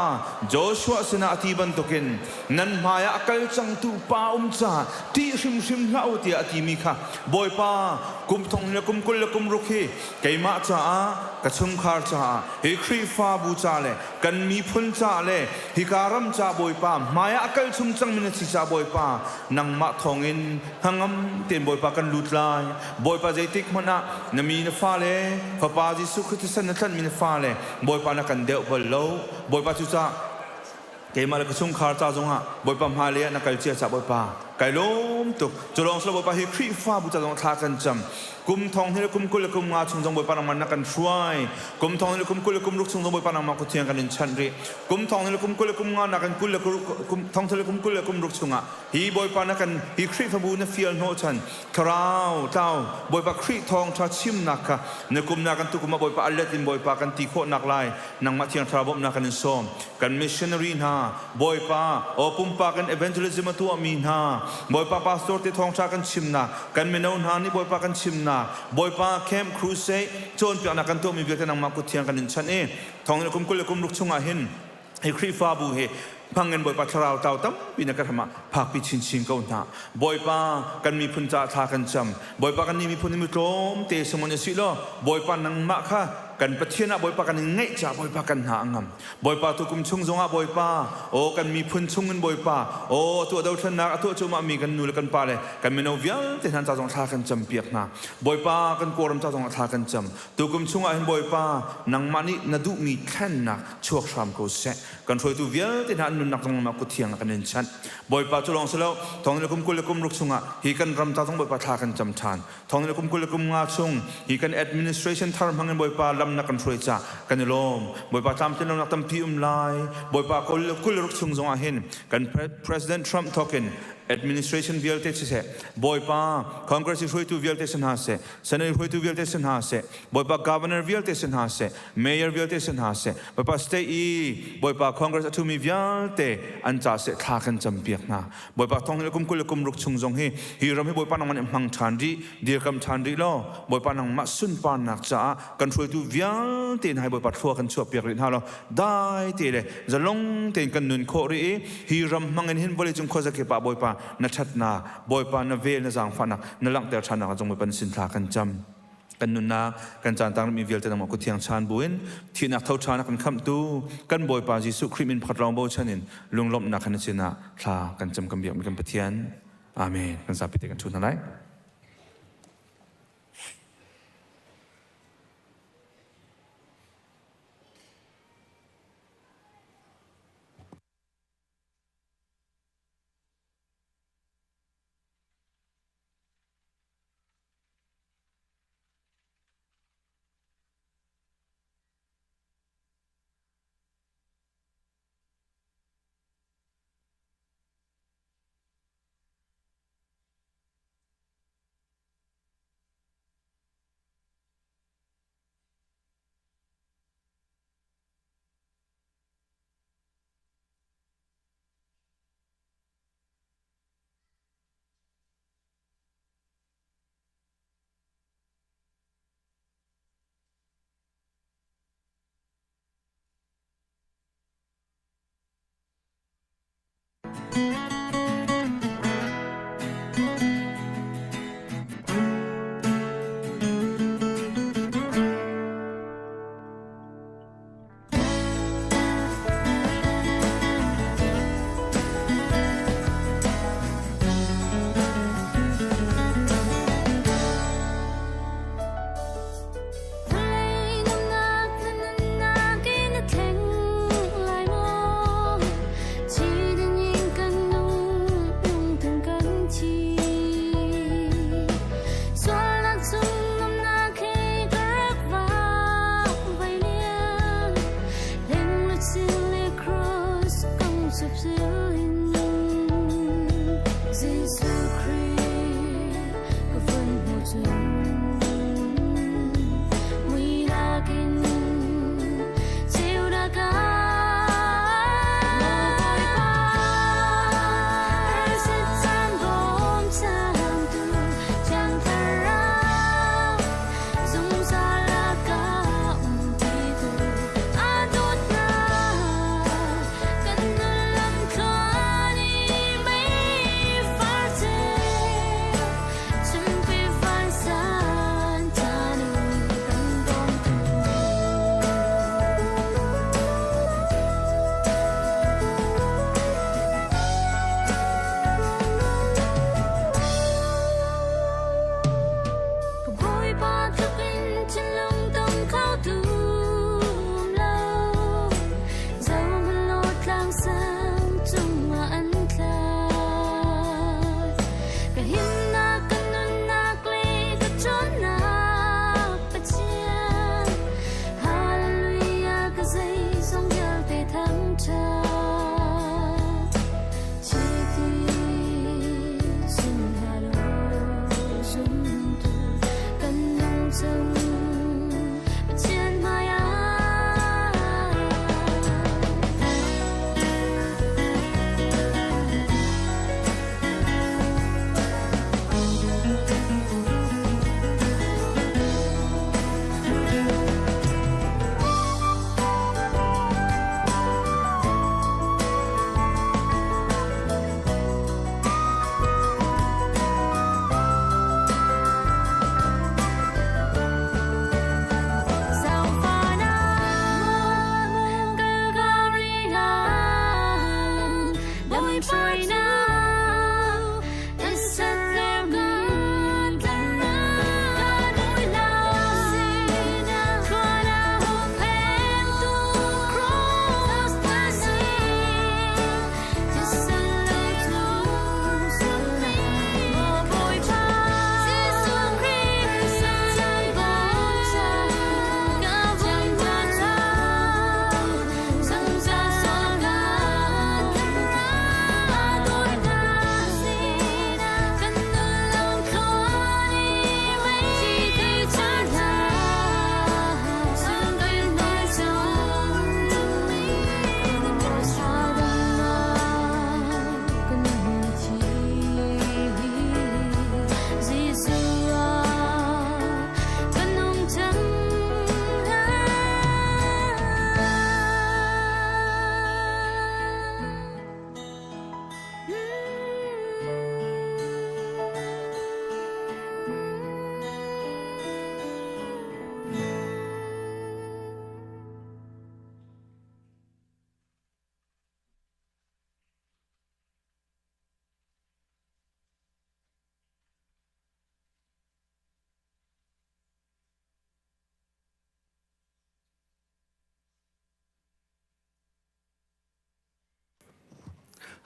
Joshua sinah a ti bantukin nan hmaiah a kal cangtu pa um caah ṭih hrimhrim hlah u tiah a timi kha Bawipa kum thong le kum 20 le kum ruk hi keimah caah ka chungkhar caah hi Khrihfabu ca le kan miphun ca le hika ram ca Bawipa hmaiah a kal chung cangmi na si ca Bawipa nangmah thawngin hnangam tein Bawipa kan lut lai Bawipa zeitik hmanh ah na mi na fale Fapa Jesuh Khrist thisen na tlanhmi na fale Bawipa na kan deuh bal lo Bawipa cucaah keimah le ka chungkhar ca zongah Bawipa hmailei ah na kal cia ca Bawipa. Kai lawm tuk. Cu lawng si lo Bawipa hi Khrihfabu ca zong thla kan cam. Kum thong hnih le kum 20 le kum nga chung zong Bawipa nangmah na kan hruai. Kum thong hnih le kum 20 le kum ruk chung zong Bawipa nangmah kuthiang kan in chanh rih. Kum thong hnih le kum 20 le kum nga na kan 20 le kum thong le kum 20 le kum ruk chungah hi Bawipa na kan hi Khrihfabu na fial hnawh chan thlarau tlau Bawipa Khrih thawngṭha chimnak kha na kum na kan tukum ah Bawipa a let in Bawipa kan ti khawhnak lai nangmah thiang thlarau bawmhnak kan in sawm. Kan missionary hna Bawipa aw pumpak in evangelism a tuahmi hna Bawipa pastor te thawngṭha kan chimnak kan mino hna nih Bawipa kan chimnak Bawipa camp crusade cawnpiaknak kan tuahmi vialte nangmah kut thiang kan in chanh i thong kum 20 le kum ruk chungah hin hi Khrihfabu hi hmangin Bawipa thlarau tlau tampi na ka hram ah phakpi chinchin ko hna. Bawipa kan miphun caah thla kan cam. Bawipa kan nih miphun hi mi tlawmte sungin si law Bawipa nangmah kha kan Pathian ah Bawipa kan in ngaih caah Bawipa kan hna a ngam. Bawipa tukum chung zongah Bawipa aw kan miphun chungin Bawipa aw atu a dothlennak a tuah cuahmah mi kan nu le kan pa le kan mino vialte hna ca zong thla kan cam piak hna. Bawipa kan Kawlram ca zongah thla kan cam. Tukum chungah hin Bawipa nangmah nih na duhmi thlennak chuak hram ko seh. Kan hruaitu vialte hna an nunnak zong nangmah kut thiang ah kan in chanh. Bawipa cu lawng si lo, thong le kum 20 le kum ruk chungah hi kan ram ca zong Bawipa thla kan cam ṭhan. Thong le kum 20 le kum nga chung hi kan administration thar hmang in Bawipa lam na kan hruai ca kan i lawm. Bawipa tlamtlin lonak tampi um lai. Bawipa 20 le ruk chung zongah hin kan President Trump thawkin administration vialte siseh, Bawipa Congress i hruaitu vialte si hna seh, Senate hruaitu vialte si hna seh, Bawipa governor vialte si hna seh, mayor vialte si hna seh, Bawipa state i Bawipa Congress a ṭhumi vialte an ca seh thla kan campiak hna. Bawipa thong hi kum 20 le kum ruk chung zong hi hi ram hi Bawipa nangmah nih hmang ṭhan rih, dirkam ṭhan rih law Bawipa nangmah sunparnak caah kan hruaitu vialte hna hi Bawipa thlua kan chuahpiak rih hna law dai te le zalong tein kan nun khawh rih i hi ram hmang in hin vawleicung khuazakip ah Bawipa na ṭhatnak, Bawipa na vel na zaangfahnak na langhter ṭhannak ah zong Bawipa na sin thla kan cam. Kan nunnak kan caan tang mi vialte nangmah kut thiang chan buin thihnak tho ṭhan a kan khamhtu kan Bawipa Jesuh Khrih min pakhat lawng bochan in lunglawmhnak kan sinah thla kan cam kan biakmi kan Pathian. Amen. Kan zapi te kan ṭhu hna lai.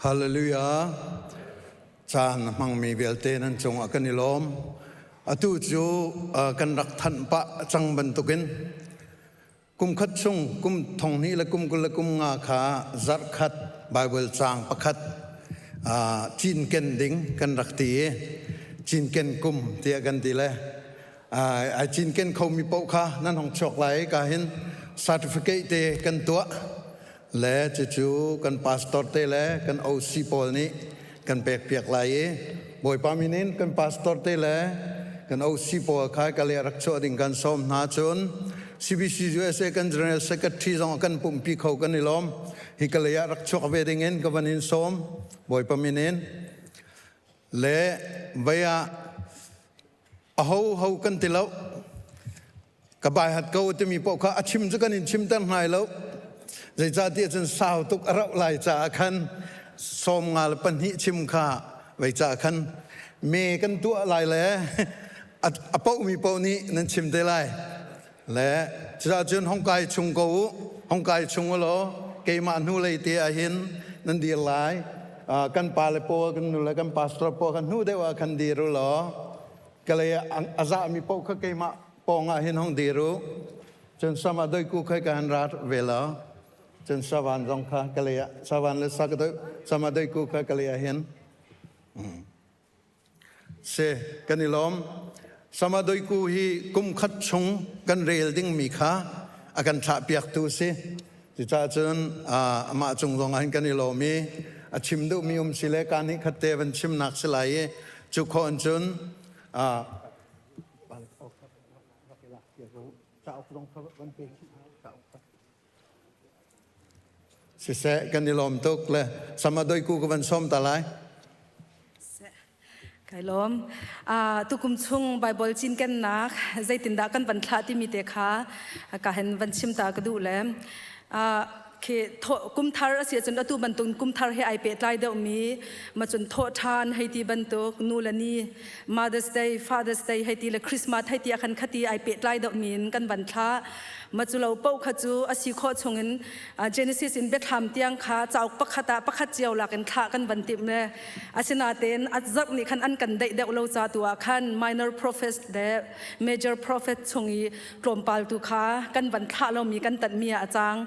Hallelujah. Caan hmangmi vialte nan cungah kan i lawm. Atu cu kan rak thanh pah cang bantukin kum khat chung kum thong hnih le kum 20 le kum nga kha zarh khat Bible caang pakhat cinken ding kan rak ti i cinken kum tiah kan ti le ai cinken khomi paoh kha nan hong chuak lai ka hin certificate te kan tuah le cucu kan pastor te le kan OC pawl nih kan pekpiak lai i Bawipa min in kan pastor te le kan OC pawl kha ka le rak chuah ding kan sawm hna. Cun CBC USA kan General Secretary zong kan pumpi kho kan i lawm. Hi ka lei ah rak chuak ve ding in ka van in sawm Bawipa min in. Le vei ah aho ho kan ti lo, ka bai hat ko timi paoh kha a chim cu kan in chimter hngai lo, zeicahtiah cun sau tuk a rauh lai caah khan 52 chim kha vei caah khan me kan tuah lai le a paohmi paoh nih nan chim te lai. Le cucaah cun hong kai chung ko u, hong kai chung u law keimah hnu lei te ah hin nan dir lai. Kan pa le pawl, kan nu le kan pastor pawl kha hnu deuh ah khan dir u law kalei a zahmi paoh kha keimah pawng ah hin hong dir u. Cun sama doi ku khai ka han rat ve lo. Cun savan zong kha kalei ah, savan le sa sama doi ku kha kalei ah hin se kan i lawm. Sama doi ku hi kum khat chung kan rel dingmi kha a kan thlah piak tu si. Cucaah cun amah cung zong ah hin kan i lawm i a chim duhmi um si le ka nih khat te van chimnak si lai i cu khawh in cun siseh kan i lawm tuk le sama doiku ka van sawm ta lai. Kai lawm. Tukum chung Bible cinkennak zeitindah kan van thlah timi te kha ka hen van chim ta ka duh le khi kum thar a si ahcun atu bantuk kum thar he ai pehtlai deuhmi ma cun thawh ṭhan hei ti bantuk, nu le ni, Mother's Day, Father's Day hei ti le Christmas hei ti ah khan khati ai pehtlai deuhmi in kan van thlah. Ma cu lo paoh kha cu a si khawh chungin Genesis in Biathlam tiang kha cauk pakhat ah pakhat cio lak in thlah kan van timh le asinain a zarh nih khan an kan daih deuh lo ca tu ah khan minor prophets le major prophet chung i tlawmpal tu kha kan van thlah lomi kan tanhmi ah a cang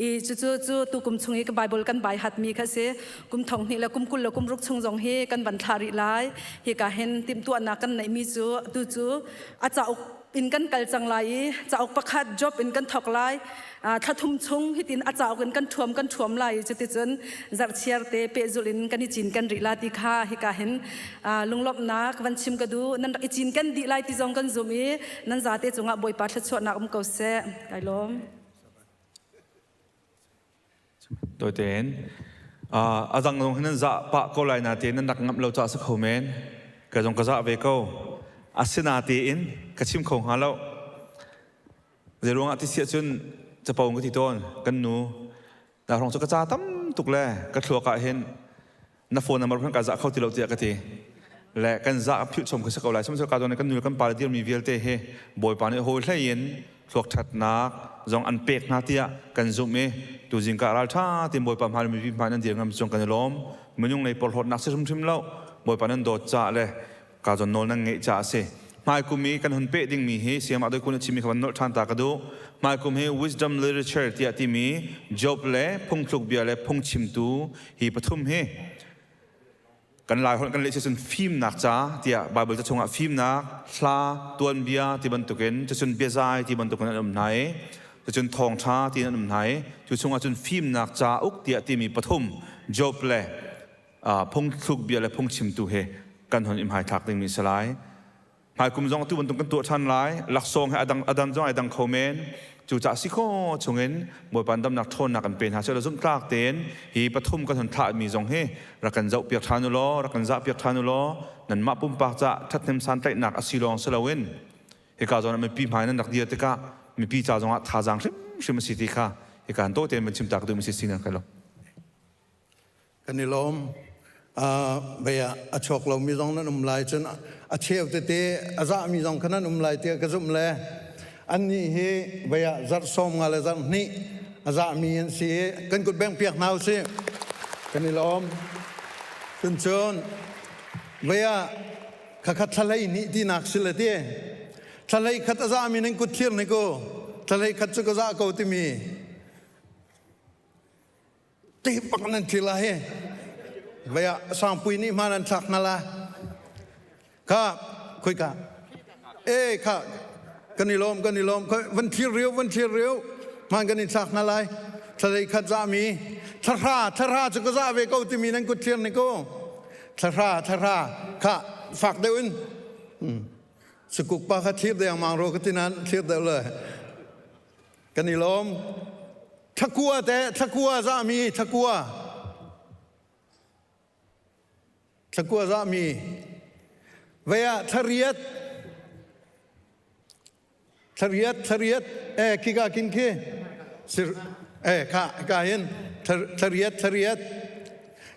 i cucu cu tukum chung i Bible kan bai hatmi kha si. Kum thong hnih le kum 20 le kum ruk chung zong hi kan van thlah rih lai. Hika hin timhtuahnak kan neihmi cu tu cu a cauk in kan kal cang lai i cauk pakhat job in kan thawk lai. Thla thum chung hitin a cauk in kan thuam kan thuam lai i cuticun zarhchiar te pehzulh in kan i cin kan rih la ti kha hika hin lunglawmhnak van chim ka duh. Nan rak i cin kan dih lai ti zong kan zum i nan zate cungah Bawipa thluachuahnak um ko seh. Kai lawm. Tawitein a dang zong hin nan zah pah ko lai natein nan rak ngamh lo caah si kho men. Ka zong ka zah ve ko. Asinatein ka chim kho hnga lo. Zeiruangah ti si ahcun capo ka ti tawn kan nu na hrawng cu ka ca tam tuk le ka thluak ah hin na phone number hmanh ka zah kho ti lo tiah ka ti le kan zah philh chom ka si ko lai. Sihmanhsehlaw ka kan nu kan pa le dirmi vialte hi Bawipa nih hawi hlei in thluak ṭhatnak zong an pek hna tiah kan zumh i tuzing ka ral ṭha tin Bawipa hmai mipi hmai nan dir ngam cung kan i lawm. Minung lei porhlawtnak si hrimhrim lo, Bawipa nan dawt caah le ka zawn nawl nan ngeih caah a si. Hmaikum i kan hun peh dingmi hi Sayamah Doi Kun a chimmi kha van nolh ṭhan ta ka duh. Hmaikum hi wisdom literature tiah timi Job le phungthluk bia le phungchimtu hi pathum hi kan Lai holh kan leh cun fimnak ca tiah Bible ca chungah fimnak hla, tuanbia ti bantukin, cucun biazai ti bantukin an um hna i cucun thawngṭha ti an um hna i cu chungah cun fimnak cauk tiah timi pathum Job le phungthluk bia le phungchimtu he kan hon i hmaithlak dingmi si lai. Hmaikum zong atu bantuk kan tuah ṭhan lai. Laksawng he adang adang zong ai dang kho men. Cucaah si kho chungin Bawipa damnak ṭhawnnak kan pe hna seh law zumhtlak tein hi pathum kan hun thlahmi zong hi rak kan zohpiak ṭhan u law, rak kan zahpiak ṭhan u law nanmah pumpak cah ṭhathnem santlaihnak a si lawng si loin hika zawn ah mipi hmai nan rak dir tikah mipi ca zongah thazaang hrimhrim a si ti kha hika han tawh tein van chim ta ka duhmi si sinan ka lo. Kan i lawm. Vei ah a chuak lomi zong nan um lai, cun a cheu tete a zahmi zong kha nan um lai tiah ka zumh le annih hi vei ah zarh 50 le zarh hnih a zahmi an si i kan kut beng piak hna usih. Kan i lawm. Cun vei ah khakha thlalei nih tinak si le ti. Thlalei khat a zami nan kut thlir ni ko. Thlalei khat cu ka za ko timi. Ti bak nan thlir la hi. Vei ah sangpui nih hma nan thlak na la. Kha khoi ka. E kha kan i lawm kan i lawm van thlir riu van thlir riu hman kan in thlak na lai. Thlalei khat zami thlahra thlahra cu ka za ve ko timi nan kut thlir ni ko. Thlahra thlahra kha fak deuh in. Sukuk pa kha thlir deng mang ro ka ti nan thlir deuh le. Kan i lawm. Thlakua te thlakua zami thlakua. Thlakua zami. Vei ah thlariat. Thlariat thlariat eh kika kin khi. Sir eh kha ka hin thlariat thlariat.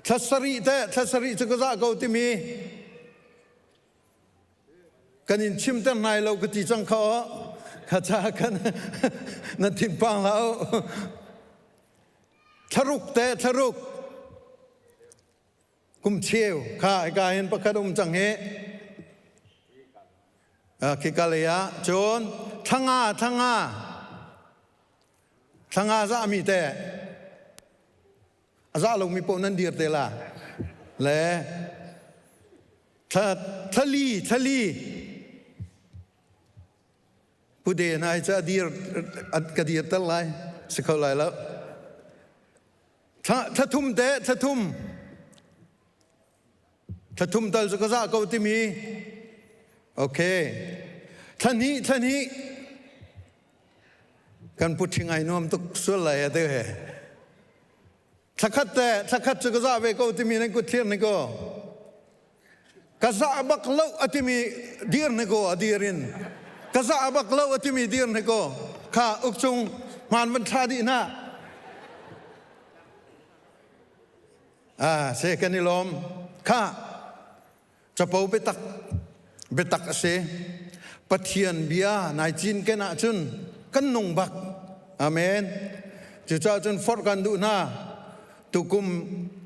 Thlasarih te thlasarih cu ka za ko timi. Kan in chimter hnai lo ka ti cang kha aw. Kha cha kan na thinpang hlah u. Thlaruk te thlaruk kum cheu kha hika hin pakhat um cang hi. Khika lei ah cun thlanga thlanga thlanga za mi te a za lomi paoh nan dir te la le thlali thlali pude nai ca dir ka dir tal lai si kho lai lo thla thum te thla thum thla thum tal cu ka za ko timi okay thla hnih thla hnih Kan putṭhing ai nuam tuk sual lai a ti he. Thlakhat te thlakhat cu ka zah ve ko timi nan kut thlir ni ko. Ka zah bak lo a timi dir ni ko a dir in. Ka zah bak lo a timi dir ni ko. Kha ukchung hmaan van thla dih hna. Ah, se kan i lawm. Kha Capo biatak biatak a si. Pathian bia nai cinken ahcun kan nung bak. Amen. Cucaah cun forh kan duh hna. Tukum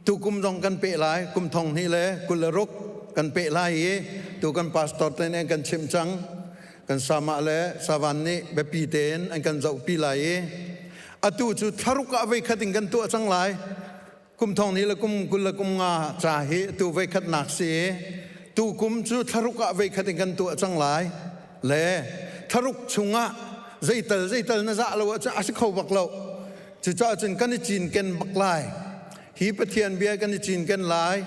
tukum zong kan peh lai. Kum thong hnih le 26 kan peh lai i tu kan pastor te nih an kan chimh cang. Kan sama le savan nih biapi tein an kan zohpi lai i atu cu thlaruk ah voikhat in kan tuah cang lai. Kum thong ni le kum 20 le kum nga ca hi tu voikhatnak si i tu kum cu thlaruk ah voikhat in kan tuah cang lai le thlaruk chungah zeital zeital na zah lo ahcun a si kho bak lo cucaah cun kan i cinken bak lai hi Pathian bia kan i cinken lai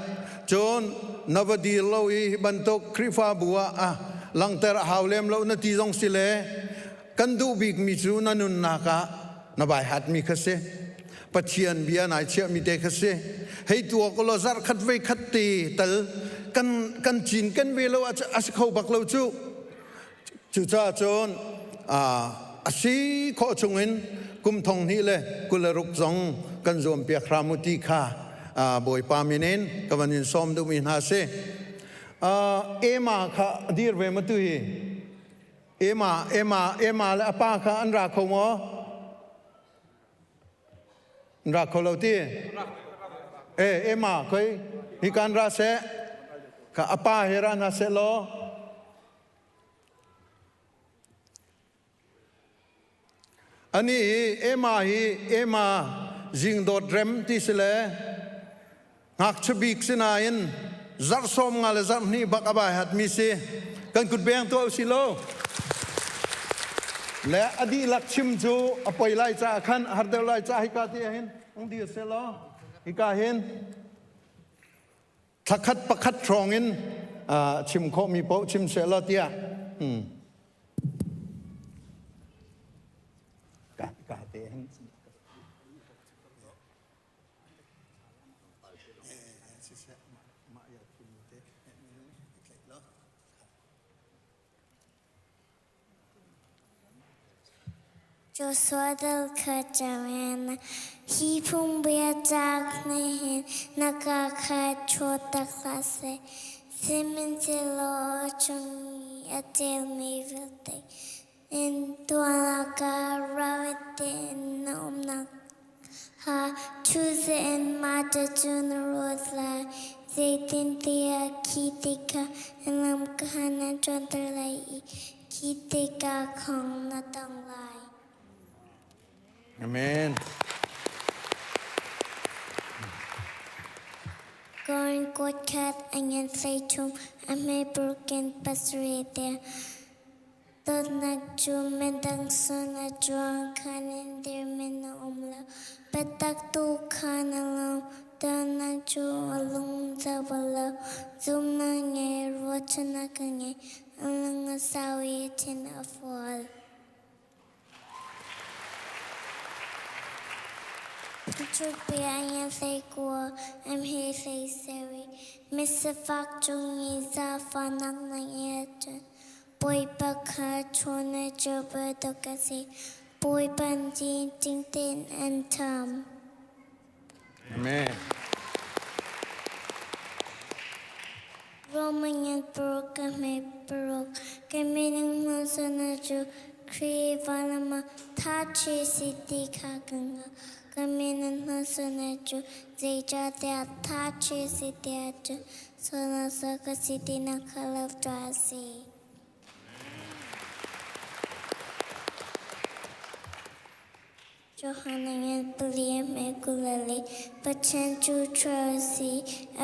cun na va dir lo i hi bantuk Khrihfabu ah ah langhter a hau lem lo na ti zong si le kan duh bikmi cu na nunnak ah na bai hatmi kha si Pathian bia nai chiahmi te kha si hei tuak law zarh khat vei khat te tal kan kan cin kan ve lo a si kho bak lo cu cucaah cun a si khawh chungin kum thong hnih le 26 zong kan zuam piak hram u ti kha Bawipa min in ka van in sawm duhmi hna si Ema kha dir ve ma tu hi Ema Ema Ema le apa kha an ra kho maw Ra kho lo ti. E ema khoi hi kan ra seh ka apa he ra na seh law. Ani hi ema hi ema zing dawt rem ti si le Ngakchia bik sinain zarh 50 le zarh hnih bak a bai hatmi si. Kan kut beng tuah usih law. Le a dihlak chim cu a poi lai caah khan har deuh lai caah hika ti ahhin ung dir seh law hika hin thlakhat pakhat hrawng in chim khawhmi paoh chim seh law tiah. Hmm. Ka ka te hin. Joshua dal kha Joanna, hi phungbia cauk nih hin na ka kha chuah tak hlah seh. Sihmanhsehlaw a chung i a ṭialmi vialte in tuan ah ralring tein na umnak hnga ṭhu in mah cu na ruat lai. Khi tikah na lam kha na ṭuanter lai i khi tikah khong na tong lai. Amen. Korin kuat khat a ngan 13 a hme paruk in pasarih te. Dawtnak cu midang sin a cuang khan in dirmi na um lo. Biatak tu kha na lawm. Dawtnak cu a lung zau bal lo. Zumhnak ngei, ruahchannak a ngei. A lung a sau i a thin a fual. Misifak cung i zaangfahnak na ngeih ahcun Bawipa kha chawn a ceu bantuk a si. Bawipa nih ding tein an tham. Amen. Romanian paruk ka hme paruk. Ka minung hmasana cu Khrih vanlam ah tha si ti kha ka hngalh. Ka minung hmasana cu zeicahtiah tha si ti ahcun sualnak ka si tinak kha lo tuah a si. Johan William Ekulele Pathian cu ṭha a si.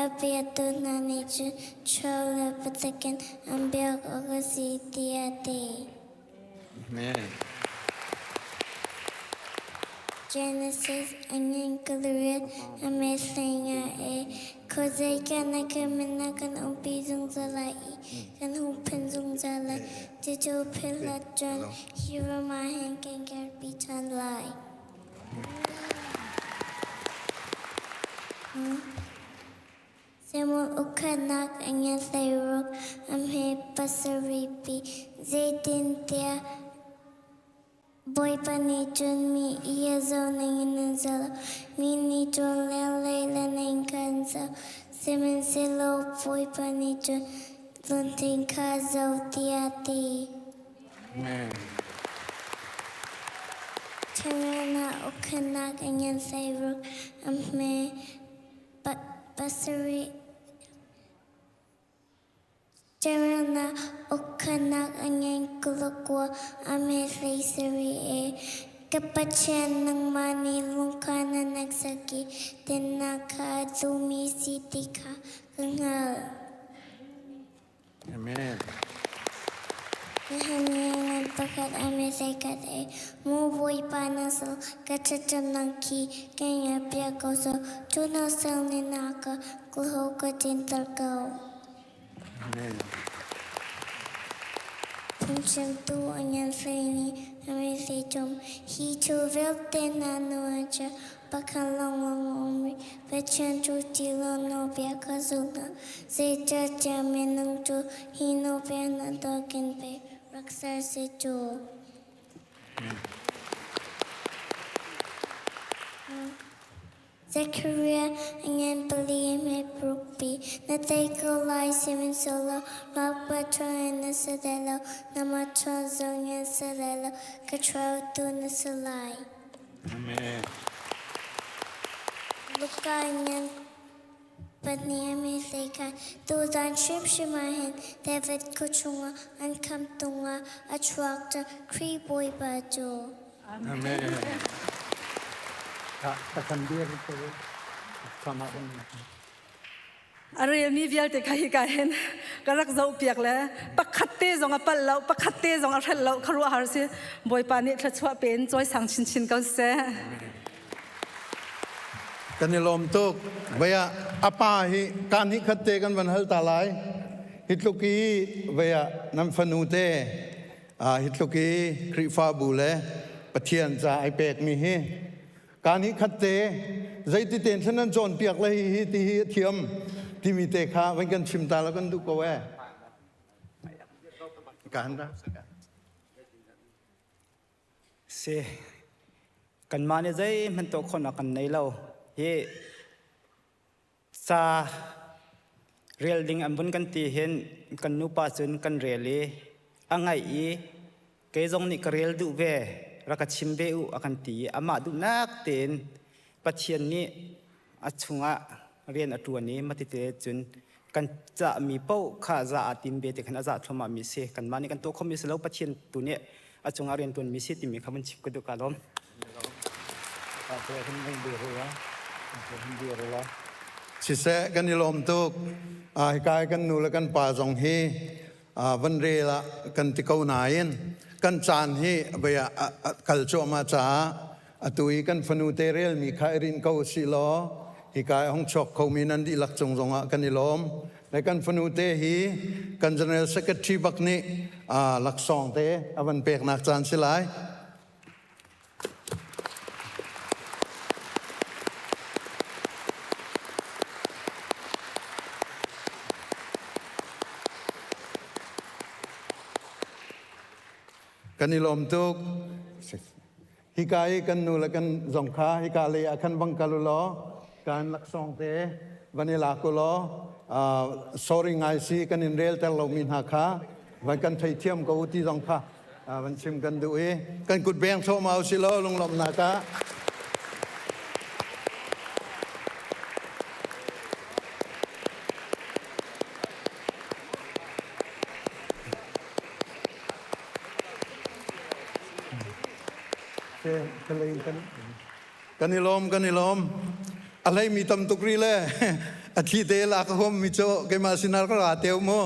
A biatu hna nih cun ṭha le biatak in an biak awk a si tiah a ti. Amen. Genesis angin kalariat ame hlenga e khuazei kan na kan na kan umpi zungzal lai i kan huhphenh zungzal lai. Cucu philhlat cun hi ram ah hin kan kirpi ṭhan lai. Samuel ukhatnak a ngan 16 a hme pasarih pi zeitintiah Bawipa nih cun mi i a zoh ningin an zoh lo, mi nih cun lenglei le ning kha an zoh. Sihmanhsehlaw Bawipa nih cun lungthin kha a zoh tiah a ti. Amen. Chimrelnak ukhennak a ngan 16 a hme pasarih. Carelnak ukhanak a ngei kulakua a me 17 e. Ka Pathian nangmah nih lungkha na hneksak i dinnak kha a duhmi si ti kha ka hngalh. Amen. Nehemiah pakhat a me zeikhat e mu Bawipa na sal ka thlacamnak khi ka ngaihpiak ko sawh cu na sal nih na ka kulho ka cinter ko. Amen. Phungchimtu a ngan hlei nih a rili cum hi thu vialte hna nu ah cun pakhat lawnglawng a um rih. Pathian cu ti law nawlbia kha zul hna. Zeicahtiah minung cu hi nawlbia hna dawkin pei rak ser si cu. Zechariah a ngan pali hme paruk pi na tei ko lai sihmanhsehlaw ngakpa ṭha na si lai lo nangmah ṭha zong na si lai lo ka ṭhawtu na si lai. Amen. Luka ngan pahnih a mi hlei khan tuzan hrimhrim ah hin David khua chungah an khamtung ah a chuak cang Khrih Bawipa cu. Amen. A relmi vialte kha hika hin ka rak zohpiak le pakhat te zong a palh lo pakhat te zong a hrelh lo khuaruahhar si Bawipa nih thluachuah pe in cawisang chinchin ko seh. Kan i lawm tuk. Vaya apa hi kan hi khat te kan van hal ta lai. Hi tluk i vaya nan fanu te Hi tluk i Khrihfabu le Pathian ca ai pekmi hi kaan hi khat te zeiti tein thlen nan cawnpiak le hi ti hi a thiam timi te kha van kan chim ta la kan duh ko eh. Kaan ra. Si kanmah nih zeihmanh tuah khawhnak kan nei lo. Hi Ca rel ding an vun kan ti hin kan nupa cun kan rel i a ngaih i kei zong nih ka rel duh ve rak ka chim ve u a kan ti i amah duhnak tein Pathian nih a chungah rian a ṭuan i matite cun Kan cahmi paoh kha za aa tim ve ti khan a za thluahmah mi si. Kanmah nih kan tuah khomi si lo Pathian tu nih a cungah rian ṭuanmi si timi kha vun chim ka duh ka lawm. Siseh kan i lawm tuk. Hika i kan nu le kan pa zong hi van rel ah kan ti ko nain kan caan hi vei ah kal cuahmah caah atu i kan fanu te relmi kha i rinh ko usih law hika i hong chuak khomi nan dihlak cung zongah kan i lawm. Le kan fanu te hi kan General Secretary bak nih laksawng te a van peknak caan si lai. Kan i lawm tuk. Hika i kan nu le kan zong kha hika lei ah khan vang kal u law kan laksawng te van i lak u law sorry ngai si kan in rel ter lomi hna kha van kan theithiam ko u ti zong kha van chim kan duh i kan kut beng thawhma usih law lunglawmhnak ah Kan i lawm, kan i lawm. A hleimi tam tuk ri le a thli te lak a huammi cu keimah sinar ka ra teu mu.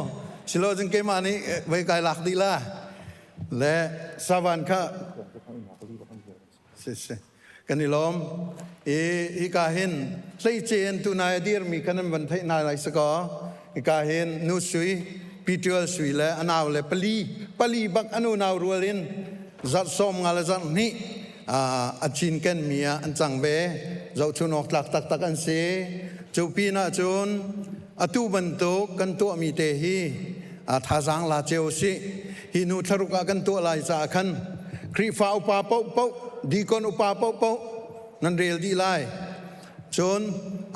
Silo cun keimah nih vei kai lak dih la. Le savan kha si si kan i lawm. I hika hin hleice in tunai a dirmi khan an van theih nai lai sakaw. Hika hin nu sui Pitual sui le a nau le pali pali bak an unau rual in zarh sawm nga le zarh hnih a cinken mi ah an cang ve. Zohchun awk tlak taktak an si. Cu pin ah cun atu bantuk kan tuahmi te hi thazaang la cio si. Hi hnu thlaruk ah kan tuah lai caah khan Khrihfa upa paohpaoh, deacon upa paohpaoh nan rel dih lai. Cun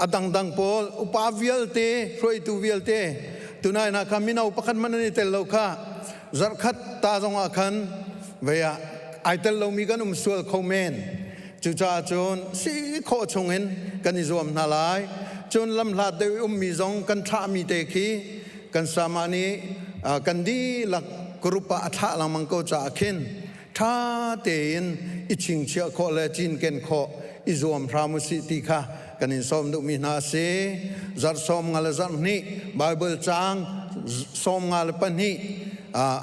a dangdang pawl upa vialte, hruaitu vialte tunai hna kha mino pakhat hmanh an i tel lo kha zarhkhat ta zongah khan vei ah ai tel lomi kan um sual kho men. Cucaah cun si khawh chungin kan i zuam hna lai. Cun lamhlat deuh i ummi zong kan thlahmi te khi kan sama nih kan dihlak group ah a thlah lengmang ko caah khin ṭha tein i chingchiah khawh le cinken khawh i zuam hram usih ti kha kan in sawm duhmi hna a si. Zarh sawm nga le zarh hnih Baibal caang sawm nga le pahnih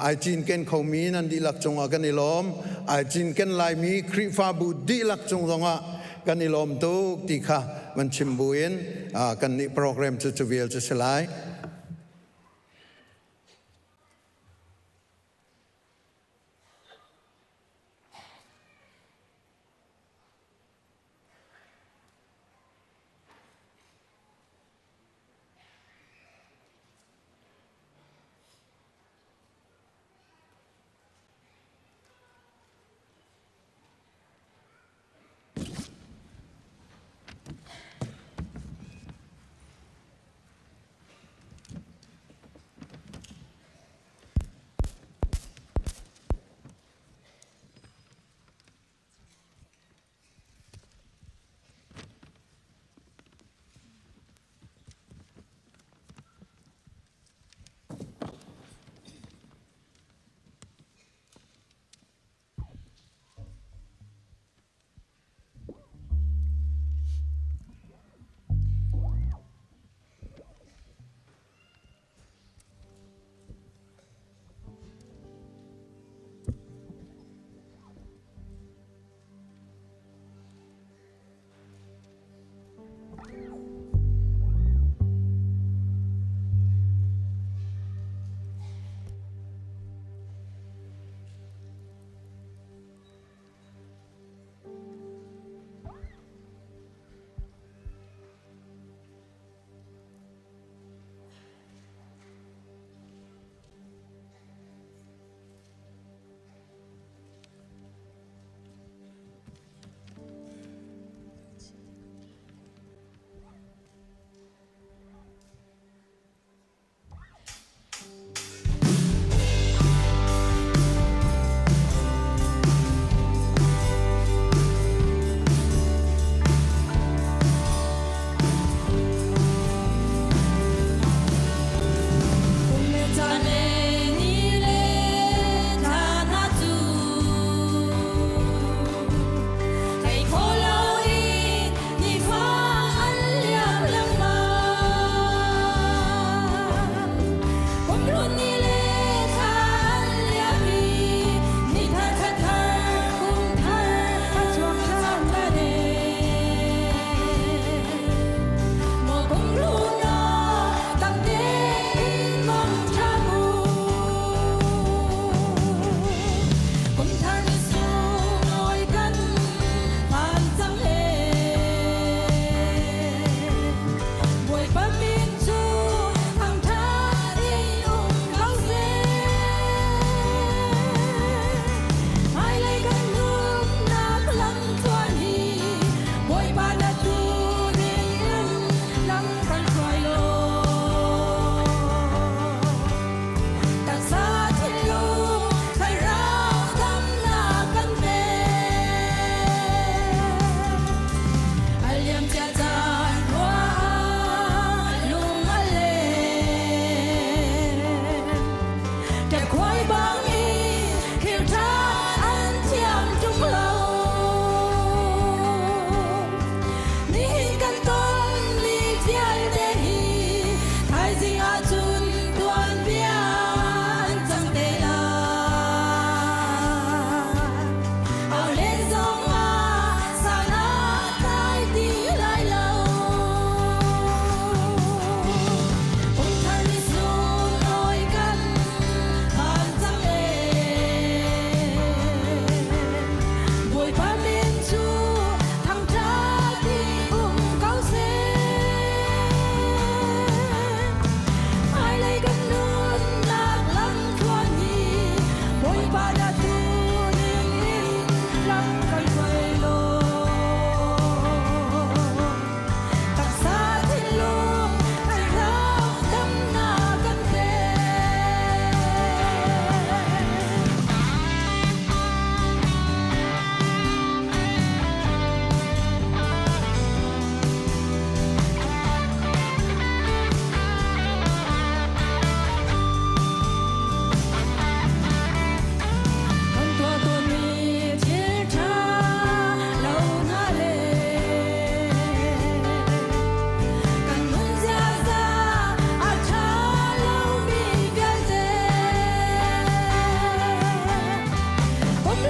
ai cinken khomi nan dihlak cungah kan i lawm. Ai cinken laimi Khrihfabu dihlak cung zongah kan i lawm tuk ti kha van chim buin kan nih program cu cu vial cu si lai.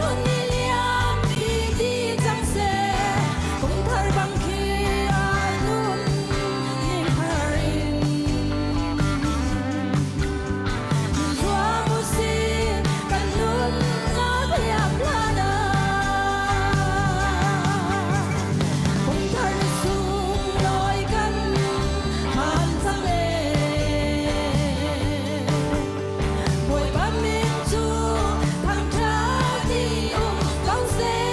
hlun ni liam ti ti cang seh, kum thar bang khi a nun ning thar in. Zuam usih kan nunnak liam hlan ah. Kum thar ni sunglawi kan phan cang ee. Bawipa min cu thangṭhat in um ko seh.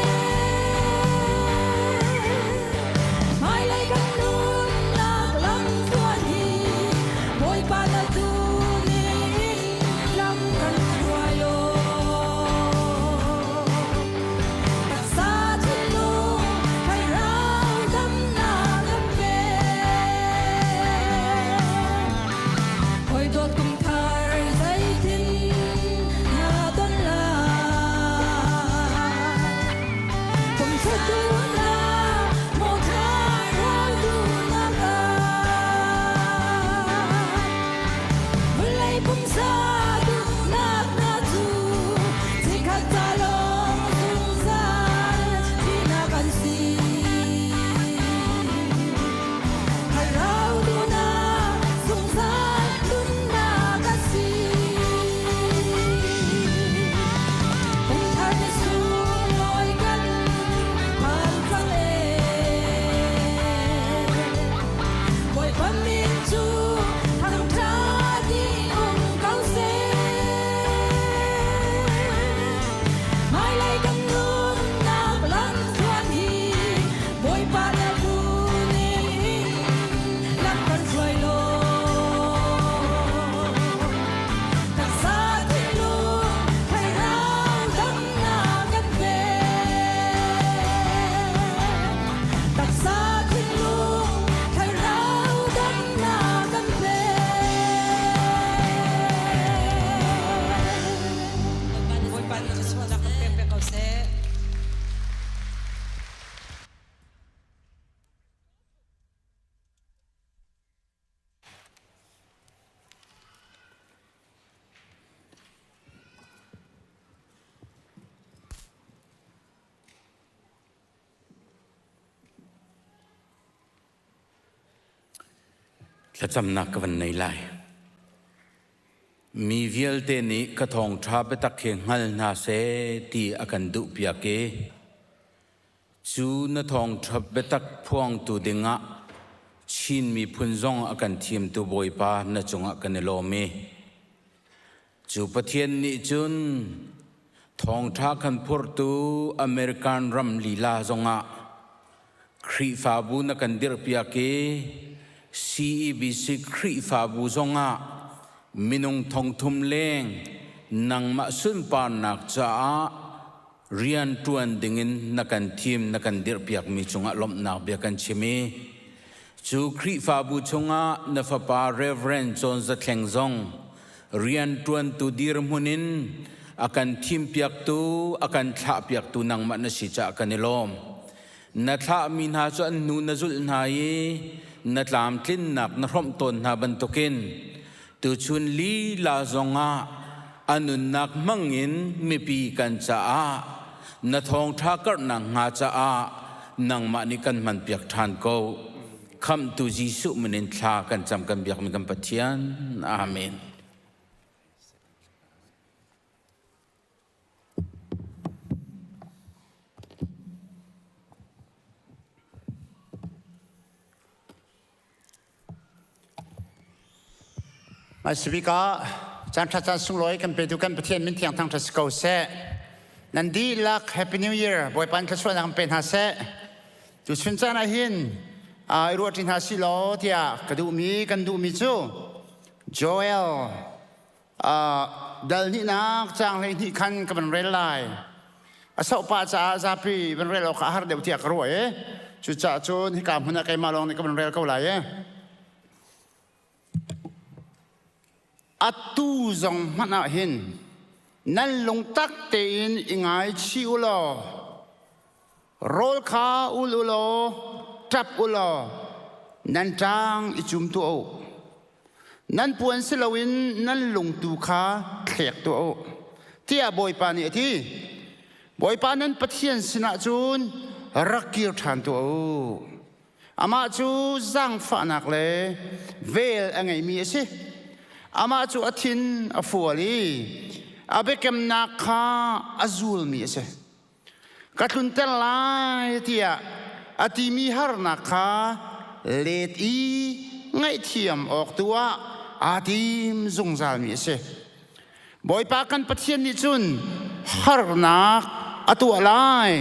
Hmailei kan nunnak lamthluan hi Bawipa na tu nih lam kan hruai law. Taksa thinlung thlarau damnak kan pe. Hawi dawt kum thar zeitin na ton lai? Kum thatu na maw thlarau duhnak ah? Vawlei pumsa duhnak hna cu chikkhat ca lawng zungzal thihnak an si. Thlarau duhnak zungzal nunnak a si. Kum thar ni sunglawi kan phan cang ee. Bawipa min cu thangṭhat in um ko seh. Hmailei kan nunnak lamthluan hi Bawipa na bu nih lam kan hruai law. Taksa thinlung thlarau damnak kan pe. Taksa thinlung thlarau damnak kan pe. Bawipa nih thluachuahnak kan pek pek ko seh. Thlacamnak ka van nei lai. Mi vialte nih ka thawngṭha biatak hi hngal hna seh ti a kan duhpiak i cu na thawngṭha biatak phuangtu dingah Chin miphun zong a kan thimtu Bawipa na cungah kan i lawm i cu Pathian nih cun thawngṭha kan phurtu American ram lila zongah Khrihfabu na kan dirhpiak i CEBC Khrihfabu zongah minung thongthum leng nangmah sunparnak caah rian ṭuan dingin na kan thim na kan dirhpiakmi cungah lawmhnak bia kan chim i cu Khrihfabu chungah na fapa Reverend John Za Thleng zong rian ṭuantu dirhmun in a kan thimpiaktu a kan thlahpiaktu nangmah na si caah kan i lawm. Na thlahmi hna cu an hnu na zulh hna i na tlamtlinnak na hrawmh tawn hna bantukin tuchun lila zongah a nunnak hmangin mipi kan caah na thawngṭha karhnak hnga caah nangmah nih kan hmanpiak ṭhan ko. Khamhtu Jesuh min in thla kan cam kan biakmi kan Pathian. Amen. Hmaisabik ah caan ṭha caan sunglawi kan petu kan Pathian min thiang thangṭhat si ko seh. Nan dihlak Happy New Year Bawipa in thluachuahnak kan pe hna seh. Tuchun caan ah hin i ruah ṭi hna si law tiah ka duhmi kan duhmi cu Joel dal hnihnak caang 12 khan ka van rel lai. A sohpah caah zapi van rel awk a har deuh tiah ka ruah i cucaah cun hika hmun ah keimah lawng nih ka van rel ko lai i. Atu zong hmanh ah hin nan lungtak tein i ngaichih u law rawl kha ul u law ṭap u law nan ṭang i cum tuah u. Nan puan si loin nan lung tu kha thlek tuah u, tiah Bawipa nih a ti. Bawipa nan Pathian sinah cun rak kir ṭhan tuah u. Amah cu zaangfahnak le vel a ngeimi a si. Amah cu a thin a fual i a biakamnak kha a zulmi a si. Ka tlunter lai tiah a timi harnak kha let i ngaihthiam awk tu ah aa tim zungzalmi a si. Bawipa kan Pathian nih cun harnak a tuah lai.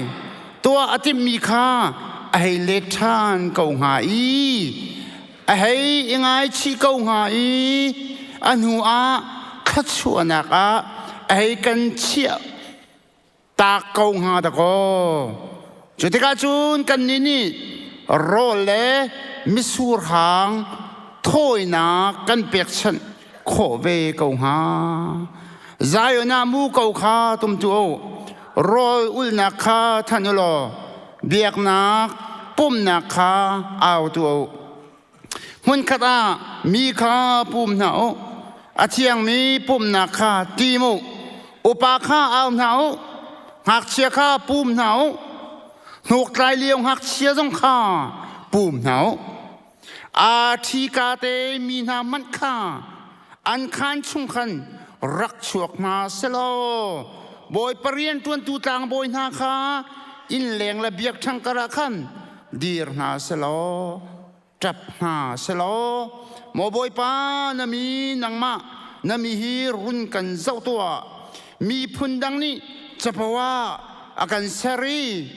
Tuah a timhmi kha a hei let ṭhan ko hnga i a hei i ngaichih ko hnga i a hnu ah thluachuahnak ah a hei kan chiah tak ko hnga dakaw. Cu tikah cun kannih nih rawl le mitsur hang thawinak kan pekchanh khawh ve ko hnga. Zion ah muko kha tum tu u, rawl ulhnak kha thanh u law biaknak pumhnak kha au tu u. Hmunkhat ah mi kha pum hna u, a thiangmi pumhnak kha tim u, upa kha au hna u, ngakchia kha pum hna u, hnuktlai lio ngakchia zong kha pum hna u. Aa ṭhika te mi hna hmanh kha an khaan chung khan rak chuak hna selaw Bawipa rianṭuantu tlangbawi hna kha innleng le biakṭheng karah khan dir hna selaw ṭap hna selaw maw Bawipa na mi nangmah na mi hi run kan zoh tuah miphun dang nih capo ah a kan ser i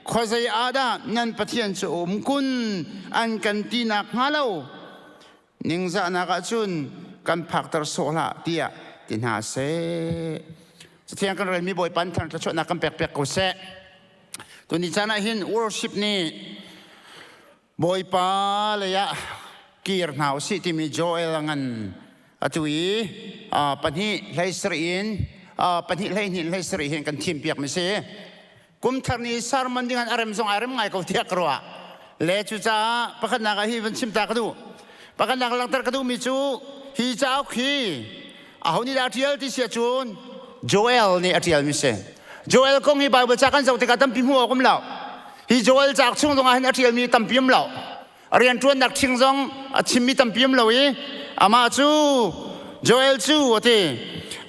khuazei ah dah nan Pathian cu a um kun an kan ti nak hnga lo ningzahnak ah cun kan phakter sawh hlah tiah ti hna seh Cathiang kan relmi Bawipa thang thluachuahnak kan pek piak ko seh Tuni caan ah hin worship nih Bawipa lei ah kir hna usih timi Joel a ngan atu i 2 27 in 2 22 27 hin kan thim piak mi si. Kum thar ni sermon ding an a rem zong ai rem ngai ko tiah ka ruah. Le cucaah pakhatnak ah hi van chim ta ka duh. Pakhatnak langhter ka duhmi cu hi cauk hi aho nih dah a ṭial ti si ahcun Joel nih a ṭialmi si. Joel kong hi Bible ca kan zoh tikah tampi hmuh awk um lo. Hi Joel cauk chung zongah hin a ṭialmi tampi um lo. A rianṭuannak ṭhing zong a chimmi tampi um lo i amah cu Joel cu a ti.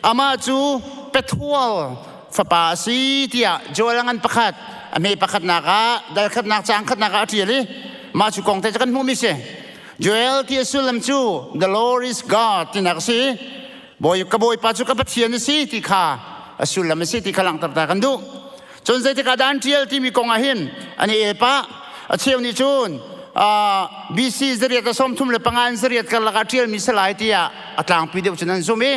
Amah cu Pethual fapa a si tiah Joel a ngan pakhat a hme pakhatnak ah dal khatnak caang khatnak ah a ṭial i mah cu kong te cu kan hmuhmi si. Joel ti a sullam cu the Lord is God tinak a si. Bawi ka Bawipa cu ka Pathian a si ti kha a sullam a si ti kha langhter ta kan duh. Cun zeitik ah dah an ṭial timi kong ah hin an i el pah. A cheu nih cun BC zariat a 35 in zariat karlak ah ṭialmi si lai tiah a tlangpi deuh cun an zumh i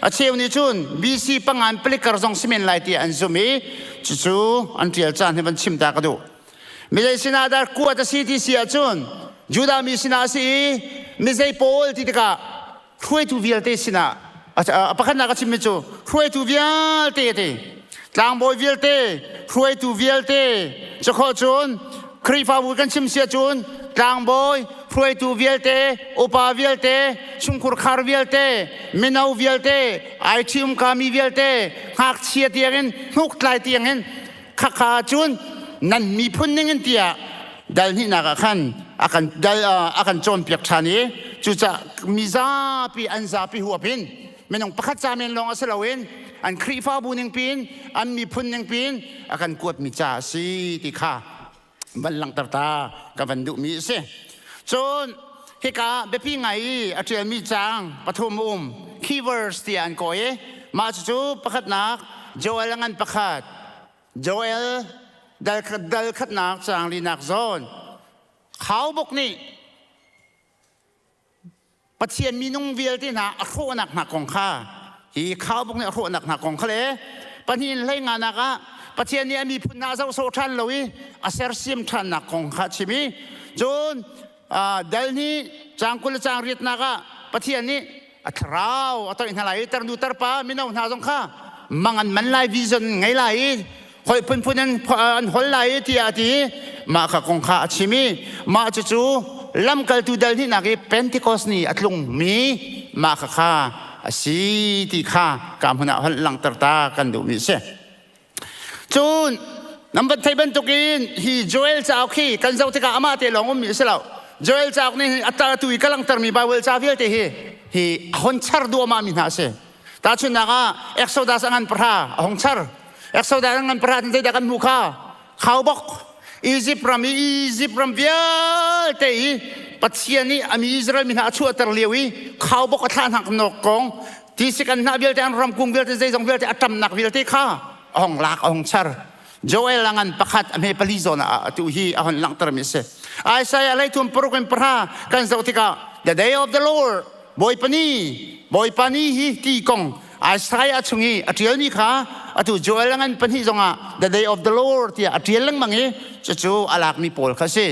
a cheu nih cun BC pangan palik kar zong si men lai tiah an zumh i cucu an ṭial caan hi van chim ta ka duh. Mizei sinah dah kuat a si ti si ahcun Judah mi sinah a si i mizei pawl ti tikah hruaitu vialte sinah a pakhatnak a chimmi cu hruaitu vialte a ti. Tlangbawi vialte, hruaitu vialte cakhawh cun Khrihfabu kan chim si ahcun tlangbawi, hruaitu vialte, upa vialte, chungkhur khar vialte, mino vialte, ai ṭhiumka mi vialte, ngakchia tiangin, hnuktlai tiangin khakha cun nan miphun ningin tiah dal hnihnak ah khan a kan dal a kan cawnpiak ṭhan i cucah mizapi an zapi huap in minung pakhat ca men lawng a si loin an Khrihfabu ning piin an miphun ning piin a kan kuatmi ca a si ti kha van langhter ta ka van duhmi a si. Cun hika biapi ngai i a ṭialmi caang pathum um key verse tiah an kawi i mah cucu pakhatnak Joel a ngan pakhat Joel dal, dal khatnak caang linak zawn khaubawk nih Pathian minung vialte hna a hrawhnak hna kong kha hi khaubawk nih a hrawhnak hna kong kha le pahnih in hlei nganak ah Pathian nih a miphun hna a zoh sawh ṭhan lo i a sersiam ṭhannak kong kha a chim i cun dal nih caang 20 le caang riatnak ah Pathian nih a thlarau a toih hna lai i tarnu tarpa mino hna zong kha mang an man lai vision ngei lai i holh phunphun an an hol lai i tiah a ti i mah kha kong kha a chim i mah cucu lamkaltu dal hnihnak i Pentecost ni a tlungmi mah kha kha a si ti kha ka hmun ah holh langhter ta kan duhmi a si. Cun nan van theih bantukin hi Joel cauk hi kan zoh tikah amah te lawng ummi a si lo. Joel cauk nih a atu i ka langhtermi Bible ca vialte hi hi a hon char duahmah mi hna a si. Tahchunhnak ah Exodus a ngan pahra a hong char. Exodus a ngan pahra zeidah kan hmuh kha? Khaubok Egypt ram i Egypt ram vialte i Pathian nih a mi Israel mi hna a chuahter lio i khaubok a thlah hna nok kong tisik an hnah vialte an ramkung vialte zeizong vialte a ṭamnak vialte kha a hong lak a hong char. Joel a ngan pakhat a hme pali zawn ah atu hi a hon langhtermi a si. Isaiah leithum paruk in pahra kan zoh tikah the day of the Lord Bawipa ni Bawipa ni hi ti kong Isaiah chung i a ṭialmi kha atu Joel a ngan pahnih zongah the day of the Lord tiah a ṭial lengmang i cucu a lakmi pawl kha a si.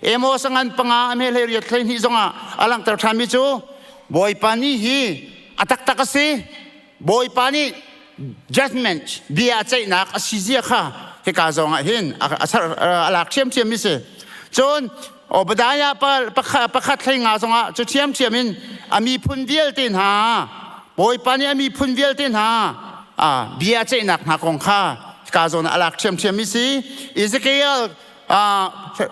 Amos a ngan panga a hme hlei riat 12 zongah a langhter ṭhanmi cu Bawipa ni hi a taktak a si. Bawipa nih judgment bia ceihnak a si zia kha hika zong ah hin a lak ṭhiamṭhiam mi si. Cun Obadiah pakhat hlei nga zongah cu ṭhiamṭhiam in a miphun vialte hna Bawipa nih a miphun vialte hna bia ceihnak hna kong kha hika zawn ah a lak ṭhiamṭhiam mi si. Ezekiel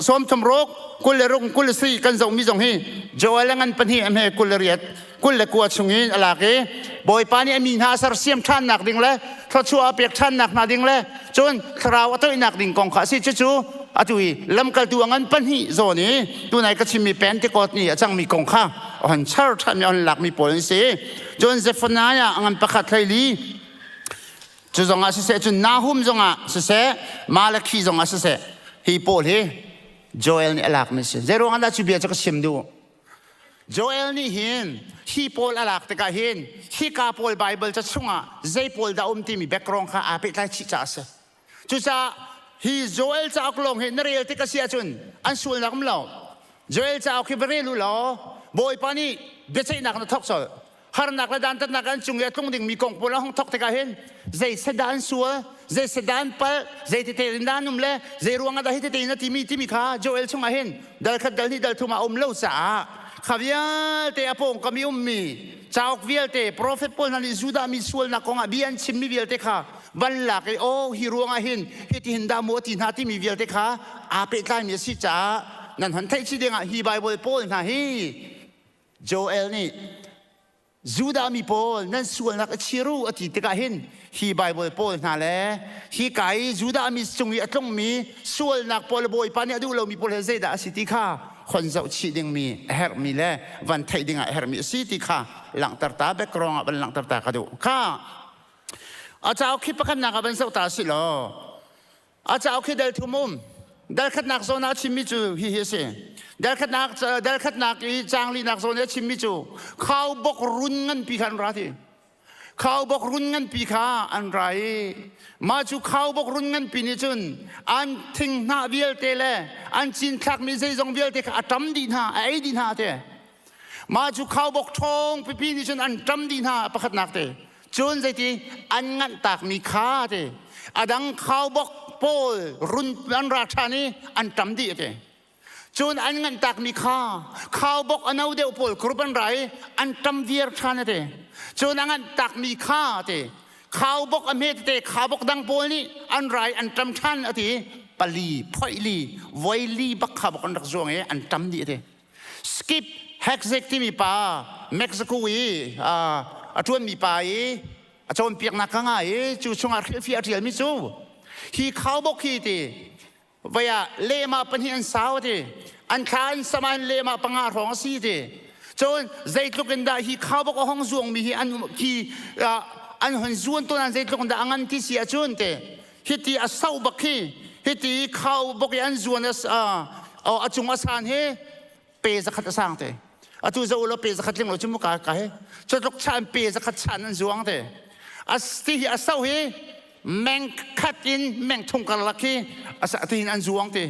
sawmthum ruk 26 24 kan zohmi zong hi Joel a ngan pahnih a hme 28 21 chungin a lak i Bawipa nih a mi hna a sersiam ṭhannak ding le thluachuah a pek ṭhannak hna ding le cun thlarau a toihnak ding kong kha a si. Cucu atu i lamkaltu a ngan pahnih zawn i tunai ka chimmi Pentecost ni a cangmi kong kha a hon char ṭhanmi a hon lakmi pawl an si. Cun Zephaniah a ngan pakhat hleili cu zongah siseh cun Nahum zongah siseh Malakhi zongah siseh hi pawl hi Joel nih a lakmi si. Zei ruangah dah cu bia cu ka chim duh? Joel nih hin hi pawl a lak tikah hin hika pawl Bible ca chungah zei pawl dah um timi background kha aa pehtlai chih caah a si. Cucaah hi Joel cauk lawng hi na rel tik a si ahcun an sualnak um lo. Joel cauk hi va rel u law Bawipa nih biaceihnak na thawk colh. Harnak le dantatnak an cung i a tlung dingmi kong pawl a hung thawk tikah hin zei set dah an sual, zei set dah an palh, zei tete in dah an um le zei ruangah dah hi tete in a timi timi kha Joel chungah hin dal khat dal hnih dal thum ah a um lo caah kha vialte a pawngkam i ummi cauk vialte profet pawl hna nih Judah mi sualnak kongah bia an chimmi vialte kha van lak i oh hi ruangah hin hitihin dah maw ti hna timi vialte kha aa pehtlaimi a si caah nan hon theih chih dingah hi Bible pawl hna hi Joel nih Judah mi pawl nan sualnak a chir u a ti tikah hin hi Bible pawl hna le hi ka i Judah mi cung i a tlungmi sualnak pawl le Bawipa nih a duh lomi pawl he zeidah a si ti kha hon zoh chih dingmi a herhmi le van theih dingah a herhmi a si ti kha langhter ta background ah van langhter ta ka duh kha a cauk khi pakhatnak ah van zoh ta si law A cauk hi dal thum um. Dal khatnak zawn ah a chimmi cu hihi a si. Dal khatnak, dal khatnak i caang linak zawn i a chimmi cu khaubok run nganpi kha an ra ti. Khaubok run nganpi kha an ra i mah cu khaubok run nganpi nih cun an thing hnah vialte le an cinthlakmi zeizong vialte kha a ṭam dih hna, a ei dih hna te. Mah cu khaubok ṭhawng pipi nih cun an ṭam dih hna pakhatnak te. Cun zeiti an nganh takmi kha ti a dang khaubok pawl run an ra ṭhan i an ṭam dih ti. Cun an nganh takmi kha khaubok a no deuh pawl group an ra i an ṭam viar ṭhan ti. Cun a nganh takmi kha ti khaubok a hme tete khaubok dang pawl nih an ra i an ṭam ṭhan a ti pali phoih li voi li bak khaubok an rak zuang i an ṭam dih ti. Skip Hexek timi pa Mexico i a ṭuanmi pa i a cawnpiaknak ka ngai i cu chungah hrilhfiah a ṭialmi cu hi khaubawk hi ti voi ah lehmah pahnih an sau ti an thla an sam ah lehmah panga hrawng a si ti cun zeitluk in dah hi khaubawk a hong zuangmi hi an hi an hon zuan tawn an zeitluk in dah a ngan ti si ahcun ti hiti a sau bak hi hiti khaubawk i an zuan a cung a san hi pe zakhat a sang te atu zo lo pe zakhat ling lo chu mu ka ka he cutluk chan pe zakhat chan an zuang te as ti hi a sau hi meng khat in meng thung karlak hi asa ti hin an zuang te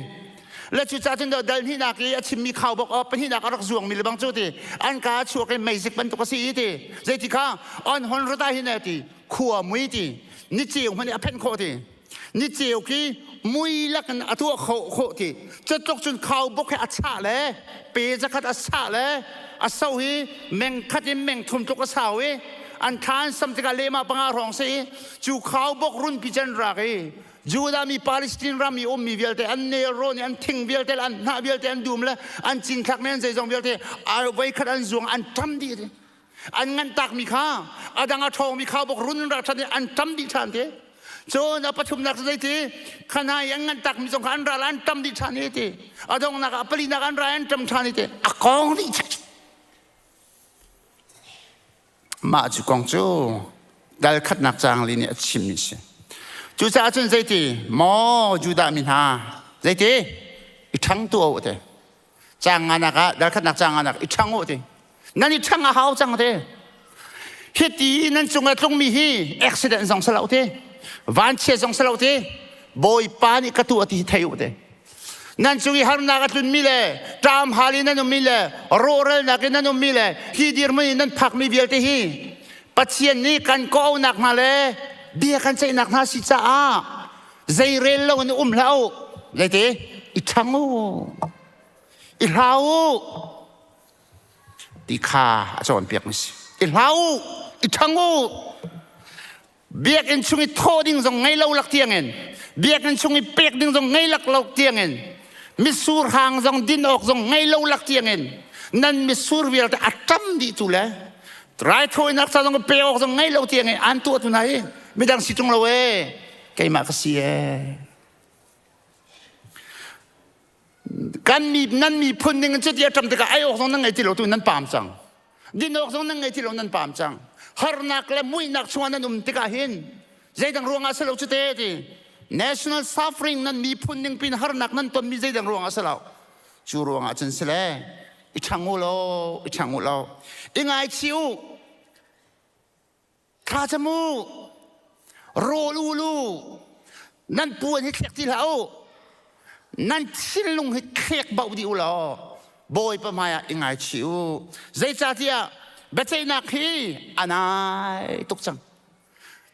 le cu ca cun dal hnih nak i a chimmi khaubawk o pahnih nak a rak zuang mi le bang cu ti an ka chuak i meizik bantuk a si i ti zeiti kha on hon rata hi ne ti khua mui ti ni ceu hmanh a phenh khawh ti ni ceu khi mui lakin a tuah khawh khawh ti cutluk cun khaubuk he a chah le pe zakhat a sah le a so hi meng khat in meng thum tluk a sau i an thla an sam tikah lehmah panga hrawng si i cu khaubok runpi can rak i. Judah mi Palestine ram i ummi vialte an nelrawn i an thing vialte le an hnah vialte an dum le an cinthlak men zeizong vialte voikhat an zuang an ṭam dih an nganh takmi kha a dang a ṭhawngmi khaubawk run in rak ṭhan i an ṭam dih ṭhan te cun a pathumnak cu zeiti khana i an nganh takmi zong kha an ral an ṭam dih ṭhan i ti a donghnak ah palinak an ra an ṭam ṭhan i ti a kong dih Mah cu kong cu dal khatnak caang li nih a chimmi a si. Cucaah cun zeiti maw Judah mi hna zeiti i ṭhang tuah u te. Caang nganak ah dal khatnak caang nganak i ṭhang u ti. Nan i ṭhang a hau cang te. Hiti nan cung a tlungmi hi accident zong si lo te. Vanchia zong si lo te. Bawipa nih ka tuah ti hi thei u te. Nan cung i harnak a tlunmi le ṭam hal in nan ummi le rawhralnak in nan ummi le hi dirhmun in nan phakmi vialte hi Pathian nih kan kawhauhnak hna le bia kan ceihnak hna si caah zeirel lo in um hlah u. Zeiti? I ṭhang u. I hlau u. Ti kha a cawnpiakmi si. I hlau u. I ṭhang u. Biakinn chung i thawh ding zong ngei lo lak tiangin biakinn chung i pek ding zong ngei lak lo tiangin mitsur hang zong din awk zong ngei lo lak tiangin nan mitsur vialte a ṭam dih tu le raithawinak ca zong pe awk zong ngei lo tiangin an tuah tu hna hi midang si ṭung lo ee keimah ka si ee kan mi nan miphun ning in cuti a ṭam tikah ei awk zong nan ngei ti lo tu nan paam cang din awk zong nan ngei ti lo nan paam cang harnak le muihnak chungah nan um tikah hin zeidang ruangah si lo cu te ti national suffering nan miphun ning pin harnak nan tonmi zeidang ruangah si lo cu ruangah cun si le i ṭhang u law i ṭhang u law i ngaichih u Thla cam u, rawl ul u, nan puan hi thlek ti hlah u, nan thinlung hi thlek bauh dih u law Bawipa hmaiah i ngaichih u. Zeicahtiah biaceihnak hi a nai tuk cang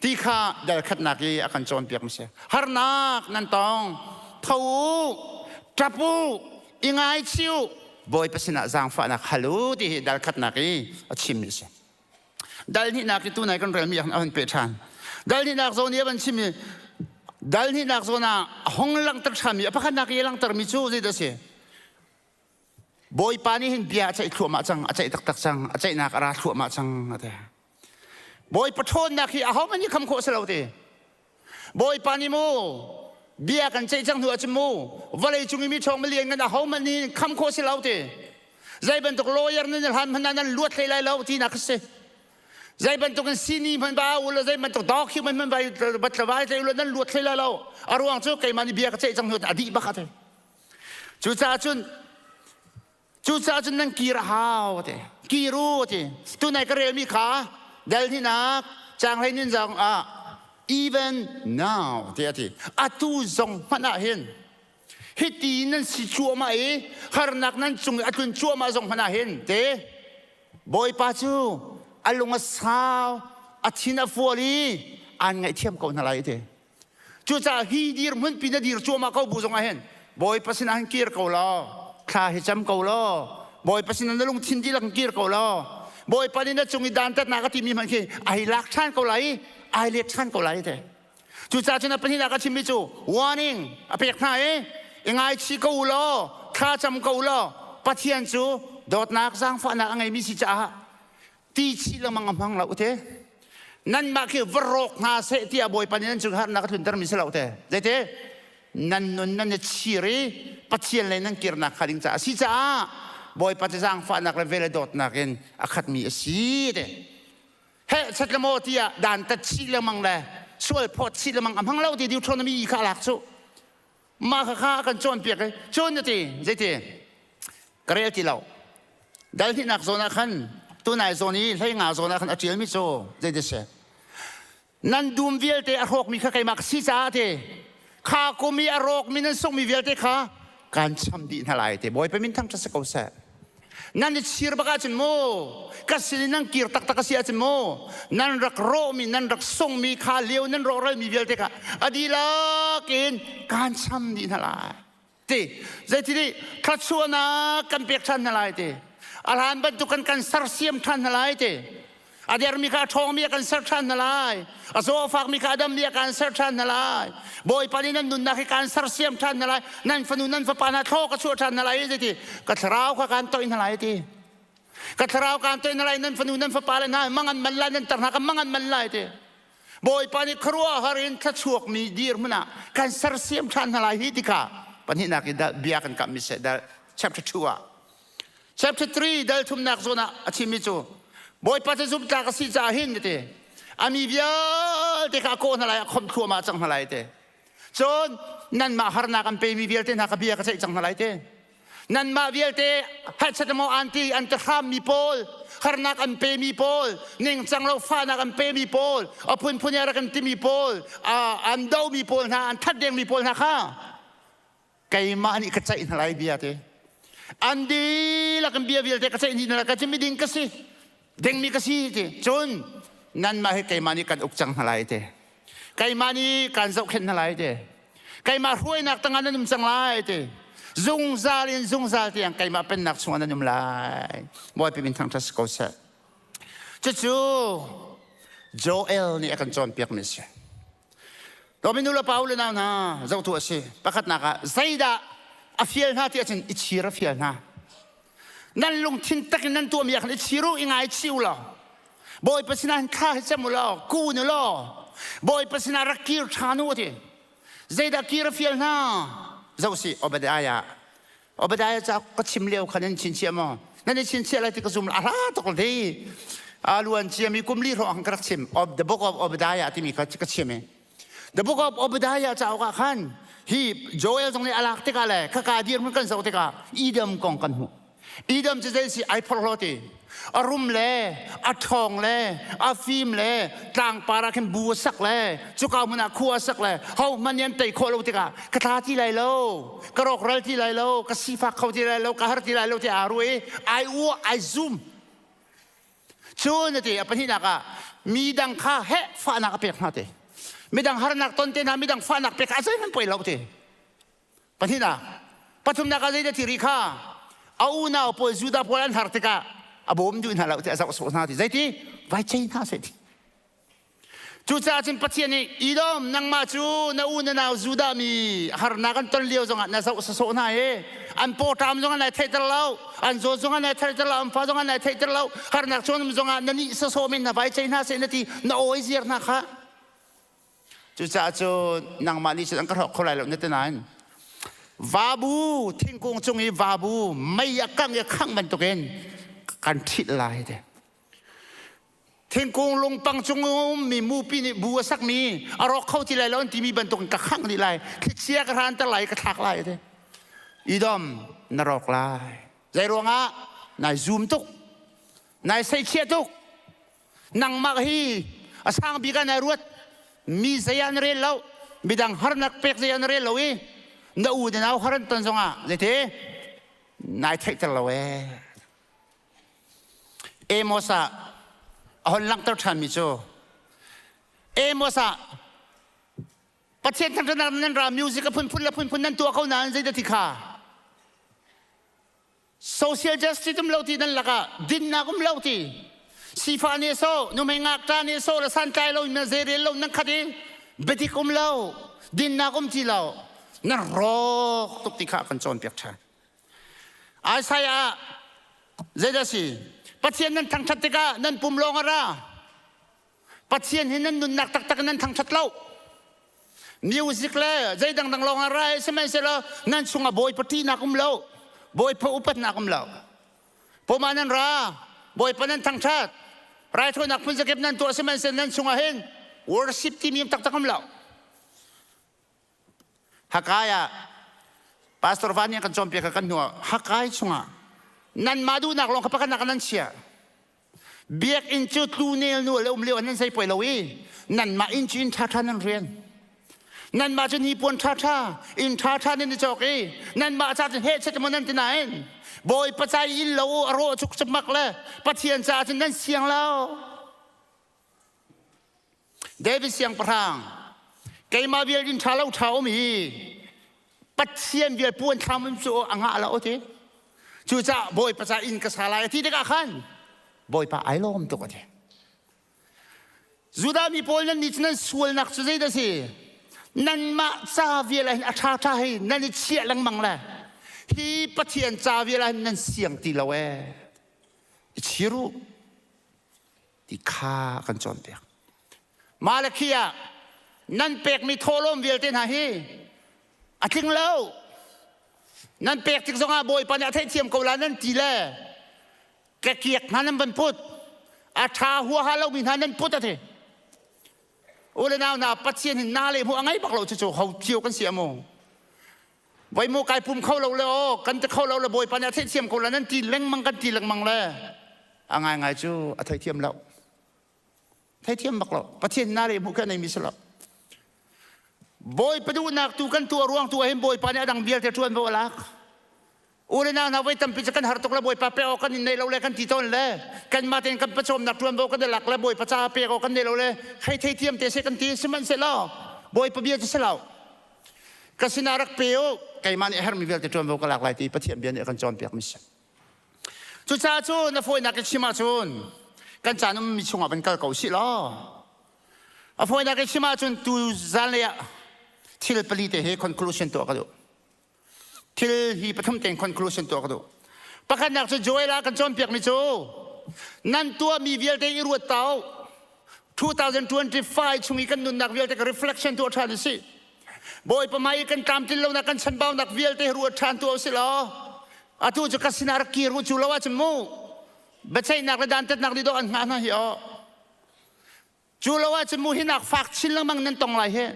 ti kha dal khatnak i a kan cawnpiak mi si. Harnak nan tong, tho u, ṭap u, i ngaichih u, Bawipa sinah zaangfahnak hal u ti hi dal khatnak i a chimmi a si. Dal hnihnak i tunai kan relmi ah a hun peh ṭhan. Dal hnihnak zawn i a van chim i dal hnihnak zawn ah a hong langhter ṭhanmi a pakhatnak i a langhtermi cu zeidah a si? Bawipa nih hin bia a ceih thluahmah cang, a ceih taktak cang, a ceihnak a ra thluahmah cang a ti. Bawipa ṭhawnnak hi ahohmanh nih kham khawh a si lo ti. Bawipa nih mu bia kan ceih cang hnu ahcun mu vawlei cung i mi ṭhawng milian ngan ahohmanh nih kham khawh si lo ti. Zei bantuk lawyer nan hlan hmanh ah nan luat hlei lai lo tinak a si. Zei bantuk in sini hmanh ba u law zei bantuk document hmanh vai bat vai tlai u law nan luat hlei lai lo. A ruang cu keimah nih bia ka ceih cang hnu a dih bak a ti. Cucaah cun Cucaah cun nan kir a hau a ti. Kir u a ti. Tunai ka relmi kha dal hnihnak caang hleihnin zong ah even now ti a ti. Atu zong hmanh ah hin hiti nan si cuahmah i harnak nan cung i a tlun cuahmah zong hmanh ah hin te Bawipa cu a lung a sau a thin a fual i aan ngaihthiam ko hna lai a ti. Cucaah hi dirhmun pi na dir cuahmah ko bu zongah hin Bawipa sinah hin kir ko law thla hi cam ko law Bawipa sinah na lungthin dihlak in kir ko law Bawipa nih na cung i dantatnak a timi hmanh khi ai lak ṭhan ko lai i ai let ṭhan ko lai te. Cucaah cun a pahnihnak a chimmi cu warning a pek hna i i ngaichih ko u law thla cam ko u law Pathian cu dawtnak zaangfahnak a ngeimi si caah ti chih lengmang a hmang lo te nanmah khi va rawk hna seh tiah bawipa nih nan cung harnak a tluntermi si lo te zeite nan nun nan i chir i pathian lei nan kirnak kha ding caah a si caah bawipa cu zaangfahnak le vel le dawtnak in a khatmi a si te he chat le maw tiah dan tat chih lengmang le sual phawt chih lengmang a hmang lo ti Deuteronomy kha a lak cu mah kha kha a kan cawnpiak i cun na ti zeiti ka rel ti lo dal hnihnak zawn ah khan tunai zawn i hlei nga zawn ah khan a ṭialmi cu zeiti si nan dum vialte a hrawkmi kha keimah ka si caah ti kha kum i a rawkmi nan sunghmi vialte kha kan cham dih hna lai ti bawipa min thangṭhat si ko seh Nan i chir bak ahcun mu ka sin in nan kir taktak a si ahcun mu nan rak rawhmi nan rak sungmi kha lio nan rawhralmi vialte kha a dihlak in kaan cham dih hna lai ti zeiti thluachuahnak kan pek ṭhan hna lai ti a hlan bantuk kan kan sersiam ṭhan hna lai ti. A dermi kha a ṭhawngmi a kan ser ṭhan hna lai. A zaw a fakmi kha a dammi a kan ser ṭhan hna lai. Bawipa nih nan nunnak hi kaan sersiam ṭhan hna lai. Nan fanu nan fapa hna thlaw ka chuah ṭhan hna lai ti ka thlarau kha kaan toih hna lai ti. Ka thlarau kaan toih hna lai nan fanu nan fapa le hna mang an man lai nan tar hna ka mang an man lai ti. Bawipa nih khuaruahhar in thluachuakmi dirhmun ah kan sersiam ṭhan hna lai hi ti kha pahnihnak i bia kan kamhmi seh chapter 2 ah chapter 3 dal thumnak zawn ah a chimmi cu Bawipa cu zumhtlak a si caah hin ti a mi vialte kha a kawh hna lai a khomh thluahmah cang hna lai ti cun nanmah harnak an pemi vialte hna ka bia ka ceih cang hna lai ti nanmah vialte haichat maw an ti an ti hrammi pawl harnak an pemi pawl ningcang lo fahnak an pemi pawl a phunphun i a rak an timi pawl an domi pawl hna an that dengmi pawl hna kha keimah nih ka ceih hna lai bia te an dihlak in bia vialte ka ceih hna lai ka cu miding ka si dingmi ka si ti cun nanmah hi keimah nih kan uk cang hna lai te keimah nih kan zohkhenh hna lai te keimah hruainak tangah nan um cang lai ti zungzal in zungzal tiang keimah pennak chungah nan um lai Bawipa min thangṭhat si ko seh cucu Joel nih a kan cawnpiakmi a si Dawmi nu le pa u le nau hna zohtu a si pakhatnak ah zeidah a fial hna ti ahcun i chir a fial hna nan lungthin tak in nan tuahmi ah khan i chir u i ngaichih u law Bawipa sinah hin thla hi cem u law kun u law Bawipa sinah rak kir ṭhan u a ti zeidah kir a fial hna zoh sih Obadiah Obadiah ca ka chim lio khan nan chinchiah maw? Nan i chinchiah lai ti ka zum a hla tuk le a luan ciami kum li hrawng ka rak chim of the book of Obadiah timi kha ka chim i the book of Obadiah cauk ah khan hi Joel zong nih a lak tikah le khaka dirhmun kan zoh tikah Edom kong kan hmuh Edom cu zei si ai phorhlaw ti a rum le a ṭhawng le a fim le tlangpar ah khin bu a sak le cuka hmun ah khua a sak le hohmanh nih an tei khawh lo tikah ka tla ti lai lo ka rawkral ti lai lo ka sifak kho ti lai lo ka har ti lai lo tiah aa ruah i ai uah ai zum cu na ti a pahnihnak ah midang kha heh fahnak a pek hna ti midang harnak ton te hna midang fahnak pek kha a zeihmanh poi lo ti Pahnihnak, pathumnak ah zeidah thiri kha a unau pawl Judah pawl an har tikah a bawm duh hna lo ti a zoh sawh hna ti zeiti vai cei hna seh ti. Cucaah cun Pathian nih Edom nangmah cu na u na nau Judah mi harnak an ton lio zongah na zoh sawsawh hna i an pawṭam zongah nai theihter lo an zaw zongah nai theihter lo an fa zongah nai theihter lo harnak chung zongah na nih sawsawh men na vai cei hna seh na ti na awi ziar hna kha Cucaah cun nangmah nih cun an ka hrawk kho lai lo na ti nain vabu thingkung cung i vabu mei a kangh i a khangh bantukin kan ṭhit lai ti. Thingkung lungpang cung ummi mupi nih bu a sakmi a rawk kho ti lai lo an timi bantukin ka khangh dih lai. Thlichia ka hranter lai i ka thlak lai ti. Idom na rawk lai. Zei ruangah nai zum tuk. Nai seichiah tuk. Nangmah hi a sang bik ah nai ruat mi zei ah na rel lo midang harnak pek zei ah na rel lo i na u na nau har an ton zongah zeiti nai theihter lo ee Amos ah a hon langhter ṭhanmi cu Amos ah Pathian thangṭhatnak nan ra music a phunphun le phunphun nan tuah ko nain zeidah ti kha Social justice um lo ti nan lakah dinnak um lo ti sifa nih so nuhmei ngakṭa nih so le santlai lo na zeirel lo nan khat i biadik um lo dinnak um ti lo nan rawk tuk ti kha kan cawnpiak ṭhan Isaiah ah zeidah si Pathian nan thangṭhat tikah nan pum lawng a ra Pathian hi nan nunnak taktak in nan thangṭhat lo. Music le zei dangdang lawng ah ra sihmanhsehlaw nan chungah Bawipa ṭihnak um lo, Bawipa upatnak um lo. Pawmah nan ra, Bawipa nan thangṭhat, raithawinak phun zakip nan tuah sihmanhsehlaw nan chungah hin worship timi taktak um lo. Hakai ah Pastor Van nih kan cawnpiak kan hnu ah Hakai chungah nanmah duhnak lawng kha pakhatnak ah nan chiah. Biakinn cu tlu nel nu le um lio nan zei poi lo i nanmah inn cu inn ṭhaṭha nan rian. Nanmah cu hnipuan ṭhaṭha, inn ṭhaṭha nan i cawk i nanmah ca cun heh chet maw nan ti nain Bawipa ca i inn lo a rawh cuk mak le Pathian caah cun nan siang lo. David siangpahrang keimah vial in ṭha lo ṭha um hi Pathian vial puan thlam um cu a ngah lo ti cucaah Bawipa ca inn ka sa lai a ti tikah khan Bawipa ai lawm tuk a ti. Judah mi pawl nan nih cu nan sualnak cu zeidah si? Nanmah ca vial ah hin a ṭhaṭha hei nan i chiah lengmang le hi Pathian ca vial ah hin nan siang ti lo ee. I chir u ti kha kan cawnpiak. Malakhi ah nan pekmi thawhlawm vialte hna hi a tling lo. Nan pek tik zongah Bawipa nih a theihthiam ko la nan ti le Kakiak hna nan van put. A ṭha huaha lomi hna nan put a ti. U le nau hna Pathian hin na le hmuh a ngei bak lo cucu ho cio kan si amu. Voi mu kai pum kho lo le aw kan ti kho lo le Bawipa nih a theihthiam ko la nan ti lengmang kan ti lengmang le a ngaingai cu a theithiam lo. Theithiam bak lo. Pathian na le hmuh khi a neimi si lo. Bawipa duhnak tu kan tuah ruang tu ah hin Bawipa nih a dang vialte ṭuanvo a lak. U le nau hna voi tampi cu kan har tuk le Bawipa pek awk kan in nei lo le kan ti tawn le kanmah tein kan pawcawmnak ṭuanvo kan i lak le Bawipa caah pek awk kan nei lo le hei theithiam te seh kan ti sihmanhsehlaw Bawipa bia cu si lo. Ka sinah rak pe u keimah nih a herhmi vialte ṭuanvo ka lak lai ti Pathian bia nih a kan cawnpiakmi si. Cucaah cu na fawinak i chim ahcun kan caan ummi chungah van kal ko sih law a fawinak i chim ahcun tu zanlei ah thil pali te hi conclusion tuah ka duh. Thil hi pathum tein conclusion tuah ka duh. Pakhatnak cu Joel ah kan cawnpiakmi cu nan tuahmi vialte i ruat ta u. 2025 chung i kan nunnak vialte ka reflection tuah ṭhan usih. Bawipa hmai i kan tlamtlin lonak kan chanbaunak vialte ruat ṭhan tuah usih law atu cu ka sinah rak kir u cu lo ahcun mu biaceihnak le dantatnak nih dawh an hngah hna hi aw. Cu lo ahcun mu hinak fak chin lengmang nan tong lai hi.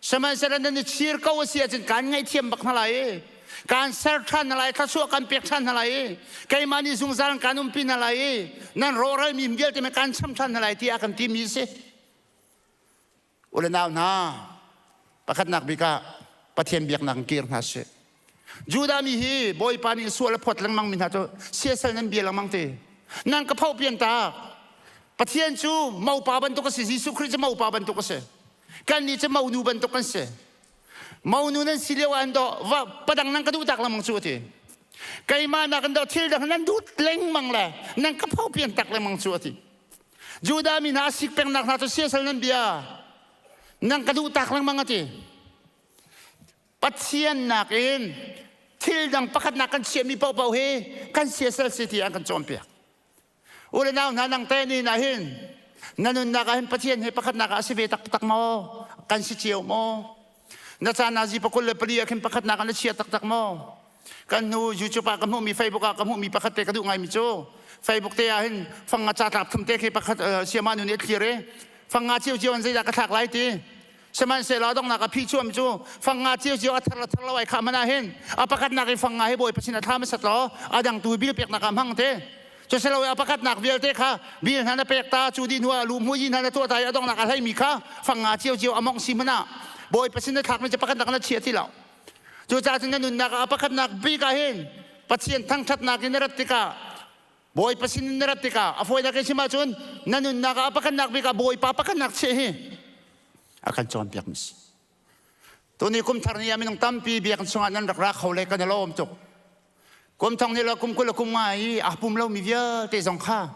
Sihmanhsehlaw nan i chir ko a si ahcun kaan ngaihthiam bak hna lai i kaan ser ṭhan hna lai, thluachuah kan pek ṭhan hna lai i keimah nih zungzal in kaan umpi hna lai i nan rawhralmi vialte me kaan cham ṭhan hna lai tiah a kan timi a si. U le nau hna, pakhatnak bik ah Pathian biaknak in kir hna sih. Judah mi hi Bawipa nih sual a phawt lengmang mi hna cu siasal nan bia lengmang ti. Nan ka phoh pian tak. Pathian cu mopa bantuk a si, Jesuh Khrih cu mopa bantuk a si. Kannih cu monu bantuk kan si. Monu nan si lio ah an dawh, va padang nan ka duh tak lengmang cu a ti. Keimah nak in dawh thil dang nan duh lengmang le nan ka phoh pian tak lengmang cu a ti. Judah mi hna a sik pengnak hna cu siasal nan bia. Nan ka duh tak lengmang a ti. Pathian nakin thil dang pakhatnak kan chiahmi paohpaoh hi kan siasal si ti an kan cawnpiak. U le nau hna nang te ni na hin na nunnak ah hin Pathian hi pakhatnak ah a si ve taktak maw? Kan si cio maw? Na caan ah zi pakul le pali ah khin pakhatnak ah na chia taktak maw? Kan hnu YouTube ah ka hmuhmi Facebook ah ka hmuhmi pakhat te ka duh ngaimi cu Facebook te ah hin fang nga ca tlap thum te khi pakhat siama nu nih a thlir i fang nga cio cio in zeidah ka thlak lai ti Sihmanhsehlaw donghnak a phi chuam cu fang nga ciocio a thar le thar lo ai khah hmanh ah hin a pakhatnak i fang nga hi Bawipa sin a thla hmasat law a dang tu bil peknak ah hmang te. Cusilo a pakhatnak vialte kha bil hna na pek ta cu dih hnu ah lu hmui hna na tuah ta i a donghnak a hleimi kha fang nga ciocio a mongh si hmanh ah Bawipa sin na thlakmi cu pakhatnak na chia ti lo. Cucaah cun na nunnak ah a pakhatnak bik ah hin Pathian thangṭhatnak in na rat tikah Bawipa sin in na rat tikah a fawinak in chim ahcun na nunnak ah a pakhatnak bik ah Bawipa pakhatnak chiah hi a kan cawnpiak mi si. Tuni kum thar ni ah minung tampi biakinn chungah nan rak ra kho le kan i lawm tuk. Kum thong ni le kum 20 le kum nga i aa pum lomi vialte zong kha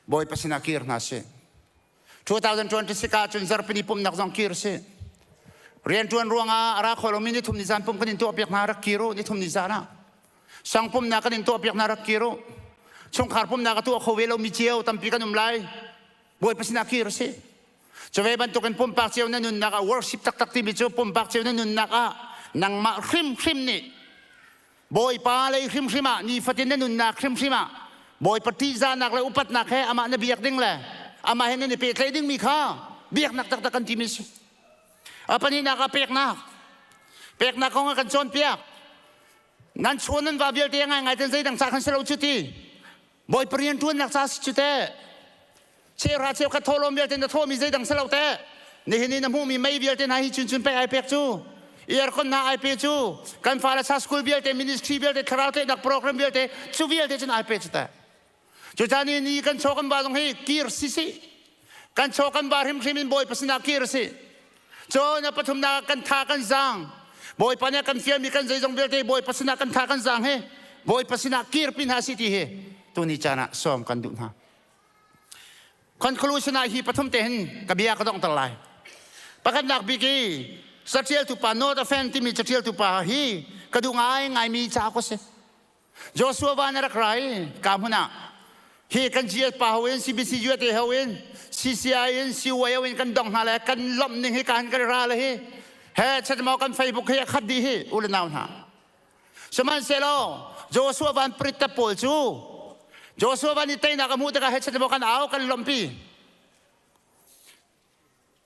Bawipa sinah kir hna sih. 2026 ah cun zarhpini pumnak zong kir sih. Rianṭuan ruangah a ra kho lomi nithum ni zan pum kan in tuahpiak hna rak kir u nithum ni zan ah. Sang pumnak kan in tuahpiak hna rak kir u. Chungkhar pumnak a tuah kho ve lomi cio tampi kan um lai. Bawipa sinah kir sih. Cuve bantukin pumpak cio na nunnak ah worship taktak timi cu pumpak cio na nunnak ah nangmah hrimhrim nih Bawipa lei hrimhrim ah nifatin na nunnak hrimhrim ah Bawipa ṭihzahnak le upatnak he amah na biak ding le amah he nan i pehtlaih dingmi kha biaknak taktak kan timi si. A pahnihnak ah peknak. Peknak kong a kan cawnpiak. Nan chawn nan va vialte a ngaingai ten zeidang ca khan si lo cu ti. Bawipa rian ṭuannak ca si cu teh. Cheuhra cheukhat thawhlawm vialte na thawhmi zeidang si lo teh. Nihin i na hmuhmi mei vialte hna hi cun cun pek ai pek cu. Aircon hna ai pe cu. Kan fale sa school vialte, ministry vialte, thlarau tlaihnak program vialte, cu vialte cun ai pe cu teh. Cucaah ni ni kan chaw kan va zong hi kir si si. Kan chaw kan va hrimhrim in Bawipa sinah kir si. Cun a pathumnak kan tha kan zaang. Bawipa nih a kan fialmi kan zeizong vialte Bawipa sinah kan tha kan zaang hi Bawipa sinah kirpi hna si ti hi tuni caan ah sawm kan duh hna. Conclusion ah hi pathum te hin ka bia ka donghter lai. Pakhatnak bik i catialtu pa Not a Fan timi catialtu pa hi ka duh ngai ngaimi ca ko si. Joshua van a rak ra i ka hmun ah hi kan GS pa ho in CBC USA ho in CCI in CYO in kan dong hna le kan lomh ning hi kan kan ra le hi he chatmaw kan Facebook hi a khat dih hi u le nau hna. Sihmanhsehlaw Joshua van prit pawl cu Joshua van i teinak a hmuh tikah he chatmaw kan au kan lomhpi.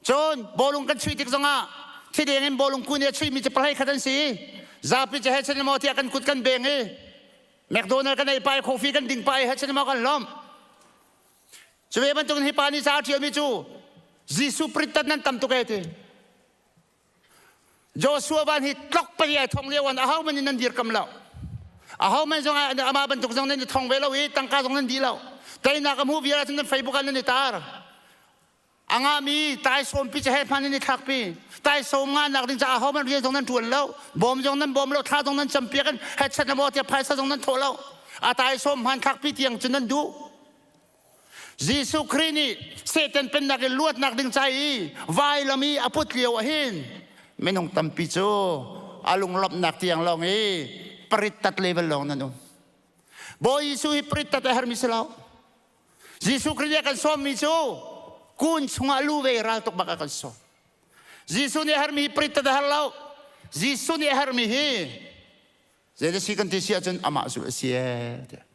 Cun bawlung kan chuih tik zongah thideng in bawlung kun i a chuihmi cu pahlei khat an si. Zapi cu he chan maw tiah kan kut kan beng i McDonald kan ei pa i coffee kan ding pa i he chan maw kan lawmh. Cu ve bantukin hi pa nih ca a ṭialmi cu Jesuh prittat nan tam tuk e ti. Joshua van hi tlok pei ai thong lio an aho man in nan dirkam lo. Aho man zong amah bantuk zong nan i thong ve lo i tangka zong nan di lo. Teinak a hmuh vial ahcun nan Facebook ah nan i tar. A ngahmi taisawm pi cu he hman in i thlakpi. Taisawm ngahnak ding caah ahohmanh rian zong nan ṭuan lo. Bawm zong nan bawm lo, thla zong nan campiak in headset na maw tiah phaisa zong nan thawh lo. A taisawm hman thlakpi tiang cu nan duh. Jesuh Khrih nih Satan pennak in luatnak ding ca i vailam i a put lio ahhin minung tampi cu a lunglawmhnak tiang lawng i parit tat level lawng nan um. Bawi Jesuh hi parit tat a hermi si lo. Jesuh Khrih nih a kan sawmmi cu kun chungah lu ve ral tuk bak a kan sawm. Jesuh nih a hermi hi prit a har lo. Jesuh nih a hermi hi zei si kan ti si ahcun amah zulh a si ee.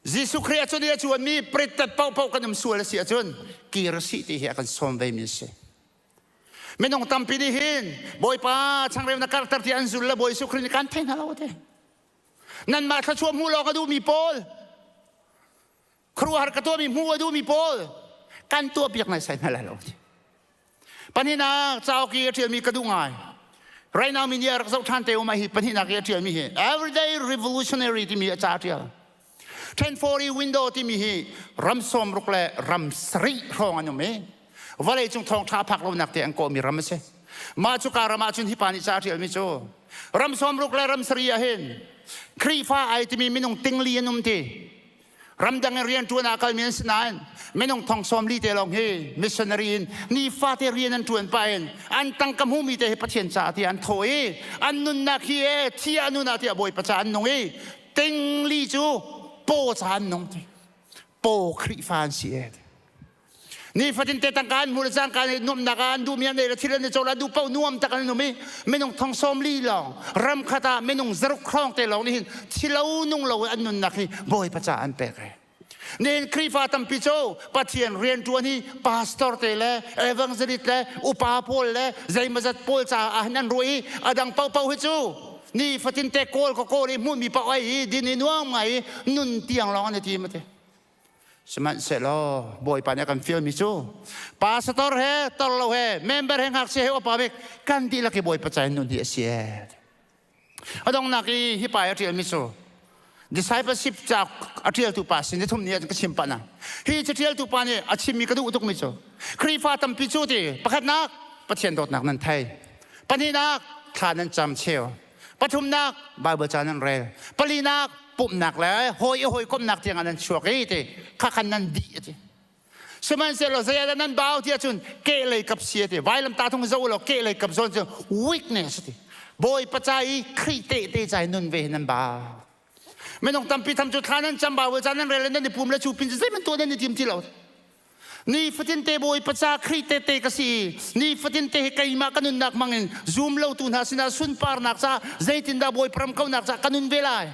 Jesuh Khrih a cun i a cuanmi prittat paohpaoh kan um sual a si ahcun kir si ti hi a kan sawm ve mi a si. Minung tampi nih hin Bawipa changreu na karter ti an zul le Bawi Jesuh Khrih nih kan thei hna lo te. Nanmah thluachuah hmuh lawng a duhmi pawl, khuaruahhar ka tuahmi hmuh a duhmi pawl, kan tuahpiak nai sai hna lai lo. Pahnihnak cauk i a ṭialmi ka duh ngai. Right now media rak zoh ṭhan te um hi pahnihnak i a ṭialmi hi Everyday Revolutionary timi a ca ṭial. 1040 window timi hi ram sawmruk le ram sarih hrawng an um i vawlei cung thawngṭha phak lonak te an kawhmi ram a si. Mah cu ka ram ah cun hi pa nih ca a ṭialmi cu ram sawmruk le ram sarih ah hin Khrihfa ai timi minung tingli an um ti. Ramdang in rian ṭuan ah kalmi an si nain minung thong sawmli te lawng hi missionary in nifate rian an ṭuan pah in an tangka hmumi te hi Pathian caah tiah an thawh i an nunnak hi e thi ah nun ah tiah Bawipa caah an nung i tingli cu paw ca an nung ti. Paw Khrihfa an si e. Nifatin te tangka an hmu le cangka nih nuamnak ah an duhmi an ei le thil an i cawl an duh paoh nuam tak an um i minung thong sawm li lawng ram khat ah minung zaruk hrawng te lawng nih hin thilo nung lo in an nunnak hi Bawipa ca an pek e. Nihin Khrihfa tampi cu Pathian rianṭuan hi pastor te le evangelist le upa pawl le zeimawzat pawl caah ah hin an ruah i a dang paohpaoh hi cu nifatin te kawl ka kawl i hmuhmi paoh ei i din i nuam ngai i nun tiang lawng an i tim a ti. Sihmanhsehlaw Bawipa nih a kan fialmi cu pastor he tor lo he member he ngakchia he upa bik kan dihlak i Bawipa ca in nun hi a si ee. A donghnak i hi pa i a ṭialmi cu discipleship ca a ṭialtu pa sin nithum ni ah ka chim pah na. Hi caṭialtu pa nih a chimmi ka duh tukmi cu Khrihfa tampi cu ti pakhatnak Pathian dawtnak nan thei pahnihnak thla nan cam cheu Pathumnak Bible ca nan rel. Palinak pumhnak le hawi i hawikomhnak tiang ah nan chuak i ti kha khan nan dih a ti. Sihmanhsehlaw zei ah dah nan bau ti ahcun kehlei kap si a ti. Vailamtah thung zoh law kehlei kap zawn cu weakness a ti. Bawipa ca i Khrih tehte ca i nun ve hi nan bau. Minung tampi tham cu thla nan cam Bible ca nan rel le nan i pum le cu pin cu zeihmanh tuah nan i tim ti lo. Nifatin te Bawipa ca Khrih tehte ka si i nifatin te hi keimah ka nunnak hmangin zum lotu hna sinah sunparnak ca zeitindah Bawipa ram kaunak ca ka nun ve lai.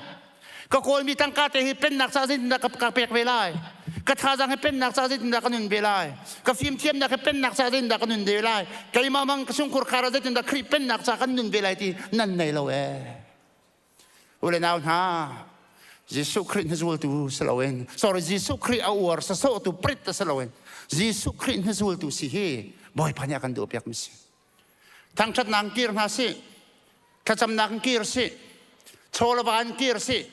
Ka kawlmi tangka te hi pennak ca zeitindah ka, ka pek ve lai. Ka thazaang hi pennak ca zeitindah ka nun ve lai. Ka fimthiamnak hi pennak ca zeitindah ka nun ve lai. Keimah mang ka chungkhur khar ah zeitindah Khrih pennak ca kan nun ve lai ti nan nei lo ee. U le nau hna, Jesuh Khrih hnuzultu si loin, sorry, Jesuh Khrih a uar sasawhtu prit si loin, Jesuh Khrih hnuzultu si hi Bawipa nih a kan duhpiakmi si. Thangṭhatnak in kir hna sih, thlacamnak in kir sih, chawlava in kir sih,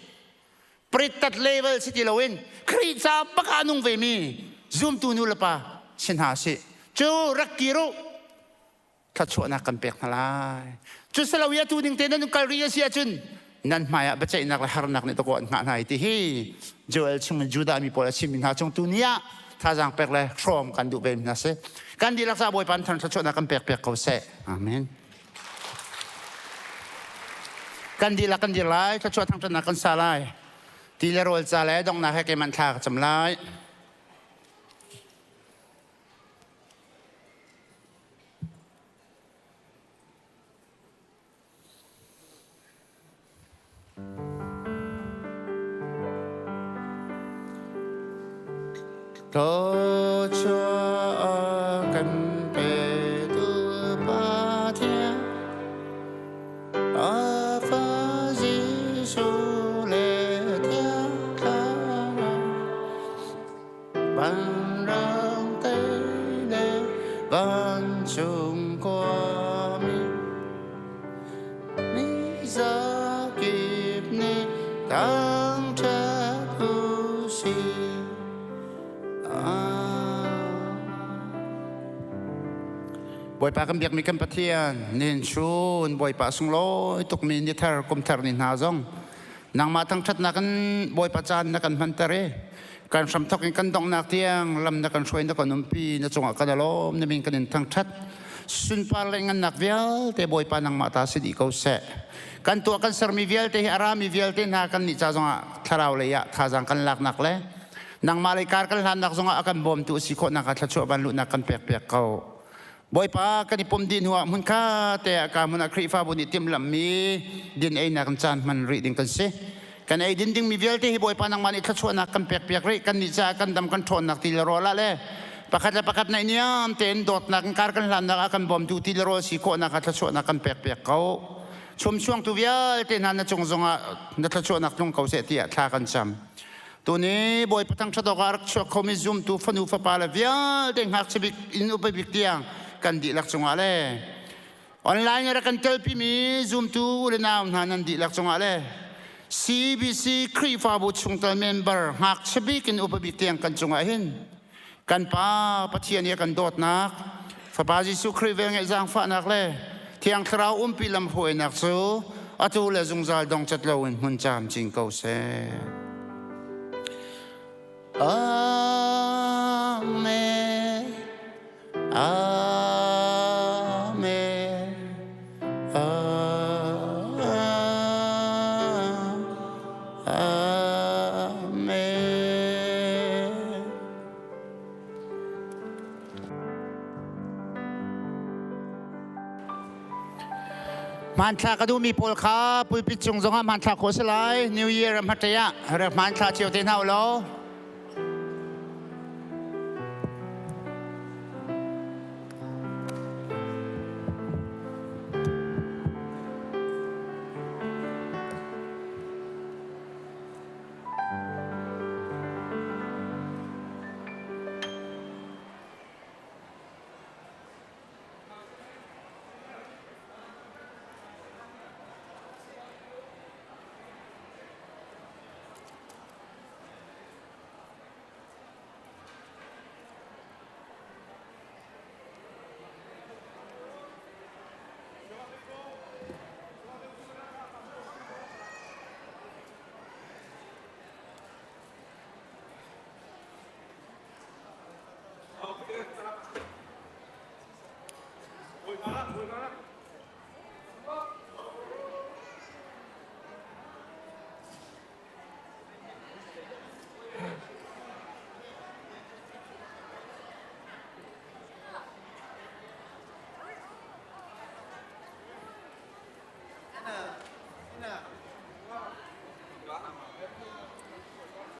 prittat level si ti loin Khrih ca bak ah a nung vemi zumtu nu le pa si hna sih. Cu rak kir u, thluachuahnak kan pek hna lai. Cu si lo i atu ning te nan kal rih a si ahcun nan hmaiah biaceihnak le harnak nih dawkaw an hngah hna i ti hi Joel chung in Judah mi pawl a chimmi hna chung tu ni ah Thazaang pek le hrawm kan duh ve hna si. Kan dihlak ca Bawipa in thluachuahnak kan pek piak ko seh. Amen. Kan dihlak kan dir lai, thluachuah thangṭhatnak kan sa lai. Ti le rawl ca le donghnak he keimah thla ka cam lai. Thluachuah kan petu Pathian, a Fa Jesuh le Thiang Thlarau, vanrang te le vancung khuami, mi zakip nih thangṭhat u sih. Bawipa kan biakmi kan Pathian, nin chun Bawipa sunglawi tukmi ni thar kum thar ni hna zong nangmah thangṭhatnak in Bawipa caan na kan hmanter i kan hramthok in kan donghnak tiang lam na kan hruai na kan umpi na cungah kan alawm na min kan in thangṭhat. Sunpar le ngannak vialte Bawipa nangmah ta si dih ko seh. Kan tuah kan sermi vialte hi a rami vialte hna kan nih ca zongah thlarau lei ah thazaang kan laknak le nangmah lei kar kan hlannak zongah a kan bawmtu a si khawhnak ah thluachuah van luhnak kan pek piak ko. Bawipa kan i pum dih hnuah hmunkha te ah ka hmun ah Khrihfabu nih timhlamhmi din einak in caan hman rih ding kan si. Kan ei din dingmi vialte hi Bawipa nangmah nih thluachuahnak kan pek piak rih. Kan nih caah kan dam kan ṭhawnnak ti le rawl ah le pakhat le pakhat naih niam tein dawtnak in kar kan hlannak ah kan bawmtu ti le rawl si khawhnak ah thluachuahnak kan pek piak ko. Chumchuangtu vialte hna na cung zongah na thluachuahnak tlung ko seh tiah thla kan cam. Tuni Bawipa thangṭhat awkah a rak chuak khomi zumtu fanu fapa le vialte ngakchia bik in upa bik tiang kan dihlak cungah le online i rak kan telpimi zumtu u le nau hna nan dihlak cungah le CBC Khrihfabu chungtel member ngakchia bik in upa bik tiang kan cungah hin kan Pa Pathian i a kan dawtnak Fapa Jesuh Khrih velngeih zaangfahnak le Thiang Thlarau umpi lamhruainak cu atu le zungzal dongcat loin hmun camcin ko seh. Amen. Amen. Amen. Hmanthlak a duhmi pawl kha pulpit cung zongah hmanthlak khawh a si lai. New Year a hmatei ah hmanthlak cio te hna u law.